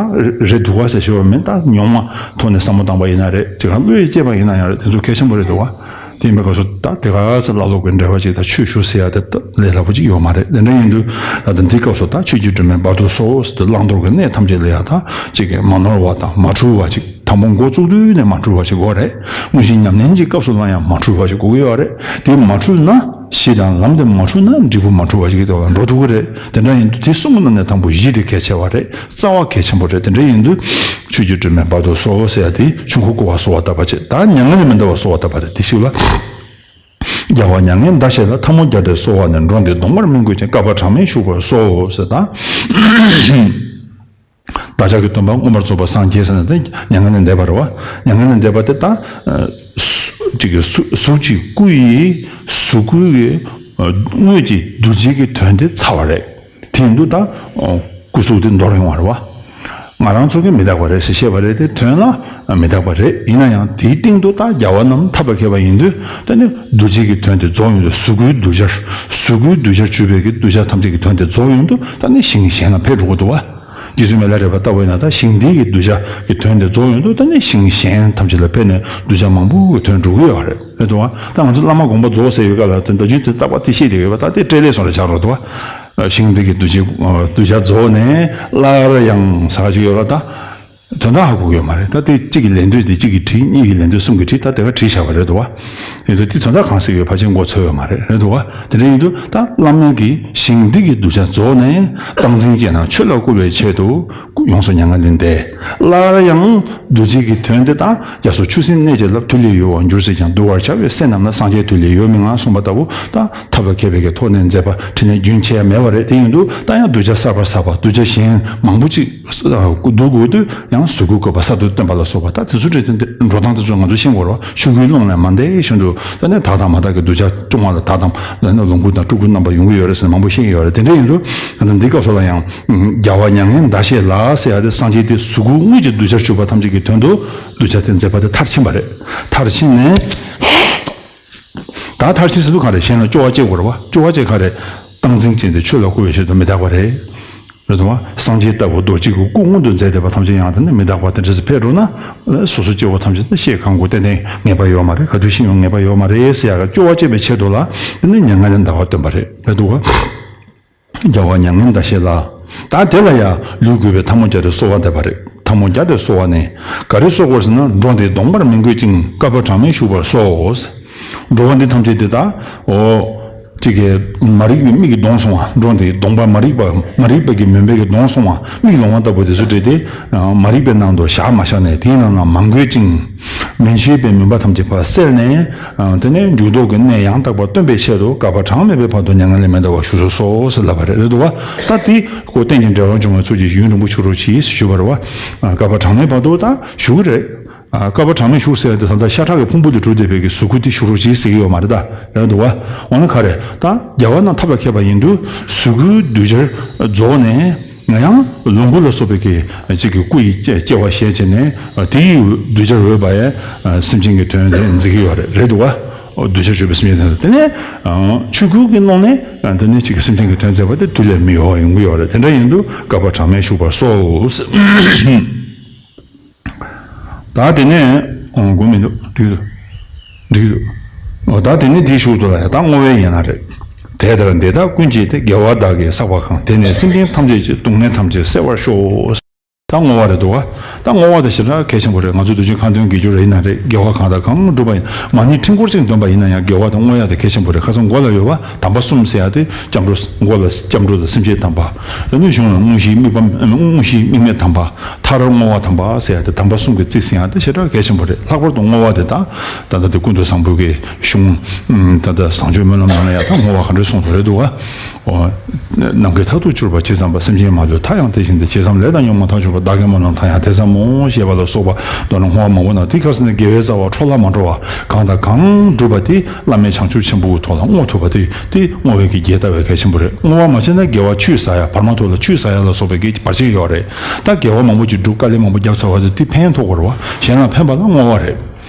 རེད་འདུག་བ་ཟེར་ཤེས་པ་མིན། ད་རྙོག་མ་ཐོག་ནས་བསམ་བློ་བཏང་པ་ཡིན་ན་རེད། ཅིག་ག་བློ་ཡིས་བསྐྱེད་པ་ཡིན་ན་ཡང་རེད། དེ་ཚོ་གལ་ཆེན་པོ་རེད་འདུག་བ། དེ་ཡིན་པའི་སྐབས་སུ་ད་དེ་ག་ཚོད་བླ་སློབ་ཀྱི་འབྲེལ་བ་ཅིག་དང་ཆོས་ཞུ་ཟེར་ཡ་དེ་ད་ལས་སླ་པོ་ཅིག་ཡོད་མ་རེད། དེ་འདྲ་ཡིན་དུས་ད་ད་འདི་སྐབས་སུ་ད་ཆོས་ཀྱི་སྒྲོན་མེ་བར་དུ་གསོལ་ཟེར་དུས་བླང་དོར་གྱི་གནས་ཐམས་ཅད་ལ་ཡང་ད་ཅིག་གི་མ་ནོར་བ་དང་མ་འཁྲུལ་བ་ཅིག་དང་པོ་འགོ་བཙུགས་དུས་ནས་མ་འཁྲུལ་བ་ཞིག་དགོས་རེད། དངོས་གཞི་ཉམས་ལེན་གྱི་སྐབས་སུ་ལ་ཡང་མ་འཁྲུལ་བ་ཞིག་དགོས་ཀྱི་ཡོད་རེད། དེ་མ་འཁྲུལ་ན་གཞི་དང་ལམ་དེ་མ་འཁྲུལ་ན་འབྲས་བུ་མ་འཁྲུལ་བ་ཞིག་གི་ཐོག་ལ་འགྲོ་ཐུབ་ཀྱི་རེད། དེ་འདྲ་ཡིན་དུས་དེ་གསུམ་གྱི་ནང་ནས་དང་པོ་གཞི་དེ་གལ་ཆེ་བ་རེད། རྩ་བ་གལ་ཆེན་པོ་རེད། དེ་འདྲ་ཡིན་དུས་ཆོས་ཀྱི་སྒྲོན་མེ་བར་དུ་གསོལ་ཟེར་ཡ་དེ་ཆོས་འཁོར་བསྐོར་བ་གསོལ་བ་བཏབ་པ་བྱེད། ད་མྱ་ངན་ལས་མི་འདའ་བར་གསོལ་བ་བཏབ་པ་རེད། དེ་ཞིག་ལ། རྒྱལ་བ་མྱ་ངན་འདའ་ཞེས་ལ། ཐལ་མོ་སྦྱར་ཏེ་གསོལ་བ་ནི། འགྲོ་འདི་ལྡོག་པར་སྨིན་དགོས་ཀྱང་། བསྐལ་པ་གྲངས་མེད་བཞུགས་པར་གསོལ་ཟེར་ད། བདག་ཅག་གི་སྟོན་པ་མངོན་པར་རྫོགས་པར་སངས་རྒྱས་ཟེར་ན་དེ་མྱ་ངན་ལས་འདས་པ་རེད་བ། མྱ་ངན་ལས་འདས་པ་དེ་ད་ཨ་སུ་ཅིག་གི་གཟུ་གཟུགས་ཀྱི་སྐུ་ཡི་གཟུགས་སྐུའི་གི་ཨ་དངོས་ཀྱི་གདུལ་བྱའི་གི་དོན་དེ་ཚར་བ་རེད། དེ་ཡིན་དུས་ད་ཨ་སྐུ་གཟུགས་དེ་འདོར་ཡོང་བ་རེད་བ། ང་རང་ཚོ་གིས་མི་རྟག་པ་རེད་ཟེར་བཤད་པ་རེད་དེ། དོན་ལ་མི་རྟག་པ་རེད། ཡིན་ན་ཡང་དེའི་སྟེང་དུ་ད་རྒྱལ་བ་རྣམས་ཐར་པར་མཁས་པ་ཡིན་དུས། ད་ནི་གདུལ་བྱའི་གི་དོན་དེ་རྫོགས་ཡོང་དུས། གཟུགས་སྐུའི་གདུལ་བྱར། གཟུགས་སྐུའི་གདུལ་བྱར་གྱུར་པའི་གི་གདུལ་བྱ་ཐམས་ཅད་ཀྱི་དོན་དེ་རྫོགས་ཡོང་དུས། ད་ནི་ཞིང་གཞན་ལ་ཕེབས་འགྲོ་གི་འདུག་བ། རྗེ་བཙུན་མི་ལ་རས་པ་ལྟ་བུ་ཡིན་ན། ད་ཞིང་འདི་གི་གདུལ་བྱ་གི་དོན་དེ་རྫོགས་ཡོང་དུས། ད་ནི་ཞིང་གཞན་ཐམས་ཅད་ལ་ཕེབས་ནས་གདུལ་བྱ་མང་པོ་གི་དོན་འགྲུབ་ཀྱི་ཡོད་རེད། རེད་འདུག་བ། ད་ང་ཚོ་བླ་མ་དགོངས་པ་རྫོགས་ཟེར་བའི་སྐབས་ལ། དོན་དག་རྒྱུན་དུ་རྟག་པ་དེ་བཤད་བསྡད་ཡོད་པ། ད་དེ་སྤྲེལ་ལད་སོང་རེ་ཆགས་འགྲོ་འདུག་བ། ཞིང་འདི་གི་གདུལ་བྱའི་གདུལ་བྱ་རྫོགས་ནས། སླར་ཡང་ཟེར་བ་ཅིག་ཡོད་རེད། ད་དོན་དག་ཧ་གོ་གི་ཡོད་མ་རེད། ད་དེ་གཅིག་གི་ལན་ལྡོག་དེ་གཅིག་གིས་བྲིས། གཉིས་ཀྱིས་ལན་ལྡོག་གསུམ་གྱིས་བྲིས། ད་དེ་ག་བྲིས་བཞག་པ་རེད་འདུག་བ། ཡིན་དུས་དེ་དོན་དག་གང་ཟེར་ཡོད་ཕལ་ཆེར་མགོ་ཚོས་ཡོད་མ་རེད། རེད་འདུག་བ། དེ་འདྲ་ཡིན་དུས་ད་བླ་མ་གིས་ཞིང་འདི་གི་གདུལ་བྱ་རྫོགས་ནས། སྟངས་འཛིན་བཅས་རྣམས་ཆོས་ལ་བསྐུལ་བའི་ཆེད་དུ་ཡོངས་སུ་མྱ་ངན་ལས་འདས། སླར་ཡང་གདུལ་བྱའི་གི་དོན་དེ་དག་རྒྱ་མཚོ་ཆུ་སྲིན་གནོད་བྱེད་རླབས། དུས་ལས་ཡོལ་བར་འགྱུར་སྲིད་ཀྱང་། གདུལ་བར་བྱ་བའི་སེམས་རྣམས་ལ། སངས་རྒྱས་དུས་ལས་ཡོལ་མི་མངའ། གསུངས་པ་ལྟ་བུ། ད་ཐབས་ལ་མཁས་པའི་གི་ཐོག་ནས་མཛད་པ་དྲིན་ལན་རྒྱུན་ཆད་ཡ་མེད་པ་རེད། དེ་ཡིན་དུས་ད་ཡང་གདུལ་བྱ་གསར་པ་གསར་པ། གདུལ་བྱ་གཞན་མང་པོ་ཅིག་བསྡུ་དགོས་དུས། ཡང་གཟུགས་སྐུའི་བཀོད་པ་གསར་དུ་སྟོན་པ་ལ་སོགས་པ། ད་དེ་ཚོ་འདྲ་དེ་འགྲོ་སྟངས་དེ་ཚོ་ང་ཚོ་ཤེས་དགོས་རེད་བ། ཆོས་སྐུའི་ཀློང་ནས་མ་འདས་བཞིན་དུ། ད་ནི་དག་དང་མ་དག་གི་གདུལ་བྱ་བཅོ་ལྔ་དང་། དག་དང་ལོངས་སྐུ་དང་སྤྲུལ་སྐུ་རྣམ་པ་ཡོང་གི་ཡོད་རེད་ཟེར་ནས་མང་པོ་བཤད་ཀྱི་ཡོད་རེད། དེ་འདྲ་ཡིན་དུས་ད་ལྟ་འདི་སྐབས་སུ་ལ་ཡང་། རྒྱལ་བ་མྱ་ངན་འདའ་ཞེས་ལ་ཟེར་ཡ་དེ། སངས་རྒྱས་དེ་གཟུགས་སྐུ་དངོས་ཀྱི་གདུལ་བྱར་གྱུར་པ་ཐམས་ཅད་ཀྱི་དོན་དུ་གདུལ་བྱ་དེ་མཛད་པ་དེ་མཐར་ཕྱིན་པ་རེད། མཐར་ཕྱིན་ནས། ད་མཐར་ཕྱིན་ཟེར་དུས་གང་རེད། གཞན་ལ་སྐྱོ་བ་སྐྱེ་དགོས་རེད་བ། སྐྱོ་བ་སྐྱེ་གང་རེད། སྟངས་འཛིན་ཅན་དེ་ཆོས་ལ་བསྐུལ་བའི་ཆེད་དུ་མི་རྟག་པ་རེད། རེད་དོ། སངས་རྒྱས་ལྟ་བུ་རྡོ་རྗེ་གི་སྐུ་མངོན་དུ་མཛད་བསྡད་པ་ཐམས་ཅད་ཡང་དེ་ནི་མི་རྟག་པ་དེ་འདྲ་ཞིག་ཕེབས་འགྲོ་ན། སོ་སོ་སྐྱེ་བོ་ཐམས་ཅད་ནི་ཤེས་གང་དགོས། ཏན་ཏན་ངེས་པ་ཡོད་མ་རེད། ག་དུས་ཤི་ཡོང་ངེས་པ་ཡོད་མ་རེད་ཟེར་ཡག་གི་སྐྱོ་བ་སྐྱེ་བའི་ཆེད་དུ་ལ། དེ་ནི་མྱ་ངན་ལས་འདའ་བ་སྟོན་པ་རེད། རེད་འདུག་ག། རྒྱལ་བ་མྱ་ངན་འདའ་ཞེས་ལ། ད་དེ་ལ་ཡང་ལུས་གུས་པའི་ཐལ་མོ་སྦྱར་ཏེ་གསོལ་བ་འདེབས་པ་རེད། ཐལ་མོ་སྦྱར་ཏེ་གསོལ་བ་ནི། ག་རེ་གསོལ་དགོས་ཟེར་ན། འགྲོ་འདི་ལྡོངས་པར་མི་འགོད་ཅིང་། བསྐལ་པ་གྲངས་མེད་བཞུགས་པར་གསོལ། འགྲོ་བ་འདི་ཐམས་ཅད་དེ་དག་འོ། གཅིག་གིས་མ་རིག་པའི་མིག་གིས་ལྡོངས་སོང་བ། འགྲོ་འདི་ལྡོངས་པ། མ་རིག་པ། མ་རིག་པ་གི་མུན་པའི་གིས་ལྡོངས་སོང་བ། མིག་ལོང་བ་ལྟ་བུ་དེ་ཚོ་བྲིས་ཏེ། མ་རིག་པའི་ནང་དུ་བཞག་མ་བཞག་ནས། དེའི་ནང་ན་མ་འགོད་ཅིང་། མེ་མཆོད་པའི་མུན་པ་ཐམས་ཅད་ཕར་བསལ་ནས། དེ་ནས་འཇུག་ལྡོག་གི་གནས་ཡང་དག་པ་སྟོན་པའི་ཆེད་དུ། བསྐལ་པ་གྲངས་མེད་པའི་བར་དུ་མྱ་ངན་ལས་མི་འདའ་བར་བཞུགས་སུ་གསོལ་ཟེར་ལབ་པ་རེད། རེད་འདུག་བ། ད་དེ་ཁོ་རྟེན་ཅིང་འབྲེལ་བར་འབྱུང་བའི་ཚུལ་གྱིས་ཡུན་རིང་པོ་བཞུགས་རོགས་གྱིས་ཞུས་པ་རེད་བ། བསྐལ་པ་གྲངས་མེད་བར་དུ་ད་བཞུགས་ཀྱི་རེད། ཨ། བསྐལ་པ་གྲངས་མེད་བཞུགས་ཟེར་ཡ་དེ་ད་ལྟ་ཤ་ཁྲག་གི་ཕུང་པོ་དེ་གྲུབ་བསྡད་པའི་གི་གཟུགས་སྐུ་དེ་བཞུགས་རོགས་གྱིས་ཟེར་གྱི་ཡོད་མ་རེད་ད། རེད་འདུག་བ། འོ་ན་ག་རེ། ད་རྒྱལ་བ་རྣམས་ཐབས་ལ་མཁས་པ་ཡིན་དུས་གཟུགས་སྐུའི་གདུལ་བྱར་རྫོགས་ནས། ཡང་ལོངས་སྐུ་ལ་སོགས་པའི་གི་གཅིག་གི་སྐུ་ཡི་སྐྱེ་བ་བཞེས་བྱས་ནས། དེ་ཡི་གདུལ་བྱར་འོས་པ་ཡང་སེམས་ཅན་གྱི་དོན་དེ་མཛད་ཀྱི་ཡོད་རེད། རེད་འདུག་བ། གདུལ་བྱར་གྱུར་པའི་སེམས་ཅན་དེ་ནི་ཆོས་སྐུ་གི་ཀློང་ནས་དེ་ནི་གཅིག་གི་སེམས་ཅན་གྱི་དོན་མཛད་པ་དེ་དུས་ལས་མི་ཡོལ་བ་ཡོང་གི་ཡོད་རེད། དེ་འདྲ་ཡིན་དུས་བསྐལ་པ་གྲངས་མེད་བཞུགས་པར་གསོལ། ད་དེ་ནས། ཨོ། དགོངས་མི་འདུག་འགྲིག་འདུག་འགྲིག་འདུག་ཨོ། ད་དེ་ནས་དེའི་གཞུག་ཏུ་ལ་ཡང་ད་བསྔོ་བའི་ཡན་ལག་རེད། དེ་ལྟར་འདི་དག་ཀུན་བྱས་ཏེ། རྒྱལ་བ་བདག་གིས་བསགས་པ་གང་། དེས་ནི་སེམས་ཅན་ཐམས་ཅད་ཀྱི། སྡུག་བསྔལ་ཐམས་ཅད་བསལ་བར་ཤོག་ད་བསྔོ་བ་རེད་འདུག་བ། ད་བསྔོ་བ་དེ་ཞེ་དྲག་གལ་ཆེན་པོ་རེད། ང་ཚོ་དུས་ཆེན་ཁ་འདོན་དགེ་སྦྱོར་རེད་ན་རེད། དགེ་བ་གང་དང་གང་བསྒྲུབས་པ་ཡིན། མ་ཎི་ཕྲེང་སྐོར་ཅིག་འདོན་པ་ཡིན་ན་ཡང་དགེ་བ་དེ་བསྔོ་ཡ་དེ་གལ་ཆེན་པོ་རེད། ཁ་སང་མགོ་ལ་ཡོད་བ། དམ་པ་གསུམ་ཟེར་ཡ་དེ་སྐྱབས་འགྲོ། མགོ་ལ་སྐྱབས་འགྲོ་དང་སེམས་བསྐྱེད་དམ་པ། དེ་ནས་གཞུང་ལ་དངོས་གཞིའི་དམིགས་པ། དངོས་གཞིའི་དམིགས་མེད་དམ་པ། མཐར་བསྔོ་བ་དམ་པ་ཟེར་ཡ་དེ་དམ་པ་གསུམ་གྱི་རྩིས་ཟིན་ཡ་དེ་ཞེ་དྲག་གལ་ཆེན་པོ་རེད། ལྷག་པར་དུ་བསྔོ་བ་དེ་དག་ད་ལྟ་དེ་ཀུན་ཏུ་བཟང་པོའི་གི་གཞུང་། ད་ལྟ་བཟང་སྤྱོད་སྨོན་ལམ་ནང་ལ་ཡ་ད་བསྔོ་བ་ག་འདྲ་གསུངས་པ་རེད་འདུག་བ། ཨོ། ནམ་མཁའི་མཐས་གཏུགས་གྱུར་པ་ཇི་ཙམ་པ། སེམས་ཅན་མ་ལུས་མཐའ་ཡང་དེ་བཞིན་ཏེ། ཇི་ཙམ་ལས་དང་ཉོན་མོངས་མཐའ་གྱུར་པ། བདག་གི་སྨོན་ལམ་མཐའ་ཡང་དེ་ཙམ་མོ། ཞེས་པ་ལ་སོགས་པ་མདོར་ན་བསྔོ་བ་མང་པོ་ན། དེ་ཁ་སང་ནས་དགེ་བའི་རྩ་བ་འཕྲོ་བརླག་མ་འགྲོ་བ་གང་དང་གང་བསྒྲུབས་པ་དེ་བླ་མེད་བྱང་ཆུབ་ཆེན་པོའི་ཐོག་ལ་བསྔོ་ཐུབ་པ་དེ། དེ་བསྔོ་བའི་གི་རྒྱས་ལྟ་བའི་གལ་ཆེན་པོ་རེད། བསྔོ་བ་མ་བྱས་ན་དགེ་བ་ཆུད་ཟ་ཡ། བར་མ་དོ་ལ་ཆུད་ཟ་ཡ་ལ་སོགས་པའི་གི་བར་ཆད་ཡོད་རེད། ད་དགེ་བ་མང་པོ་ཅིག་བསྒྲུབས། དཀའ་ལས་མང་པོ་བརྒྱབ་ཚར་བ་དེ་དེ་ཕན་ཐོགས་དགོས་རེད་བ། གཞན་ལ་ཕན་པ་ལ་བསྔོ་བ་རེད།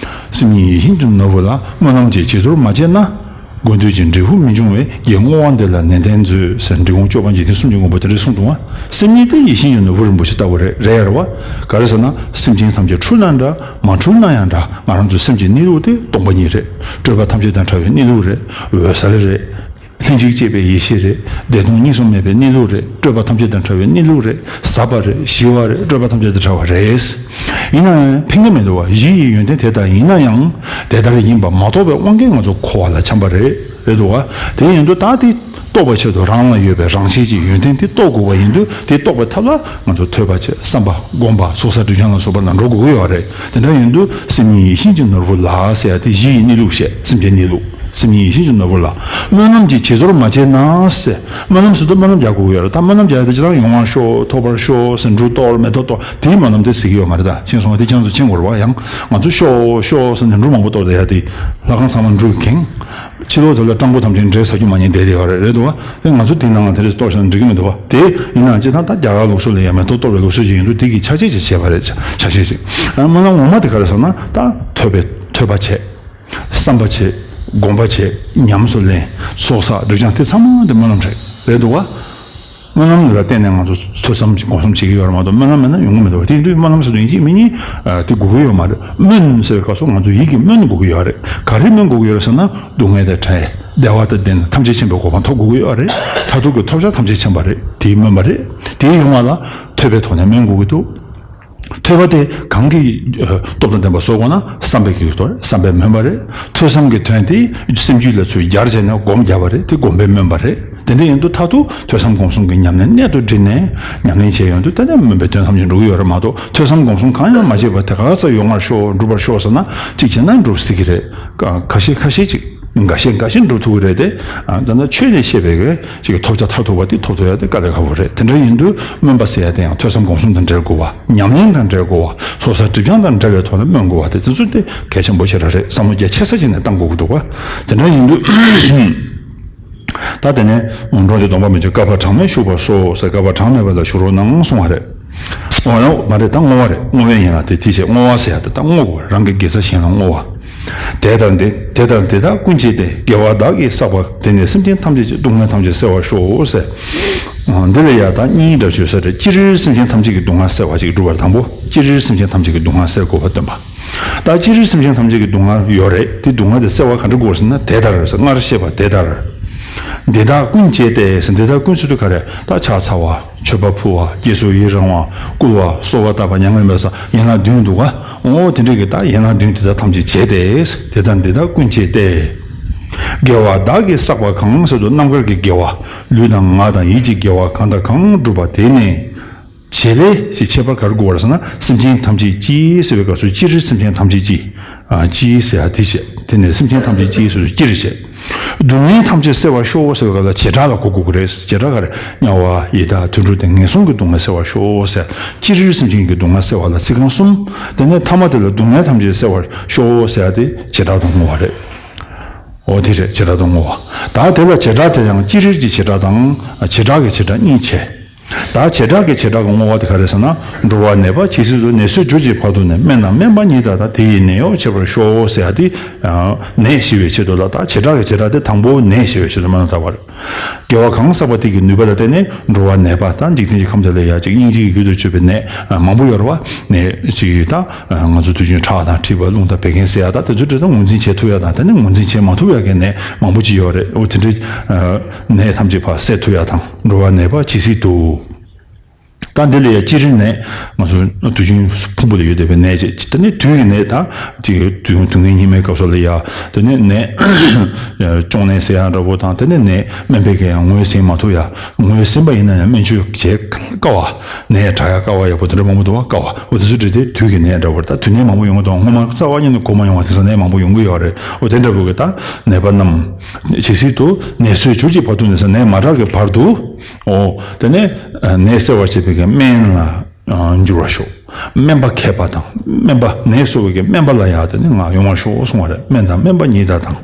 སེམས་ཉིད་ཡིད་བཞིན་གྱི་ནོར་བུ་ལ། སྨོན་ལམ་གྱི་བྱི་དོར་མ་བྱས་ན། དགོས་འདོད་ཀྱི་འབྲས་བུ་མི་འབྱུང་བས། རྒྱལ་བསྔོ་བ་འདི་ལ་ནན་ཏན་མཛོད་ཟེར། འབྲི་གུང་སྐྱོབ་པ་འཇིག་རྟེན་གསུམ་གྱི་མགོན་པོ་དེ་འདྲས་གསུངས་འདུག་བ། སེམས་ཉིད་དེ་ཡིད་བཞིན་གྱི་ནོར་བུ་རིན་པོ་ཆེ་ལྟ་བུ་རེད། རེད་ཡ་རེད་བ། ག་རེ་ཟེར་ན། སེམས་ཅན་ཐམས་ཅད་འཁྲུལ་ན་འདྲ། མ་འཁྲུལ་ན་ཡང་འདྲ། ང་རང་ཚོའི་སེམས་ཀྱི་གནས་ལུགས་དེ་སྟོང་པ་ཉིད་རེད། སྤྲོས་པ་ཐམས་ཅད་དང་བྲལ་བའི་གནས་ལུགས་རེད། འོད་གསལ་རེད། ལྷན་ཅིག་སྐྱེས་པའི་ཡེ་ཤེས་རེད། བདེ་སྟོང་གཉིས་སུ་མེད་པའི་གནས་ལུགས་རེད། སྤྲོས་པ་ཐམས་ཅད་དང་བྲལ་བའི་གནས་ལུགས་རེད། ཟབ་པ་རེད། ཞི་བ་རེད། སྤྲོས་པ་ཐམས་ཅད་དང་བྲལ་བ་རེད། ཡིན་ན་ཡང་ཕན་གྱི་མི་འདུག་བ། གཞི་ཡི་ཡོན་ཏན་དེ་ལྟ་ཡིན་ན་ཡང་དེ་ལྟར་ཡིན་པ་མ་རྟོགས་པའི་དབང་གིས་ང་ཚོ་འཁོར་བ་ལ་འཁྱམས་པ་རེད། རེད་འདུག་བ། དེ་ཡིན་དུས་ད་དེ་རྟོགས་པའི་ཆེད་དུ་རང་ལ་ཡོད་པའི་རང་ཆས་ཀྱི་ཡོན་ཏན་དེ་རྟོགས་དགོས་པ་ཡིན་དུས། དེ་རྟོགས་པའི་ཐབས་ལ་ང་ཚོ་ཐོས་པ་བྱེད། བསམ་པ་སྒོམ་པ། ཚོགས་བསགས་སྒྲིབ་སྦྱང་ལ་སོགས་པ་ལ་འགྲོ་དགོས་ཀྱི་ཡོད་རེད། དེ་འདྲ་ཡིན་དུས་སེམས་ཉིད་ཡིད་བཞིན་གྱི་ནོར་བུ་ལ་ཟེར་ཡ་དེ་གཞི་ཡི་གནས་ལུགས་བཤད། སེམས་ཀྱི་གནས་ལུགས། སེམས་ཉིད་ཡིད་བཞིན་གྱི་ནོར་བུ་ལ། སྨོན་ལམ་གྱི་བྱི་དོར་མ་བྱས་ན་ཟེར། སྨོན་ལམ་ཟེར་དུས་སྨོན་ལམ་རྒྱག་དགོས་ཀྱི་ཡོད་རེད། ད་སྨོན་ལམ་རྒྱག་ཡ་དེ་ཅི་ལྟར་ཡོང་བར་ཤོག་ཐོབ་པར་ཤོག་ཟེར་འབྲུ་གཏོར་མེ་ཏོག་གཏོར་དེའི་སྨོན་ལམ་དེ་ཟེར་གྱི་ཡོད་མ་རེད། ད་ཤེས་སོང་བ། དེ་ཁྱེད་ཚོ་མཁྱེན་དགོས་རེད་བ། ཡང་ང་ཚོ་ཤོག་ཤོག་ཟེར་ནས་འབྲུ་མང་པོ་གཏོར་བསྡད་ཡ་དེ། ལྷ་ཁང་ཚང་མ་འབྲུས་ཁེངས། ཕྱི་ལོགས་དེ་ལ་སྤྲང་པོ་ཐམས་ཅད་འབྲས་ཟ་རྒྱུ་མ་རྙེད་བསྡད་ཡོད་རེད། རེད་འདུག་བ། དེ་ང་ཚོ་དེའི་ནང་ལ་དེ་རེས་གཏོར་བཞག་ན་འགྲིག་གི་མི་འདུག་བ། དེ་ཡིན་ནའང་སྤྱིར་བཏང་ད་རྒྱ་གར་ལུགས་སྲོལ་ལ་ཡ་མེ་ཏོག་གཏོར་བའི་ལུགས་སྲོལ་ཞིག་ཡིན་དུས། དེ་གི་ཆ་ཤས་ཅིག་བྱས་པ་རེད། ཆ་ཤས་ཤིག་སྨོན་ལམ་ངོ་མ་དེ་ག་རེ་ཟེར་ན། ད་ཐོས་པའི་ཐོས་པ་བྱས། བསམ་པ་བྱེད། སྒོམ་པ་བྱེད། ཉམས་སུ་ལེན། ཚོགས་བསགས། སྒྲིབ་སྦྱང་དེ་ཚང་མ་དེ་སྨོན་ལམ་རེད། རེད་འདུག་བ། སྨོན་ལམ་ལ་བརྟེན་ནས་ང་ཚོ་ཐོས་བསམ་སྒོམ་གསུམ་བྱེད་ཀྱི་ཡོད་རེད་མ་གཏོགས། སྨོན་ལམ་མེད་ན་ཡོང་གི་མི་འདུག་བ། དེ་ཡིན་དུས་སྨོན་ལམ་ཟེར་དུས་ཡིན་གཅིག་མིན་གཉིས་དེ་དགོས་ཀྱི་ཡོད་མ་རེད། སྨོན་ཟེར་བའི་སྐབས་སུ་ང་ཚོ་ཡིད་ཀྱིས་སྨོན་དགོས་ཀྱི་ཡོད་རེད། ག་རེ་སྨོན་དགོས་ཀྱི་ཡོད་རེད་ཟེར་ན། སྡུག་བསྔལ་དང་བྲལ། བདེ་བ་དང་ལྡན། ཐམས་ཅད་མཁྱེན་པའི་གོ་འཕང་ཐོབ་དགོས་ཀྱི་ཡོད་རེད། མཐར་ཐུག་གི་ཐོབ་བྱ་ཐམས་ཅད་མཁྱེན་པ་རེད། དེའི་སྨོན་པ་རེད། དེ་ཡོང་བ་ལ་ཐོས་པའི་ཐོག་ནས་སྨོན་དགོས་ཀྱི་འདུག་ཐོས་པ་དེ་གང་གི་ཨ་སྟོབས་དང་ལྡན་པ་བཟོ་དགོས་ན། བསམ་པའི་གི་དོན། བསམ་པའི་སྨོན་པ་རེད། ཐོས་བསམ་གྱི་དོན་དེ་སེམས་རྒྱུད་ལ་ཚུར་སྦྱར་བྱས་ནས་སྒོམ་བརྒྱབ་པ་རེད། དེ་སྒོམ་པའི་སྨོན་པ་རེད། དེ་འདྲ་ཡིན་དུས་མཐར་ཐུག་ཐོས་བསམ་སྒོམ་གསུམ་གྱི་ཉམས་ལེན་གནད་དུ་དྲིལ་ནས་ཉམས་ལེན་བྱས་ཡོང་དུས། དེ་ནས་སྨོན་པའི་དོན་ཐམས་ཅད་འགྲུབ་ཀྱི་ཡོད་རེད་མ་གཏོགས། ཐོས་བསམ་སྒོམ་གསུམ་གང་ཡང་མ་བྱས་པར་དེ་ག་ཚོད་ཡོང་བར་ཤོག་འགྲུབ་པར་ཤོག་ཟེར་ན། གཅིག་བྱས་ན་འགྲུབ་སྲིད་ཀྱི་རེད། ཁ་ཤས་ཁ་ཤས་ཅིག་འགའ་ཤས་འགའ་ཤས་འགྲུབ་ཐུབ་ཀྱི་རེད་དེ། ཨ་ད་ནི་ཆོས་ནས་བཤད་པའི་གི་ཅིག་ཐོབ་བྱ་མཐར་ཐུག་པ་དེ་ཐོབ་ཐུབ་ཡ་དེ་དཀའ་ལས་ཁག་པོ་རེད། དེ་འདྲ་ཡིན་དུས་སྨོན་པ་ཟེར་ཡ་དེ་ཡང་ཐོས་བསམ་སྒོམ་གསུམ་དང་འབྲེལ་དགོས་པ། ཉམས་ལེན་དང་འབྲེལ་དགོས་པ། ཚོགས་བསགས་སྒྲིབ་སྦྱང་དང་འབྲེལ་བའི་ཐོག་ནས་སྨོན་དགོས་པ་དེ། དེ་ཚོ་དེ་གལ་ཆེན་པོ་ཞེ་དྲག་རེད། བསམ་བློ་རྒྱ་ཆེ་ས་ཞིག་ནས་བཏང་དགོས་ཀྱི་འདུག་བ། དེ་འདྲ་ཡིན་དུས། ད་དེ་ནས་འགྲོ་འདི་སྡོམ་པ་མི་བྱེད། བསྐལ་པ་གྲངས་མེད་བཞུགས་པར་ཤོག་ཟེར། བསྐལ་པ་གྲངས་མེད་པ་ལ་བཞུགས་རོགས་གནང་གསུང་བ་རེད། འོ་ཡང་མ་རེད། ད་བསྔོ་བ་རེད། བསྔོ་བའི་ཡན་ལག་དེ་དེ་བྱས། བསྔོ་བ་ཟེར་ཡ་དེ་ད་བསྔོ་དགོས། རང་གི་དགེ་རྩ་གཞན་ལ་བསྔོ་བ། དེ་ལྟར་འདི། དེ་ལྟར་འདི་དག་ཀུན་བྱས་ཏེ། དགེ་བ་བདག་གིས་བསགས་པ། དེ་ནི་སེམས་ཅན་ཐམས་ཅད་ཀྱི། སྡུག་བསྔལ་ཐམས་ཅད་སེལ་བར་ཤོག་ཟེར། འདི་ལ་ཡ་ད་གཉིས་འདྲ་བརྗོད་ས་རེད། སྤྱིར་སེམས་ཅན་ཐམས་ཅད་ཀྱི་སྡུག་བསྔལ་སེལ་བ་ཅིག་འགྲུབ་པར། དང་པོ་སྤྱིར་སེམས་ཅན་ཐམས་ཅད་ཀྱི་སྡུག་བསྔལ་སེལ་དགོས་པ་སྟོན་པ། ད་སྤྱིར་སེམས་ཅན་ཐམས་ཅད་ཀྱི་སྡུག་བསྔལ་ཡོད་རེད། དེ་སྡུག་བསྔལ་དེ་སེལ་བ་ག་འདྲ་དགོས་ཟེར་ན། དེ་ལྟར་ཟེར། སྔར་བཤད་པ་དེ་ལྟར། འདི་དག་ཀུན་བྱས་ཏེ་ཟེར། འདི་དག་ཀུན་ཟེར་དུས་ག་རེ། ད་ཕྱག་འཚལ་བ། མཆོད་པ་ཕུལ་བ། རྗེས་སུ་ཡི་རང་བ། བསྐུལ་བ། གསོལ་བ་བཏབ་པ། མྱ་ངན་མེད་པ་སོགས་ཡན་ལག་བདུན་འདུག་ག་འོ་དེ་འདྲ་གི་ད་ཡན་ལག་བདུན་དེ་དག་ཐམས་ཅད་བྱས་ཏེ། དེ་དག་འདི་དག་ཀུན་བྱས་ཏེ། དགེ་བ་བདག་གིས་བསགས་པ་གང་ཟེར་དུས། རྣམ་དཀར་གྱི་དགེ་བ། ལུས་དང་ངག་དང་ཡིད་ཀྱི་དགེ་བ་གང་དང་གང་བསྒྲུབས་པ་དེ་ནི། བྱེད་ལས་ཞེས་འཆད་པར་ག་རེ་དགོས་པ་རེད་ཟེར་ན། སེམས་ཅན་ཐམས་ཅད་ཀྱི་ཟེར་བའི་སྐབས་སུ་སྤྱིར་སེམས་ཅན་ཐམས་ཅད་ཀྱི། ཨ་ཀྱི་ཟེར་ཡ་དེ་བྱས། དེ་ནས་སེམས་ཅན་ཐམས་ཅད་ཀྱི་ཟེར་དུས་སྤྱིར་བྱས། སྡུག་བསྔལ་ཐམས་ཅད་སེལ་བར་ཤོག་ཟེར་བའི་སྐབས་ལ་བྱེ་བྲག་ལ་གོ་དགོས་ཀྱི་རེད། བྱེ་བྲག་ག་རེ། དམྱལ་བ་ཡི་དྭགས་དུད་འགྲོ་དེ་ངན་སོང་གི་སྡུག་བསྔལ་སེལ་བར་ཤོག་ཟེར། སྤྱིར་སེམས་ཅན་གྱི་སྡུག་བསྔལ་སེལ་བ་ལ་ཚིག་རྐང་གསུམ། དེ་ནས་ཐ་མ་དེ་ལ་སྡུག་བསྔལ་ཐམས་ཅད་སེལ་བར་ཤོག་ཟེར་ཡ་དེ་བྱེ་བྲག་ཏུ་བསྔོ་བ་རེད། འོ་དེ་རེད། བྱེ་བྲག་ཏུ་བསྔོ་བ། ད་དེ་ལ་བྱེ་བྲག་དེ་ཡང་སྤྱིར་གྱི་བྱེ་བྲག་དང་། བྱེ་བྲག་གི་བྱེ་བྲག་གཉིས་བྱས། ད་བྱེ་བྲག་གི་བྱེ་བྲག་གི་བསྔོ་བ་དེ་ག་རེ་ཟེར་ན། འགྲོ་བ་ནད་པ་ཇི་སྲིད་དུ། ནད་སོས་གྱུར་གྱི་བར་དུ་ནི། སྨན་དང་སྨན་པ་ཉིད་དག་དང་། དེ་ཡི་ནད་གཡོག་བྱེད་པར་ཤོག་ཟེར་ཡ་དེ། ནད་ཞི་བའི་ཆེད་དུ་ལ། ད་བྱེ་བྲག་གི་བྱེ་བྲག་དེ་དང་པོ་ནད་ཞི་བའི་ཆེད་དུ་སྨན་དང་བཏགས་པ་རེད། དགེ་བ་གང་བསགས་པ་དེ་གི་ནུས་པ་ལ་བརྟེན་ནས་འགྲོ་བ་ནད་པ་དང་། འཇིག་རྟེན་གྱི་ཁམས་དེ་ལ་ཡ་ཅིག་སྙིང་རྗེ་གི་ཡུལ་དུ་གྱུར་པའི་ནད་མང་པོ་ཡོད་རེད་བ། ནད་ཅིག་ད་ང་ཚོ་དུས་རྒྱུན་ཁྲག་དང་མཁྲིས་པ་རླུང་དང་བད་ཀན་ཟེར་ཡ། ད་དེ་ཚོ་དེ་ད་ངོས་འཛིན་བྱེད་ཐུབ་ཡ་དང་། དེ་ནས་ངོས་འཛིན་བྱེད་མ་ཐུབ་ཡ་གི་ནད་མང་པོ་ཅིག་ཡོད་རེད། འོ་དེ་འདྲའི་ནད་ཐམས་ཅད་ཕར་སེལ་ཐུབ་ཡ་དང་། འགྲོ་བ་ནད་པ་ཇི་སྲིད་དུ། ད་འདི་ལ་ཡ་སྤྱིར་ནད། ང་ཚོ་དུས་རྒྱུན་ཕུང་པོ་ལ་ཡོད་བསྡད་པའི་ནད་ཅིག་དེ་ནས་དུས་ཀྱི་ནད། ད་ཅིག་དུས་དུས་ངན་སྙིགས་མའི་སྐབས་སུ་ལ་ཡ། དེ་ནས་ནད་གཅོང་ནད་ཟེར་ཡ་འདྲ་པོ་དང་། དེ་ནས་ནད་སྨན་པས་ཀྱང་ངོས་ཟིན་མ་ཐུབ་ཡ། ངོས་ཟིན་པ་ཡིན་ན་ཡང་སྨན་བཅོས་བྱེད་དཀའ་བ། ནད་དྲག་ཡ་དཀའ་བ་ཡག་པོ་དེ་འདྲ་མང་པོ་འདུག་བ། དཀའ་བ། འོ་དེ་ཚོ་འདྲ་དེ་དུས་ཀྱི་ནད་འདྲ་པོ་རེད། ད་དུས་ནད་མང་པོ་ཡོང་གི་འདུག་སྔོན་མ་རྩ་བ་ཉིད་ནས་གོ་མ་མྱོང་བ་དེང་སང་ནད་མང་པོ་ཡོང་གི་ཡོད་རེད། འོ་དེ་འདྲ་པོ་གི་ད་ནད་པ་རྣམས་ཇི་སྲིད་དུ། ནད་སོས་གྱུར་གྱི་བར་དུ་ནི་ཟེར། ནད་མ་དྲག་གི་བར་དུ། འོ་དེ་ནས་ནད་སེལ་བར་བྱེད་པའི་གི་སྨན་ལ་འགྱུར་བར་ཤོག་སྨན་པ་མཁས་པ་དང་། སྨན་པ་ནད་གསོ་བའི་གི་སྨན་པ་ལ་ཡང་དེ་ནི་ང་ཡོང་བར་ཤོག་གསུང་བ་རེད། སྨན་དང་སྨན་པ་ཉིད་དག་དང་།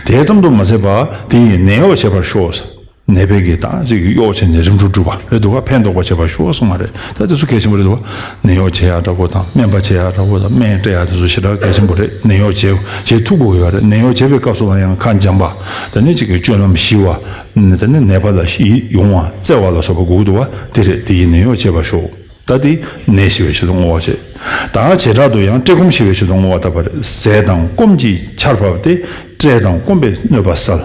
དེ་ཙམ་དུ་མ་ཟད་པར་དེ་ཡི་ནད་གཡོག་བྱེད་པར་ཤོག་ནད་པའི་གི་ད་ཅིག་གཡོག་བྱས་ནས་རིམ་གྲོ་སྒྲུབ་པ་རེད་འདུག་ག་ཕན་འདོགས་པ་བྱེད་པར་ཤོག་གསུང་བ་རེད། ད་དེ་ཚོ་གལ་ཆེན་པོ་རེད་འདུག་ག་ནད་གཡོག་བྱེད་ཡག་འདྲ་པོ་དང་། སྨན་པ་བྱེད་ཡག་འདྲ་པོ་དང་། སྨན་སྤྲད་ཡག་དེ་ཚོ་ཞེ་དྲག་གལ་ཆེན་པོ་རེད། ནད་གཡོག་བྱེད་བྱེད་ཐུབ་དགོས་ཡོད་རེད། ནད་གཡོག་བྱེད་པའི་སྐབས་སུ་ལ་ཡང་ཁ་འཇམ་པ། དེ་ནས་ཅིག་གི་སྤྱོད་ལམ་ཞི་བ། དེ་ནས་ནད་པ་ལ་ཡིད་ཡོང་བ་བརྩེ་བ་ལ་སོགས་པ་དགོས་ཀྱི་འདུག་བ། དེ་རེད། དེ་ཡི་ནད་གཡོག་བྱེད་པར་ཤོག་ད་དེ་ནད་ཞི་བའི་ཆེད་དུ་བསྔོ་བ་བྱེད། ད་བྱེ་བྲག་ཏུ་ཡང་བཀྲེས་སྐོམ་ཞི་བའི་ཆེད་དུ་བསྔོ་བ་བཏབ་པ་རེད། ཟས་དང་སྐོམ་གྱི་ཆར་ཕབ་སྟེ། བཀྲེས་དང་སྐོམ་པའི་གནོད་པ་བསལ།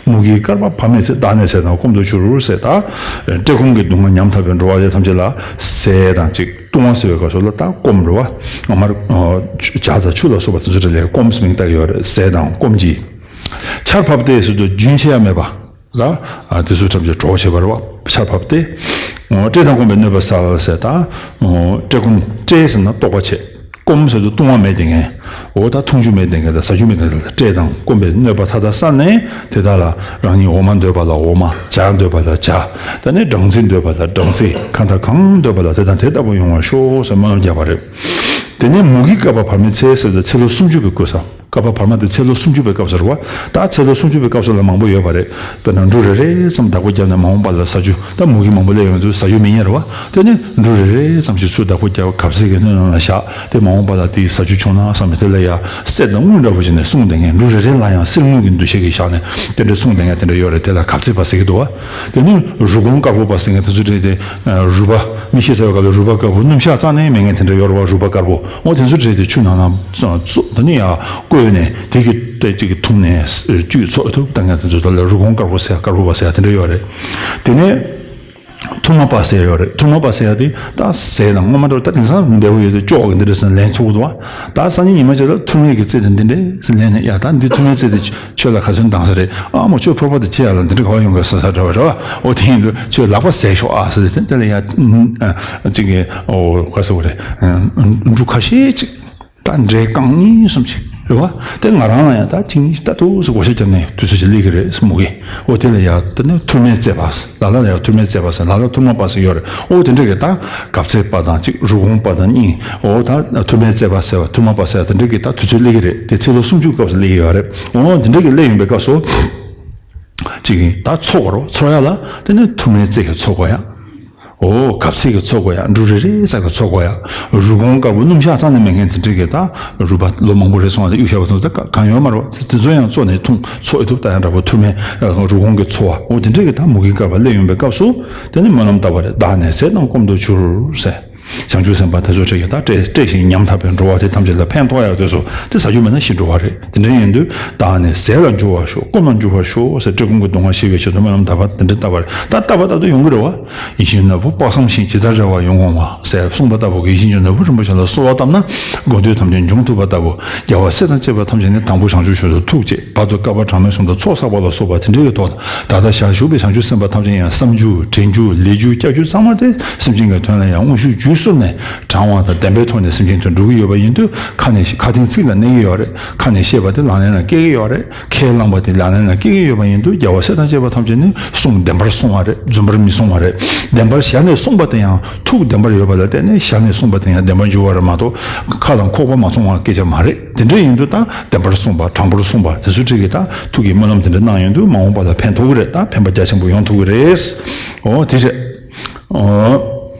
མུ་གེའི་བསྐལ་པ་ཕ་མེས་ཚེ། བདག་ནི་ཟས་དང་སྐོམ་དུ་གྱུར་ཟེར། ད་བཀྲེས་སྐོམ་གྱི་སྡུག་བསྔལ་ཉམ་ཐག་པའི་འགྲོ་བ་དེ་ཐམས་ཅད་ལ་ཟས་དང་ཅིག་བཏུང་བ་ཟེར་བའི་སྐབས་སུ་ལ་ད་སྐོམ་རེད་བ། ང་མར་ཇ་དང་ཆུ་ལ་སོགས་པ་དེ་ཚོ་རེ་ལས་སྐོམ་ཟེར་མིང་བཏགས་ཡོད་རེད། ཟས་དང་སྐོམ་གྱི་ཆར་ཕབ་སྟེ་ཟེར་དུས་རྒྱུན་ཆད་ཡ་མེད་པ། ལ། ཨ་དེ་ཚོ་ཐམས་ཅད་གྲོགས་བྱེད་པ་རེད་བ། ཆར་ཕབ་སྟེ། འོ་བཀྲེས་དང་སྐོམ་པའི་གནོད་པ་བསལ་ཟེར། ད་འོ་བཀྲེས་སྐོམ། བཀྲེས་ཟེར་ན་ལྟོགས་པ་བྱེད། སྐོམ་ཟེར་དུས་བཏུང་བ་མེད་དེ་ངན། འོ་ད་འཐུང་རྒྱུ་མེད་དེ་ངན་དང་ཟ་རྒྱུ་མེད་དེ་ངན་དང་སྤྲད་དང་སྐོམ་པའི་གནོད་པ་མཐའ་དག་བསལ་ནས་དེ་དག་ལ་རང་ཉིད་འོ་མ་འདོད་པ་ལ་འོ་མ། ཇ་འདོད་པ་ལ་ཇ། ད་ནི་སྦྲང་རྩི་འདོད་པ་ལ་སྦྲང་རྩི། གང་དང་གང་འདོད་པ་ལ་དེ་དང་དེ་ལྟ་བུ་ཡོང་བར་ཤོག་ཟེར་སྨོན་ལམ་བརྒྱབ་པ་རེད། དེ་ནས་མུ་གེའི་བསྐལ་པ་བར་མའི་ཚེ་ཟེར་དུས་ཚེ་ལོ་སུམ་ཅུ་པའི་སྐབས་སུ། བསྐལ་པ་བར་མ་དེ་ཚེ་ལོ་སུམ་ཅུ་པའི་སྐབས་སུ་རེད་བ། ད་ཚེ་ལོ་སུམ་ཅུ་པའི་སྐབས་སུ་ལ་མང་པོ་ཡོད་པ་རེད། དཔེར་ན་འབྲུ་རེ་རེ་ཙམ་བདག་པོ་བརྒྱབ་ནས་མ་འོངས་པ་ལ་ཟ་རྒྱུ། ད་མུ་གེ་མང་པོ་སླེབས་ཡོང་དུས་ཟ་རྒྱུ་མེད་ཉེན་རེད་བ། དེ་ནས་འབྲུ་རེ་རེ་ཙམ་ཞིག་ཚུར་བདག་པོ་བརྒྱབ་གབ་ཚིག་གི་སྣོད་ནང་ལ་བཞག་དེ་མ་འོངས་པ་ལ་དེ་ཟ་རྒྱུ་བྱུང་ན་བསམ་ནས་དེ་ལ་ཡ་གསེར་དང་དངུལ་འདྲ་པོ་བྱས་ནས་བསྲུངས་བསྡད་མཁན། འབྲུ་རེ་རེ་ལ་ཡང་གསེར་དངུལ་གྱི་འདུ་ཤེས་ཀྱིས་བཞག་ནས་དེ་འདྲ་བསྲུངས་བསྡད་མཁན་དེ་འདྲ་ཡོད་རེད། དེ་ལ་གབ་ཚིག་པ་ཟེར་གྱི་འདུག་བ། དེ་ནས་རུས་གོང་དཀར་པོ་པ་ཟེར་མཁན་དེ་ཚོ་འདྲ་དེ། རུས་པ། མི་ཤི་ཚར་བའི་སྐབས་ལ་རུས་པ་དཀར་པོ་སྣུམ་ཞག་རྩ་ནས་མེད་མཁན་དེ་འདྲ་ཡོད་རེད་བ། རུས་པ་དཀར་པོ། འོ་དེ་ཚོ་འདྲ་དེ་ཆུ་ནང་ན་བཙོས་དེ་ནས་ཡང་བསྐོལ་ནས་དེ་གི་དེ་གཅིག་གིས་འཐུང་ནས་བཅུད་འཚོ་ཐུབ་བསྡད་མཁན་དེ་ཚོ་ལ་རུས་གོང་དཀར་པོ་ཟེར་ཡ། དཀར་པོ་པ་ཟེར་ཡ་དེ་འདྲ་ཡོད་རེད། དེ་ནས་ཐུར་མ་པ་ཟེར་ཡ་ཡོད་རེད། ཐུར་མ་པ་ཟེར་ཡ་དེ་ད་ཟས་དང་སྔོན་མ་འདྲ་བོ། ད་དེང་སང་བདེ་པོ་ཡོད་དུས་ཅོག་གི་འདི་འདྲ་ཟེར་ལེན་ཐུབ་འདུག་བ། ད་སང་ཉིན་ཉི་མ་ཅིག་ལ་ཐུར་མའི་གི་རྩེ་དེ་འདི་འདྲ་ཟེར་ལེན་ནས། ཡ་ད་འདི་ཐུར་མའི་རྩེ་དེ་ཁྱོད་ལ་ག་ཚོད་འདང་ས་རེད། ཨ་མོ་ཁྱོད་ཕོར་པ་དེ་ཁྱེར་ཡ་ལ་འདི་འདྲ་ག་པར་ཡོང་གི་ཟེར་ས་འདྲ་བ་རེད་བ། འོ་དེ་ཡིན་དུས་ཁྱོད་ལག་པ་ཟས་ཤོག་ཨ་ཟེར་ཏེ། དེ་ལ་ཡ་ཨ་ཅིག་གི་འོ་ག་ཟེར་བ་རེད། འབྲུ་ཁ་ཤས་ཅིག་ད་འབྲས་རྐང་གཉིས་གསུམ་ཅིག་རེད་བ། དེ་ང་རང་ལ་ཡང་ད་གཅིག་གཉིས་ཤིག་ལྟ་ཐུབ་ཟེར་བགོ་བཤའ་བརྒྱབ་ནས་དུས་ཚོད་ཅིག་སླེབས་ཀྱི་རེད་ཟེར་མོ་གིས། འོ་དེ་ལ་ཡ་དེ་ནས་ཐུར་མའི་རྩེ་པ་ཟེར། ལ་ལ་ལ་ཡ་ཐུར་མའི་རྩེ་པ་ཟེར། ལ་ལ་ཐུར་མ་པ་ཟེར་ཡོད་རེད། འོ་དེ་འདྲ་གི་ད་གབ་ཚིག་པ་དང་གཅིག་རུས་གོང་པ་དང་གཉིས། འོ་ད་ཐུར་མའི་རྩེ་པ་ཟེར་བ་ཐུར་མ་པ་ཟེར་བ་དེ་འདྲ་གི་ད་དུས་ཚོད་སླེབས་ཀྱི་རེད། དེ་ཚེ་ལོ་སུམ་ཅུ་སྐབས་སུ་སླེབས་ཀྱི་ཡོད་རེད། འོ་དེ་འདྲ་གི་སླེབས་ཡོང་པའི་སྐབས་སུ། གཅིག་གིས་ད་འཚོ་དགོས་རེད་བ། འཚོ་ཡ་ལ་དེ་ནས་ཐུར་མའི་རྩེ་གིས་འཚོ་དགོས་ཡ། འོ་གབ་ཚིག་གིས་འཚོ་དགོས་ཡ། འབྲུ་རེ་རེ་ཙམ་གྱིས་འཚོ་དགོས་ཡ། རུས་གོང་དཀར་པོ་སྣུམ་ཞག་རྩ་ནས་མེད་མཁན་དེ་འདྲ་གི་ད་རུས་པ་ལོ་མང་པོ་རེ་སོང་བ་དེ་གཡུག་བཞག་པ་སོང་ཙང་གང་ཡོད་མ་རེད་བ། དེ་ཚོ་ཡང་བཙོས་ནས་འཐུང་འཚོ་ཨེ་ཐུབ་ལྟ་ཡ་འདྲ་པོ། ཐུར་མའི་རུས་གོང་གི་འཚོ་བ། འོ་དེ་འདྲ་གི་ད་མུ་གེའི་བསྐལ་པ་སླེབས་ཡོང་པའི་སྐབས་སུ་དེ་ནས་སྨོན་ལམ་བཏབ་པ་རེད། བདག་ནི་ཟས་དང་སྐོམ་དུ་གྱུར་ཟེར། བྱང་ཆུབ་སེམས་དཔའ་དེ་ཚོ་འདྲ་གི་ད་བཀྲེས་བཀྲེས་ཤིང་ཉམ་ཐག་པའི་འགྲོ་བ་དེ་ཐམས་ཅད་ལ་ཕན་ཐོགས་ཡག་དེ་ཚོ་དེ་ཟ་རྒྱུ་མེད་ན་ཤི་འགྲོ་བ་རེད། དེ་འདྲ་ཡིན་དུས་བདག་ནི་ཟས་ལ་འགྱུར་བར་ཤོག་སྐོམ་ལ་འགྱུར་བར་ཤོག་ཟེར་བཀྲེས་སྐོམ་གྱི་སྡུག་བསྔལ་ཞི་བའི་ཆེད་དུ་སྨོན་ལམ་བཏབ་པ་དེ་འདྲ་བཏབ་པ་རེད། ད་བཏབ་པ་ད་དུང་ཡོང་གི་རེད་བ། ཡིད་བཞིན་ནོར་བུ་དཔག་བསམ་ཤིང་། ཇི་ལྟར་རེ་བ་ཡོངས་སྐོང་བ་ཟེར་གསུངས་པ་ལྟ་བུ་གི་ཡིད་བཞིན་གྱི་ནོར་བུ་རིན་པོ་ཆེ་ལ་གསོལ་བ་བཏབ་ན་དགོས་འདོད་ཐམས་ཅད་འབྱུང་ཐུབ་པ་ལྟ་བུ། རྒྱལ་བ་སྲས་དང་བཅས་པ་ཐམས་ཅད་ནི་དང་པོ་བྱང་ཆུབ་མཆོག་ཏུ་ཐུགས་བསྐྱེད། བར་དུ་བསྐལ་པ་གྲངས་མེད་གསུམ་དུ་ཚོགས་བསགས་པ་ལ་སོགས་པ་དེ་འདྲ་གི་ཐོག་ད་ལྟ་ཞལ་བཞུགས་པའི་བྱང་ཆུབ་སེམས་དཔའ་ཐམས་ཅད་ཡང་བསམ་རྒྱུ་དྲན་རྒྱུ་ལས་རྒྱུ་སྐྱབས་རྒྱུ་ཚང་མ་དེ་སེམས་ཅན་གྱི་དོན་ལ་ཡང་དངོས་ཤུགས་བརྒྱུད་གསུམ་ནས་དྲང་བ་དང་བདེན་པའི་ཐོག་ནས་སེམས་ཅན་དོན་སྒྲུབ་ཀྱི་ཡོད་པ་ཡིན་དུས་ཁ་ནས་ཁ་ཐེངས་ཚིག་ལ་གནས་ཀྱི་ཡོད་རེད། ཁ་ནས་བཤད་པ་དེ་ལག་ལེན་ལ་བཀལ་གྱི་ཡོད་རེད། ཁས་བླངས་པ་དེ་ལག་ལེན་ལ་བཀལ་གྱི་ཡོད་པ་ཡིན་དུས་རྒྱལ་བ་སྲས་དང་བཅས་པ་ཐམས་ཅད་ནི་གསུང་བདེན་པར་གསུང་བ་རེད། རྫུན་པར་མི་གསུང་བ་རེད། བདེན་པར་ཞལ་ནས་གསུངས་པ་དེ་ཡང་ཐུགས་བདེན་པར་ཡོད་པ་ལ་བརྟེན་ནས་ཞལ་ནས་གསུངས་པ་དེ་ཡང་བདེན་པར་འགྱུར་བ་རེད་མ་གཏོགས་ཁ་དང་ཁོག་པ་མ་མཚུངས་པ་སྐད་ཆ་མ་རེད། དེ་འདྲ་ཡིན་དུས་ད་བདེན་པར་གསུངས་པ་དྲང་པོར་གསུངས་པ་དེ་ཚོ་འདྲ་གི་ད་ཐུགས་ཀྱི་སྨོན་ལམ་དེ་འདྲ་གནང་ཡོང་དུས་མ་འོངས་པ་ལ་ཕན་ཐོགས་ཀྱི་རེད། ད་ཕན་པ་རྒྱ་ཆེན་པོ་ཡོང་ཐུབ་ཀྱི་རེད། འོ་དེ་རེད། འོ།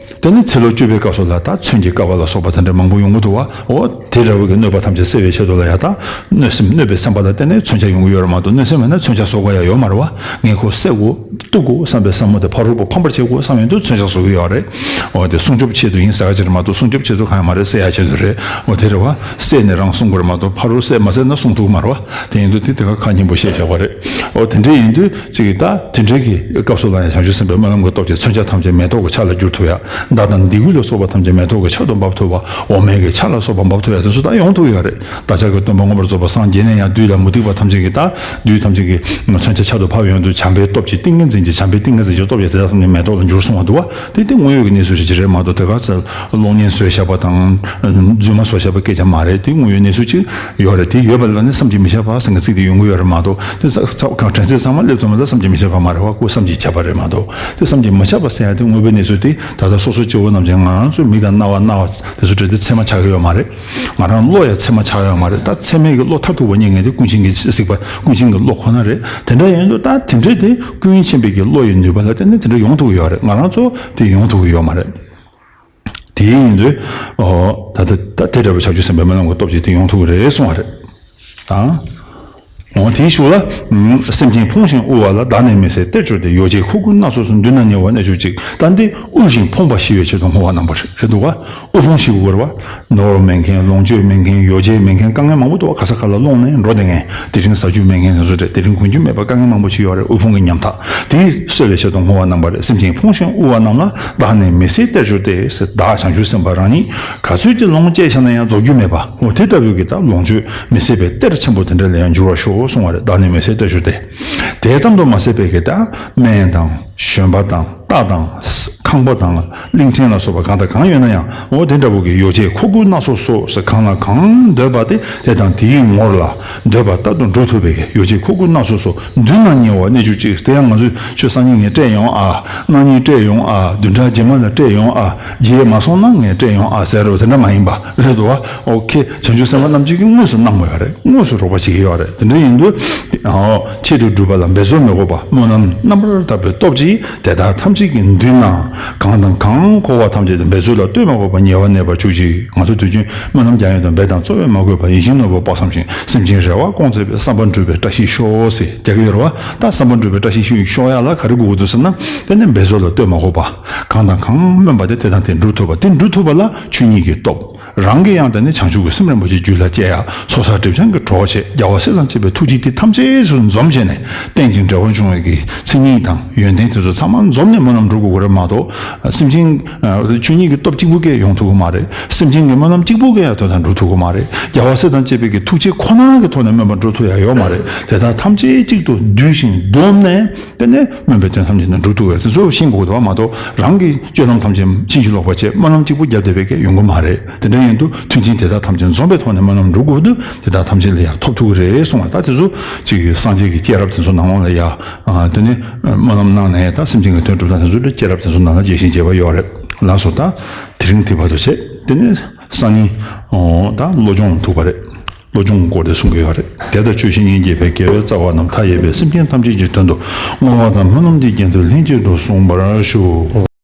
དེ་ནས་ཚེ་ལོ་བཅུ་པའི་སྐབས་སུ་ལ་ད་མཚོན་གྱི་བསྐལ་པ་ལ་སོགས་པ་དེ་འདྲ་མང་པོ་ཡོང་གི་འདུག་བ། འོ་དེ་འདྲ་བོ་གི་གནོད་པ་ཐམས་ཅད་སེལ་བའི་ཆེད་དུ་ལ་ཡ་ད་གནོད་སེམས་གནོད་པའི་སེམས་པ་ལ་བརྟེན་ནས་མཚོན་ཆ་ཡོང་གི་ཡོད་རེད་མ་གཏོགས་གནོད་སེམས་མེད་ན་མཚོན་ཆ་བཟོ་དགོས་ཡ་ཡོད་མ་རེད་བ། ངས་ཁོ་བསད་དགོས་གཏུབ་དགོས་བསམ་པའི་བསམ་བློ་དེ་ཕ་རོལ་པོ་ཕམ་པར་བྱེད་དགོས་བསམ་ཡོང་དུས་མཚོན་ཆ་བཟོ་གི་ཡོད་རེད། འོ་དེ་སྲུང་སྐྱོབ་ཆེད་དུ་ཡིན་ཟེར་ག་ཅིག་རེད་མ་གཏོགས་སྲུང་སྐྱོབ་ཆེད་དུ་གང་ཡང་མ་རེད། བསད་ཡ་ཆེད་དུ་རེད། འོ་དེ་རེད་བ། བསད་ནས་རང་སྲུང་དགོས་རེད་མ་གཏོགས་ཕ་རོལ་བསད་མ་བསད་ན་སྲུང་ཐུབ་ཀྱི་མ་རེད་བ། དེ་ཡིན་དུས་དེ་དེ་ག་ཁ་སྙན་པོ་བཤད་བཞག་པ་རེད། འོ་དེ་འདྲ་ཡིན་དུས་ཅིག་གིས་ད་དེ་འདྲའི་གི་སྐབས་སུ་ལ་ཡང་བྱང་ཆུབ་སེམས་དཔའི་སྨོན་ལམ་གྱི་སྟོབས་ཀྱིས་མཚོན་ཆ་ཐམས་ཅད་མེ་ཏོག་གི་ཆར་ལ་བསྒྱུར་ཐུབ་ཡ། མདའ་དང་མདུང་གུ་ལ་སོགས་པ་ཐམས་ཅད་མེ་ཏོག་གི་ཆར་དུ་འབབ་ཐུབ་པ། འོ་མའི་གི་ཆར་ལ་སོགས་པ་འབབ་ཐུབ་ཡ་དེ་ཚོ་ད་ཡོང་ཐུབ་ཡོད་རེད། བདག་ཅག་གི་སྟོན་པ་མངོན་པར་རྫོགས་པར་སངས་རྒྱས་ནས་ཡང་བདུད་ལ་མུ་སྟེགས་པ་ཐམས་ཅད་ཀྱིས་ད་བདུད་ཐམས་ཅད་ཀྱིས་མཚོན་ཆ་ཆར་དུ་ཕབ་ཡོང་དུས་བྱམས་པའི་སྟོབས་ཀྱིས་ཏིང་ངེ་འཛིན་གྱི་བྱམས་པའི་ཏིང་ངེ་འཛིན་གྱི་སྟོབས་ཀྱིས་དེ་དག་ཐམས་ཅད་མེ་ཏོག་ལ་འགྱུར་སོང་བ་འདུག་བ། དེ་དེ་དངོས་ཡོད་ཀྱི་གནས་ཚུལ་ཞིག་ཅིག་རེད་མ་གཏོགས་དེ་ག་ཚོད་གློག་བརྙན་བཟོས་བཞག་པ་དང་རྫུན་མ་བཟོས་བཞག་པའི་སྐད་ཆ་མ་རེད། དེ་དངོས་ཡོད་གནས་ཚུལ་ཅིག་ཡོད་རེད། དེ་ཡོད་པ་ལ་ནི་བསམ་གྱིས་མི་ཁྱབ་པ་ཟེར་མཁན་ཚིག་དེ་ཡོང་གི་ཡོད་རེད་མ་གཏོགས་དེ་ས་ས་གང་དྲན་ཚད་ཚང་མ་སླེབས་ཐུབ་མ་ད་བསམ་གྱིས་མི་ཁྱབ་པ་མ་རེད་བ། ཁོ་བསམ་གྱིས་ཁྱབ་པ་རེད་མ་གཏོགས་དེ་བསམ་གྱིས་མི་ཁྱབ་པ་ཟེར་ཡ་དེ་དངོས་པོའི་གནས་ཚུལ་དེ་ད་ལྟ་སོ་སོ་སྐྱེ་བོ་རྣམས་ཀྱི་ང་རང་ཚོའི་མིག་དང་རྣ་བ་སྣ་བ་དེ་ཚོ་བྲལ་ཏེ་ཚད་མ་ཆགས་ཀྱི་ཡོད་མ་རེད། ང་རང་བློ་ཡང་ཚད་མ་ཆགས་ཡོད་མ་རེད། ད་ཚད་མའི་གི་བློ་མཐར་ཐུག་པ་རྙེད་མཁན་དེ་ཀུན་མཁྱེན་གྱི་གཟིགས་པ་ཀུན་མཁྱེན་གྱི་བློ་ཁོ་ན་རེད། དེ་འདྲ་ཡིན་དུས་ད་དེ་འདྲའི་དེ་ཀུན་མཁྱེན་པའི་གི་བློ་ཡི་ནུས་པ་ལ་བརྟེན་ནས་དེ་འདྲ་ཡོང་ཐུབ་ཀྱི་ཡོད་རེད། ང་རང་ཚོ་དེ་ཡོང་ཐུབ་ཀྱི་ཡོད་མ་རེད། དེ་ཡིན་དུས། ཨོ། ད་ལྟ་ད་དེ་འདྲ་བའི་བྱང་ཆུབ་སེམས་དཔའི་སྨོན་ལམ་གྱི་སྟོབས་ཀྱིས་དེ་ཡོང་ཐུབ་ཀྱི་རེད་གསུངས་པ་རེད། ཨང་། འོ་དེའི་གཞུག་ལ། སེམས་ཅན་ཕོངས་ཤིང་དབུལ་བ་ལ། བདག་ནི་མི་ཟད་གཏེར་གྱུར་ཏེ། ཡོ་བྱད་ཁུ་ཁུ་སྣ་ཚོགས་སུ། མདུན་ན་ཉེ་བར་གནས་གྱུར་ཅིག་ད་འདི་དབུལ་ཞིང་ཕོངས་པ་ཞི་བའི་ཕྱིར་དུ་བསྔོ་བ་གནང་བ་རེད་འདུག་བ། དབུལ་ཕོངས་ཞི་དགོས་རེད་བ། ནོར་མེད་མཁན་ལོངས་སྤྱོད་མེད་མཁན་ཡོ་བྱད་མེད་མཁན་དཀའ་ངལ་མང་པོ་འདུག་བ། ག་ས་ག་ལ་སློང་ནས་འགྲོ་བསྡད་མཁན། དེ་རིང་ཟ་རྒྱུ་མེད་མཁན་དེ་ཚོ་རེད། དེ་རིང་གོན་རྒྱུ་མེད་པ་དཀའ་ངལ་མང་པོ་ཞིག་ཡོད་རེད། དབུལ་ཕོངས་ཀྱི་ཉམ་ཐག་དེ་གསོ་བའི་ཆེད་དུ་བསྔོ་བ་གནང་བ་རེད། སེམས་ཅན་ཕོངས་ཤིང་དབུལ་བ་རྣམས་ལ། བདག་ནི་མི་ཟད་གཏེར་གྱུར་ཏེ། ཟེར་བདག་བྱང་ཆུབ་སེམས་དཔའ་རང་ཉིད་ག་ཚོད་ཀྱི་ལོངས་སྤྱད་བཞག་ན་ཡང་རྫོགས་རྒྱུ་མེད་པ། འོ་དེ་ལྟ་བུའི་གི་ད་ལོངས་སྤྱོད་མི་ཟད་པའི་གཏེར་ཆེན་པོ་དེ་འདྲ་ལ་ཡང་འགྱུར་བར་ཤོག་གསུང་བ་རེད། བདག་ནི་མི་ཟད་གཏེར་གྱུར་ཏེ། དེ་ཙམ་དུ་མ་ཟད་པའི་གི་ད་སྨན་དང་བཞོན་པ་དང་རྟ་དང་། ཁང་པ་དང་གླིང་ཕྲན་ལ་སོགས་པ་གང་དང་གང་ཡོད་ན་ཡང་འོ་དེ་འདྲ་བོ་གི་ཡོ་བྱད་མཁོ་དགུ་སྣ་ཚོགས་སོགས་ཟེར། གང་ལ་གང་འདོད་པ་དེ་དེ་དང་དེའི་ངོར་ལ་འདོད་པ་ལྟར་དུ་འགྲུབ་ཐུབ་པའི་གི་ཡོ་བྱད་མཁོ་དགུ་སྣ་ཚོགས་སོགས་མདུན་ན་ཉེ་བར་གནས་གྱུར་ཅིག། དེ་ཡང་ང་ཚོས་ཆོས་སང་ཉིན་ངས་སྤྲད་ཡོང་ཨ། གནངས་ཉིན་སྤྲད་ཡོང་ཨ། བདུན་ཕྲག་རྗེས་མ་ལ་སྤྲད་ཡོང་ཨ། རྗེས་མ་སོང་ན་ངས་སྤྲད་ཡོང་ཨ་ཟེར་རོ། དེ་འདྲ་མ་ཡིན་པ་རེད་དོ། ཨོ་ཁེ། བྱང་ཆུབ་སེམས་དཔའ་རྣམས་ཀྱིས་དངོས་སུ་གནང་བ་ཡོད་རེད། དངོས་སུ་རོགས་པ་བྱེད་ཀྱི་ཡོད་རེད། དེ་འདྲ་ཡིན་དུས་ཨོ་ཆེད་དུ་བསྒྲུབ་པ་ལ་འབད་རྩོལ་མི་དགོས་པ། སྨོན་ལམ་རྣམ་པར་དག་པའི་སྟོབས་ཀྱིས་དེ་དག་ཐམས་ཅད་ཀྱི་མདུན་ན་གང་དང་གང་མཁོ་བ་ཐམས་ཅད་དུ་འབད་རྩོལ་ལ་ལྟོས་མ་དགོས་པར་ཉེ་བར་གནས་པར་གྱུར་ཅིག། ང་ཚོ་དུས་རྒྱུན་སྨོན་ལམ་རྒྱག་ཡོང་དུས་འབད་དང་རྩོལ་བས་མ་གོས་པ། ཡིད་བཞིན་ནོར་བུ་དཔག་བསམ་ཤིང་། སེམས་ཅན་རེ་བ་སྐོང་མཛད་པའི། བསམ་པ་འགྲུབ་པའི་བཀྲ་ཤིས་ཤོག་ཟེར་རྒྱག་གི་ཡོད་རེད་བ། ད་བསམ་པ་འགྲུབ་པའི་བཀྲ་ཤིས་ཤོག་ཡག་ལ་ག་རེ་དགོས་ཀྱི་འདུག་ཟེར་ན། དེ་ནི་འབད་རྩོལ་ལ་ལྟོས་མ་དགོས་པ། གང་དང་གང་སྨོན་པ་དེ་དེ་དང་དེ་འགྲུབ་ཐུབ་པ། དེ་འགྲུབ་ཐུབ་པ་ལ་ཆོས་ཉིད་ཀྱི་སྟོབས། རང་གི་ཡང་དེ་ནི་བྱང་ཆུབ་ཀྱི་སེམས་རིན་པོ་ཆེ་རྒྱུད་ལ་སྐྱེ་ཡ། ཚོགས་བསགས་སྒྲིབ་སྦྱང་གི་གྲོགས་བྱེད། རྒྱལ་བ་སྲས་དང་བཅས་པའི་ཐུགས་རྗེ་དེ་ཐམས་ཅད་སུ་འཛོམས་བྱས་ནས་རྟེན་ཅིང་འབྲེལ་བར་འབྱུང་བའི་གི་མཚན་ཉིད་དང་ཡོན་ཏན་དེ་ཚོ་ཚང་མ་འཛོམས་ནས་སྨོན་ལམ་འགྲུབ་དགོས་ཀྱི་རེད་མ་གཏོགས། སེམས་ཅན་ཆོས་ཉིད་ཀྱི་སྟོབས་གཅིག་པུ་སྐད་ཡོང་ཐུབ་ཀྱི་མ་རེད། སེམས་ཅན་གྱི་སྨོན་ལམ་གཅིག་པུ་སྐད་ཡང་དོན་དག་འགྲུབ་ཐུབ་ཀྱི་མ་རེད། རྒྱལ་བ་སྲས་དང་བཅས་པའི་གི་ཐུགས་རྗེ་ཁོ་ན་གི་ཐོག་ནས་སྨོན་པ་འགྲུབ་ཐུབ་ཡ་ཡོད་མ་རེད། དེ་དག་ཐམས་ཅད་གཅིག་ཏུ་བསྡུས་ཤིང་བསྡོམས་ནས། དེ་ནས་སྨོན་པའི་དོན་ཐམས་ཅད་ནི་འགྲུབ་ཐུབ་པས། དེ་ཚོ་ཤེས་དགོས་འདུག་བ་མ་གཏོགས། རང་གི་སྤྱོད་ལམ་ཐམས་ཅད་ཕྱིན་ཅི་ལོག་པ་བྱས་སྨོན་ལམ་གཅིག་པུ་བརྒྱབ་བསྡད་པའི་སྐད་ཡོང་གི་མ་རེད། དེ་འདྲ་ཡིན་དུས་མཐུན་རྐྱེན་དེ་དག་ཐམས་ཅད་འཛོམས་པའི་ཐོག་ནས་སྨོན་ལམ་འགྲུབ་དགོས་དུས་དེ་དག་ཐམས་ཅད་ལ་ཡང་ཐོབ་ཐུབ་ཀྱི་རེད་གསུངས་པ། ད་དེ་ཚོ་ཅིག་སངས་རྒྱས་ཀྱི་སྐྱེས་རབས་དེ་ཚོ་ནང་ལོགས་ལ་ཡ། དེ་ནས་སྨོན་ལམ་གནང་ནས་ད་སེམས་ཅན་གྱི་དོན་སྒྲུབ་སྟངས་དེ་ཚོ་ལ་སྐྱེས་རབས་དེ་ཚོ་ནང་ལ་རྒྱས་ཤིང་རྒྱས་པ་ཡོད་རེད། ལགས་སོ། ད་དེ་རིང་དེ་བར་དུ་བྱས། དེ་ནས་སང་ཉིན་ད་བློ་སྦྱོང་ཐུག་པ་རེད། བློ་སྦྱོང་སྐོར་དེ་གསུང་གི་ཡོད་རེད། དེ་ལྟར་ཆོས་བཤད་ཉན་མཁྱེན་པའི་དགེ་བའི་རྩ་བ་རྣམས་མཐའ་ཡས་པའི་སེམས་ཅན་ཐམས་ཅད་ཀྱི་དོན་དུ་བསྔོ་བ་དང་སྨོན་ལམ་གྱི་རྒྱན་དུ་ལྷན་ཅིག་ཏུ་གསུངས་པར་ཞུ།